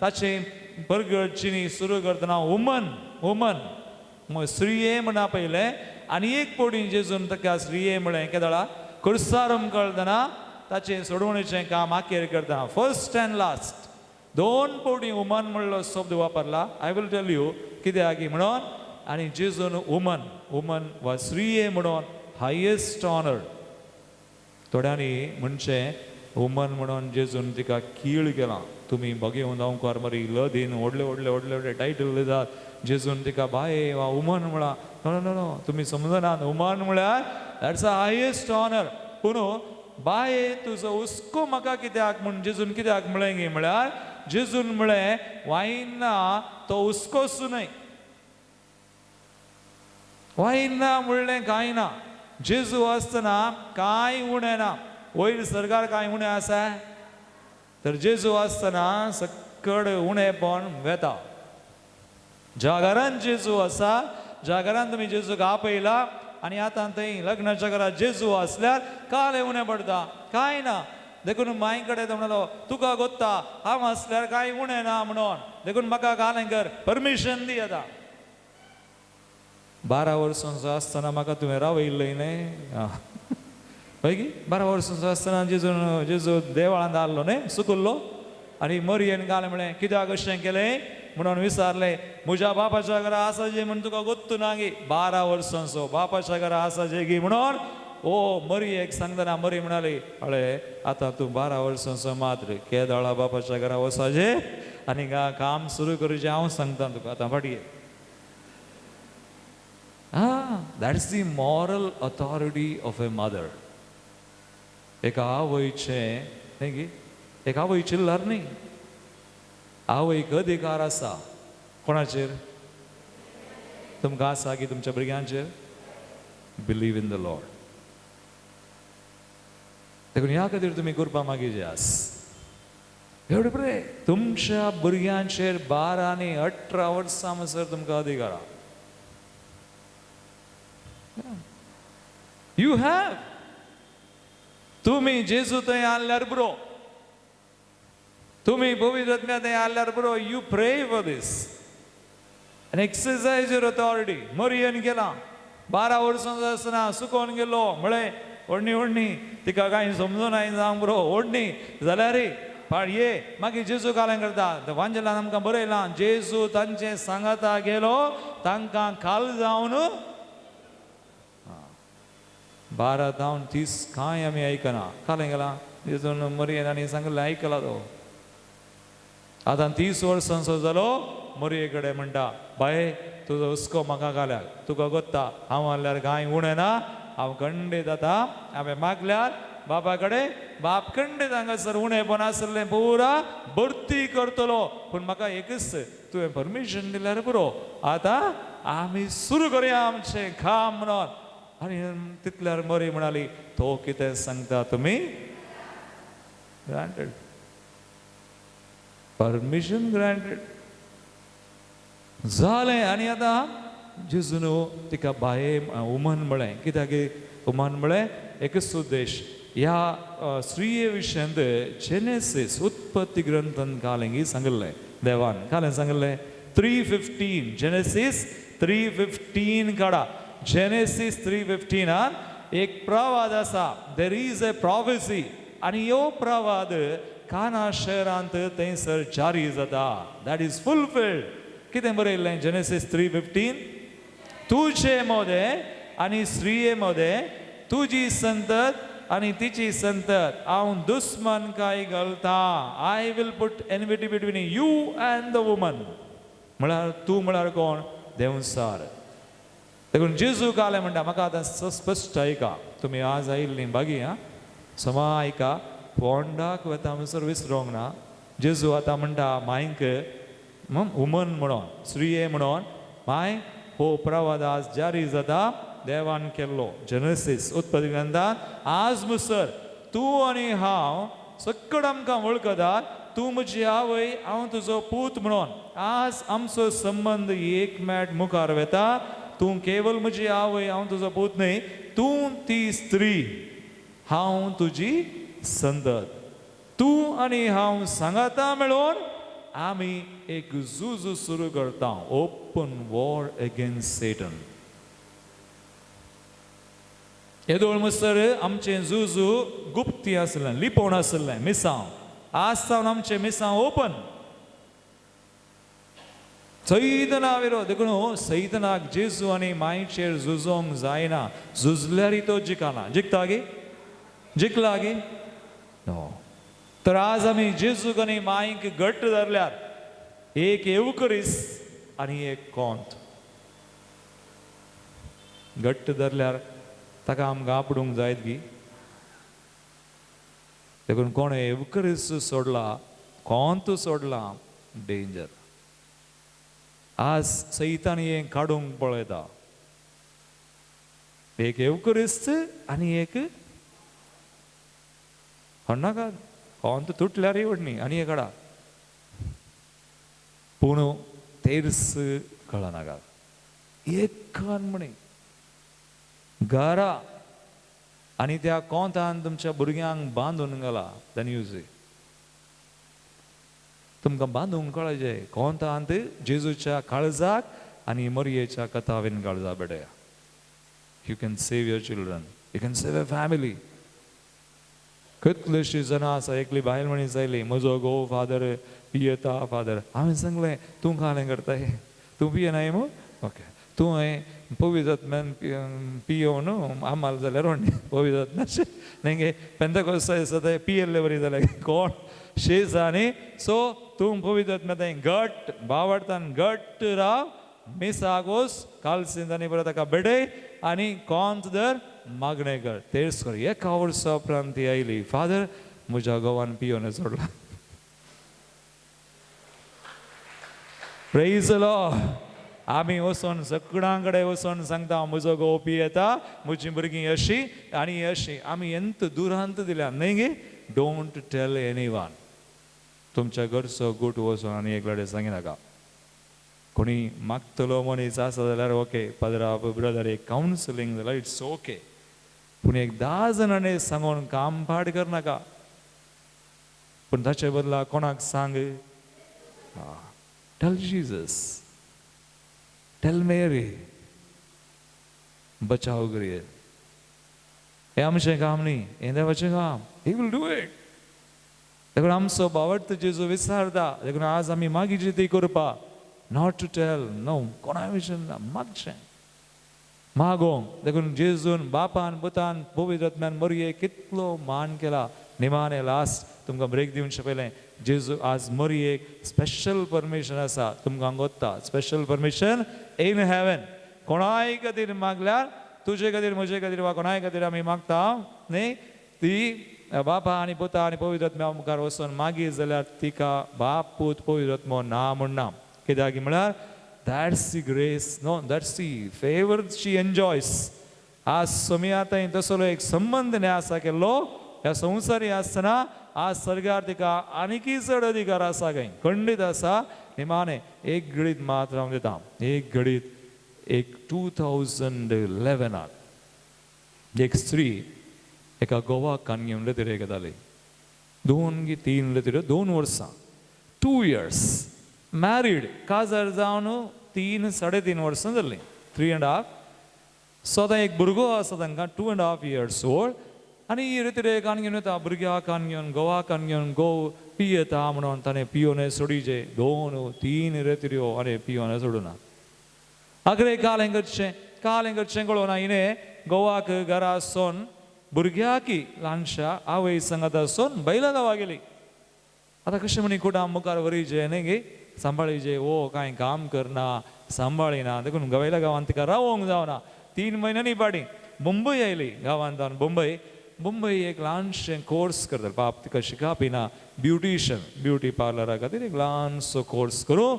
ताचें परगटचिनी सुरू करतना वुमन वुमन स्त्रिये म्हणा पयलें. आनी एक पवटी जेजून ताका स्त्रिये म्हळें केदळा कुर्सार उमकळतना ताचें सोडवणेचें काम आखेर करतना. फर्स्ट अँड लास्ट दोन पवटी वुमन म्हणलो शब्द वापरला. I will tell you कित्याक म्हणून. आनी जेजून वुमन वुमन वा स्त्रिये म्हणून हायेस्ट ऑनर. थोड्यांनी म्हणचें वुमन म्हणून जेजून तिका कीळ केलां. तुमी बगेवन गांवकार मरी लदीन व्हडले व्हडले व्हडले व्हडले टायटल दितात. जेजून तिका बाये वा वुमन म्हळां. नो नो नो, तुमी समजनात. वुमन म्हळ्यार that's a highest honour. पूण बाये तुजो हुस्को म्हाका कित्याक म्हूण जेजून कित्याक म्हळें गी म्हळ्यार जेजून म्हळें वायन ना तो हुस्कोच न्हय. वायन ना म्हणलें कांय ना. जेजू आसतना कांय उणें ना. वयर सरकार कांय उणें आसा तर जेजू आसतना सकड उणेपण वेता. ज्या घरान जेजू आसा, ज्या घरान तुमी जेजूक आपयला आनी आतां थंय लग्नाच्या घरात जेजू आसल्यार काल उणें पडटा कांय ना. देखून माय कडेन तो म्हणलो तुका गोत्ता हांव आसल्यार कांय उणें ना म्हणून, देखून म्हाका कालें कर परमिशन दी. आतां 12 वर्सांचो आसतना म्हाका तुवें रावयल्लें न्हय. हय की 12 वर्सांचो आसतना जेजून जेजू देवळांत आहलो न्हय, सुकुल्लो आनी मरियेन घालें म्हळें कित्याक अशें केलें म्हणून विचारलें. म्हज्या बापाच्या घरा आसा जे म्हूण तुका गोत्तू ना गी. 12 वर्सांचो बापाच्या घरा आसा जे गी म्हणून ओ मरियेक सांगतना मरी म्हणाली अळे आतां तूं 12 वर्सांचो मात्र केदळा बापाच्या घरा वचाजे आनी काम सुरू करूचें हांव सांगता तुका. आतां फाटी. That's the moral authority of a mother. एका आवयचें न्ही गी, एका आवय चिल्लार न्ही, आवयक अधिकार आसा. कोणाचेर? तुमकां आसा की तुमच्या भुरग्यांचेर? Believe in the Lord. देखून ह्या खातीर तुमी कुरपा मागीर आस एवढे बरें तुमच्या भुरग्यांचेर 12 आनी 18 वर्सां म्हणसर तुमकां अधिकार आसा. You have. तुमी जेजू थंय आहल्यार पुरो, तुमी पवित्र आत्म्या थंय आहल्यार पुरो. You pray for this आनी एक्सरसायज your authority. मरियन गेला 12 वर्सांचो आसतना सुकोवन गेलो म्हळें ओडणी ओडणी तिका कांय समजून जावंक पुरो ओडणी जाल्यार ये मागीर जेजू कालें करता. वांजेलान आमकां बरयलां जेजू तांचे सांगाता गेलो तांकां खाल जावन 12 जावन 30 कांय आमी आयकना. कालें गेलां जेजून मरियेन आनी सांगलें आयकला तो. आतां 30 वर्सांचो जालो मरिये कडेन म्हणटा बाये तुजो हुस्को म्हाका घाल्यार तुका गोत्ता हांव आहल्यार कांय उणें ना. हांव खंडीत आतां हांवें मागल्यार बापा कडेन बाप खंडीत हांगासर उणेपण आसलें पुरा भरती करतलो. पूण म्हाका एकच तुवें परमिशन दिल्यार पुरो आतां आमी सुरू करुया आमचें काम म्हणून. आनी तितल्यार मरी म्हणाली तो कितें सांगता तुमी ग्रांटेड, परमिशन ग्रांटेड जालें. आनी आतां जेजून तिका बाये वुमन म्हळें. कित्याक वुमन म्हळें? एकच उद्देश ह्या स्त्रिये विशयांत जेनेसीस उत्पत्ती ग्रंथान कालें की सांगिल्लें देवान. कालें सांगिल्लें 3:15 जेनेसीस 3:15 काडा. जेनेसीस 3:15 एक प्रवाद आसा. There is a prophecy. आनी ह्यो प्रवाद काना शहरांत थंयसर जारी जाता. That is fulfilled. कितें बरयल्लें जेनेसीस 3:15? तुजे मदें आनी स्त्रिये मदें तुजी संतत आनी तिची संतत हांव दुस्मन काय घालता. I will put enmity between you and the woman. म्हळ्यार तूं म्हळ्यार कोण? देंवचार. देखून जेजू कालें म्हणटा म्हाका आतां स्पश्ट आयका. तुमी आज आयिल्लीं बागी आं समा आयका. फोंडाक वता म्हणसर विसरोंक ना. जेजू आतां म्हणटा मायंक वुमन म्हणून स्त्रिये म्हणून माय हो प्रवाद आज जारी जाता देवान केल्लो जेनेसीस उत्पत्ती ग्रंथान आज मुसर तूं आनी हांव सकड आमकां वळखतात तूं म्हजी आवय हांव तुजो पूत म्हणून आज आमचो संबंद एक मेट मुखार वेता. तूं केवल म्हजी आवय हांव तुजो पूत न्हय, तूं ती स्त्री हांव तुजी संतत. तूं आनी हांव सांगाता मेळोन आमी एक झूज सुरू करता, ओपन वॉर अगेन्स्ट सेटन. येदोळ मुसर आमचें झूज गुप्ती आसलें, लिपोवन आसलें मिसांव. आज सावन आमचें मिसांव ओपन सैतना विरोध. देखून सैतनाक जेजू आनी मायचेर झुजोंक जायना, झुजल्यार तो जिखना. जिखता गे? जिखला गे? नो. तर आज आमी जेजूक आनी मायक घट्ट धरल्यार एक एवकरीस आनी एक कोंत घट्ट धरल्यार ताका आमकां आपडूंक जायत गी? देखून कोण एवकरीस सोडला, कोंत सोडला, डेंजर. आज सैतान हें काडूंक पळयता, एक एवकरिस्त आनी एक हण्णाका कोंत तुटल्यार वडणी आनी एक काडा, पूण तेर्स कळनाका. एक म्हणी घरा आनी त्या कोंतान तुमच्या भुरग्यांक बांदून घाला. न्यूज तुमकां बांदूंक कळचे कोंतांत जेजूच्या काळजाक आनी मरयेच्या कथावीन काळजा बेडया. You can save your children, you can save a family. कितलेशी जाणां आसा, एकली बायल मनीस आयली, म्हजो घोव फादर पियेता फादर. हांवें सांगलें तूं कालें करताय, तूं पियेनाय मू? ओके, तूं हें पवित्र पियोवन आमाल जाल्यार व्हडली पवित्र नेंगे पेंताकोस्ता दिसा पियेल्ले बरी जाल्यार कोण शेज न्ही. सो तूं पवित्र घट बावडतान घट्ट राव, मिसाक वच, कालसिंत आनी बरें ताका बेडय आनी कोंत धर, मागणें कर, तेर्स कर. एका वर्सा उपरांत ती आयली, फादर म्हज्या घोवान पियोन सोडला. Praise the Lord. आमी वचोन सगळ्यां कडेन वचोन सांगता म्हजो घोव पियेता, म्हजी भुरगीं अशी आनी अशी. आमी एंत दुरांत दिल्या न्हय गे? Don't tell any one. तुमच्या घरचो गूट वचोन आनी एक कडेन सांगिनाका. कोणी मागतलो मनीस आसा जाल्यार ओके, पाद्रा ब्रदर एक कावन्सिलींग जाल्यार it's okay, पूण एक 10 जाणांनी सांगून काम पाड करनाका. पूण ताचे बदला कोणाक सांग? टेल जीजस, टेल मेरी, बचाव करिये. हें आमचें काम न्ही, हें देवाचें काम. He will do it. देखून आमचो बावडतो जेजू विचारता. देखून आज आमी मागीर ती करपा, not to tell नो, कोणा विशय ना, मागचें मागोंक. देखून जेजून बापान पुतान पवित्र मरये कितलो मान केला. निमाणे लास्ट तुमकां ब्रेक दिवचे पयलें जेजू आज मरयेक स्पेशल परमिशन आसा, तुमकां गोत्ता स्पेशल परमिशन इन हेवन. कोणाय खातीर मागल्यार, तुजे खातीर म्हजे खातीर वा कोणाय खातीर आमी मागता न्ही, ती बापा आनी पुता आनी पवित्र आत्म्या मुखार वचून मागीर जाल्यार तिका बाप पूत पवित्र आत्मो ना म्हणना. कित्याक म्हळ्यार that's the grace, no, that's the favour she enjoys. आज सोमी आतां तसलो एक संबंद न्ही आसा केल्लो ह्या संवसारी आसतना आज सर्गार तिका आनीकय चड अधिकार आसा, खंय खंडीत आसा. निमाणे एक घडीत मात्र हांव दिता, एक घडीत एक 2011 एक स्त्री एका गोवा कान घेवन लेतिरेक येताली. 2 की 3 लेतिरो, 2 वर्सां, 2 इयर्स मॅरीड, काजार जावन 3 साडे 3 वर्सां जालीं, 3.5. सो आतां एक भुरगो आसा तांकां, 2.5 इयर्स ओल्ड. आनी ही रेतिरे कान घेवन येता, भुरग्या कान घेवन, गोवा कान घेवन, गोव पियेता म्हणून ताणें पियोने सोडीचे. 2 3 रेतिऱ्यो आनी पियोने सोडूना. आगरे काल हें करचें, काल हें करचें कळोना. हिणें गोवाक घरा सोन भुरग्याकी ल्हानशा आवय सांगात सोन बैला गांवा गेली. आतां कशें म्हणी कुटां मुखार व्हरीचे न्ही गे, सांबाळीचे, ओ कांय काम करना, सांबाळिना. देखून गवयल्या गांवांत तिका रावोंक जावना. 3 म्हयन्यांनी पाडी मुंबय आयली. गांवांत मुंबय, मुंबय एक ल्हानशें कोर्स करता बाप तिका शिकापी ना, ब्युटिशन, ब्युटी पार्लरा खातीर एक ल्हानसो कोर्स करूं.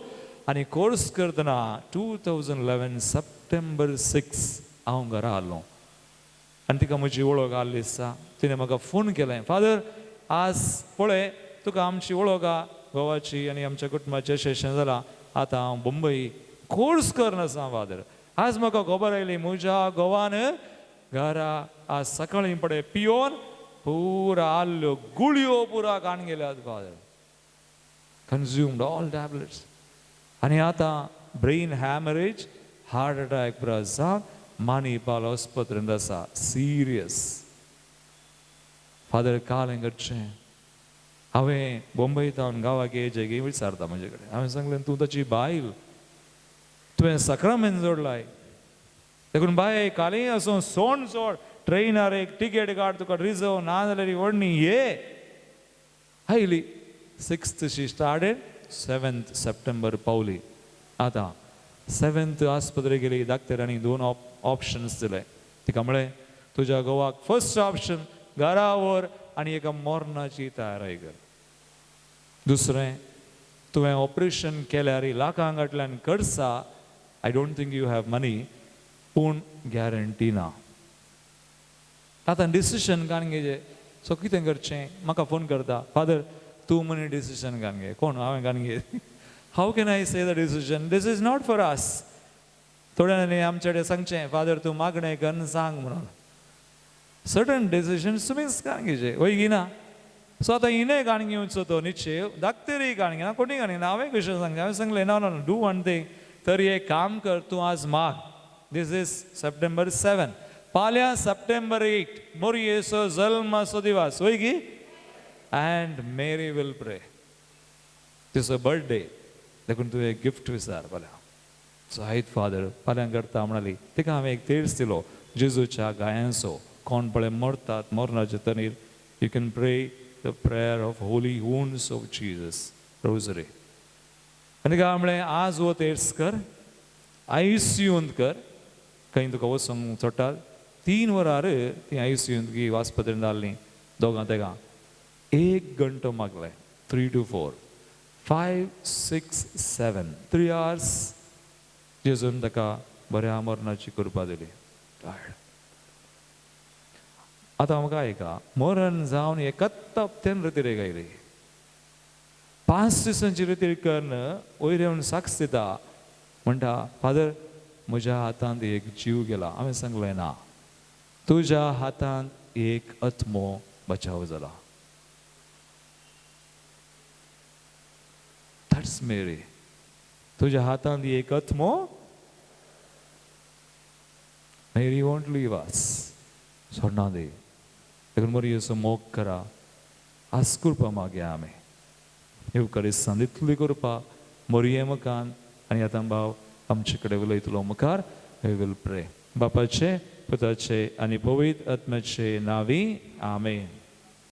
आनी कोर्स करतना 2011 सप्टेंबर 6 हांव घरा आसलो आनी तिका म्हजी वळख आहली दिसता. तिणें म्हाका फोन केलें, फादर आज पळय तुका आमची वळख आहा गोवाची आनी आमच्या कुटुंबाचें अशें अशें जालां, आतां हांव मुंबय कोर्स करन आसा फादर. आज म्हाका खबर आयली म्हज्या गोवान घरा आज सकाळीं पडे पियोन पुरा आल्ल्यो गुळयो पुरा काण गेल्यात फादर, कन्ज्युम्ड ऑल टॅबलेट्स. आनी आतां ब्रेन हॅमरेज, हार्ट अटॅक पुरा जावन मानीपाल हॉस्पिटलांत आसा, सिरियस. फादर काल हें करचें, हांवें मुंबय थावन गांवाक येयचे की विचारता म्हजे कडेन. हांवें सांगलें तूं ताची बायल, तुवें साक्रामेंत जोडलाय, देखून बाय कालय आसूं सोण सोड, ट्रेनार एक टिकेट काड, तुका रिजर्व ना जाल्यार व्हडणी ये. आयली 6th she started, 7th September पावली. आतां 7th आस्पत्रे गेली, डाक्टरांनी 2 ऑप्शन्स दिले तिका. म्हळें तुज्या घोवाक फर्स्ट ऑप्शन घरा व्हर आनी एका मरणाची तयारी कर, दुसरें तुवें ऑपरेशन केल्यार लाखां फाटल्यान करसा, I don't think you have money, पूण गॅरंटी ना. आतां डिसिशन काण घेवचें, सो कितें करचें? म्हाका फोन करता, फादर तूं म्हणी डिसिशन काण घे. कोण हांवें काण घे? How can I say the decision? This is not for us. थोड्यांनी आमचे कडेन सांगचें फादर तूं मागणें कर सांग म्हणून, सर्टन डिसिजन्स तुमीच काण घेवचें, वय की ना? सो आतां हिणें काण घेवचो तो निश्चय, डाक्टरीय काण घेना, कोणीय काण घेना. हांवें कशें सांगचें? हांवें सांगलें ना ना do one thing, तर एक काम कर, तूं आज माग. This is September 7, फाल्यां सप्टेंबर 8 मोरयेचो जल्माचो दिवस, वय की? And Mary will pray, तिचो बर्थडे, देखून तूं एक गिफ्ट विचार फाल्यां. सो आयत फादर फाल्यां करता म्हणाली. तिका हांवें एक तेर्स दिलो जेजूच्या गायांचो, कोण पळय मरतात मरणाचे तनीर, you can pray the prayer of holy wounds of Jesus rosary. आनी तिका म्हळें आज हो तेर्स कर, आयसीयूंत कर, खंय तुका वचूंक चडटा. 3 वरार ती आयसीयूंत गी आस्पत्रेंत आहलीं दोगां तेगां. 1 घंटो मागलें, 3 to 4, 5, 6, 7, 3 hours जेजून ताका बऱ्या मरणाची कृपा दिली. आतां म्हाका आयका, मरण जावन एकत्त हप्त्यान रितीर आयली. 5 दिसांची रितीर करून वयर येवन साक्ष दिता, म्हणटा फादर म्हज्या हातांत एक जीव गेला. हांवें सांगलें ना, तुज्या हातांत एक आत्मो बचाव जाला. That's Mary. तुज्या हातांत एक आत्मो, मेरी वोंट लीव अस, सोडना दी. देखून मोरयेचो मोग करा, आज कृपा मागया आमी येवकारिस्तान इतली कृपा मोरये मुखान. आनी आतां भाव आमचे कडेन उलयतलो मुखार, we will pray. बापाचे, पुताचे आनी पवित्र आत्म्याचे नांवी, आमेन.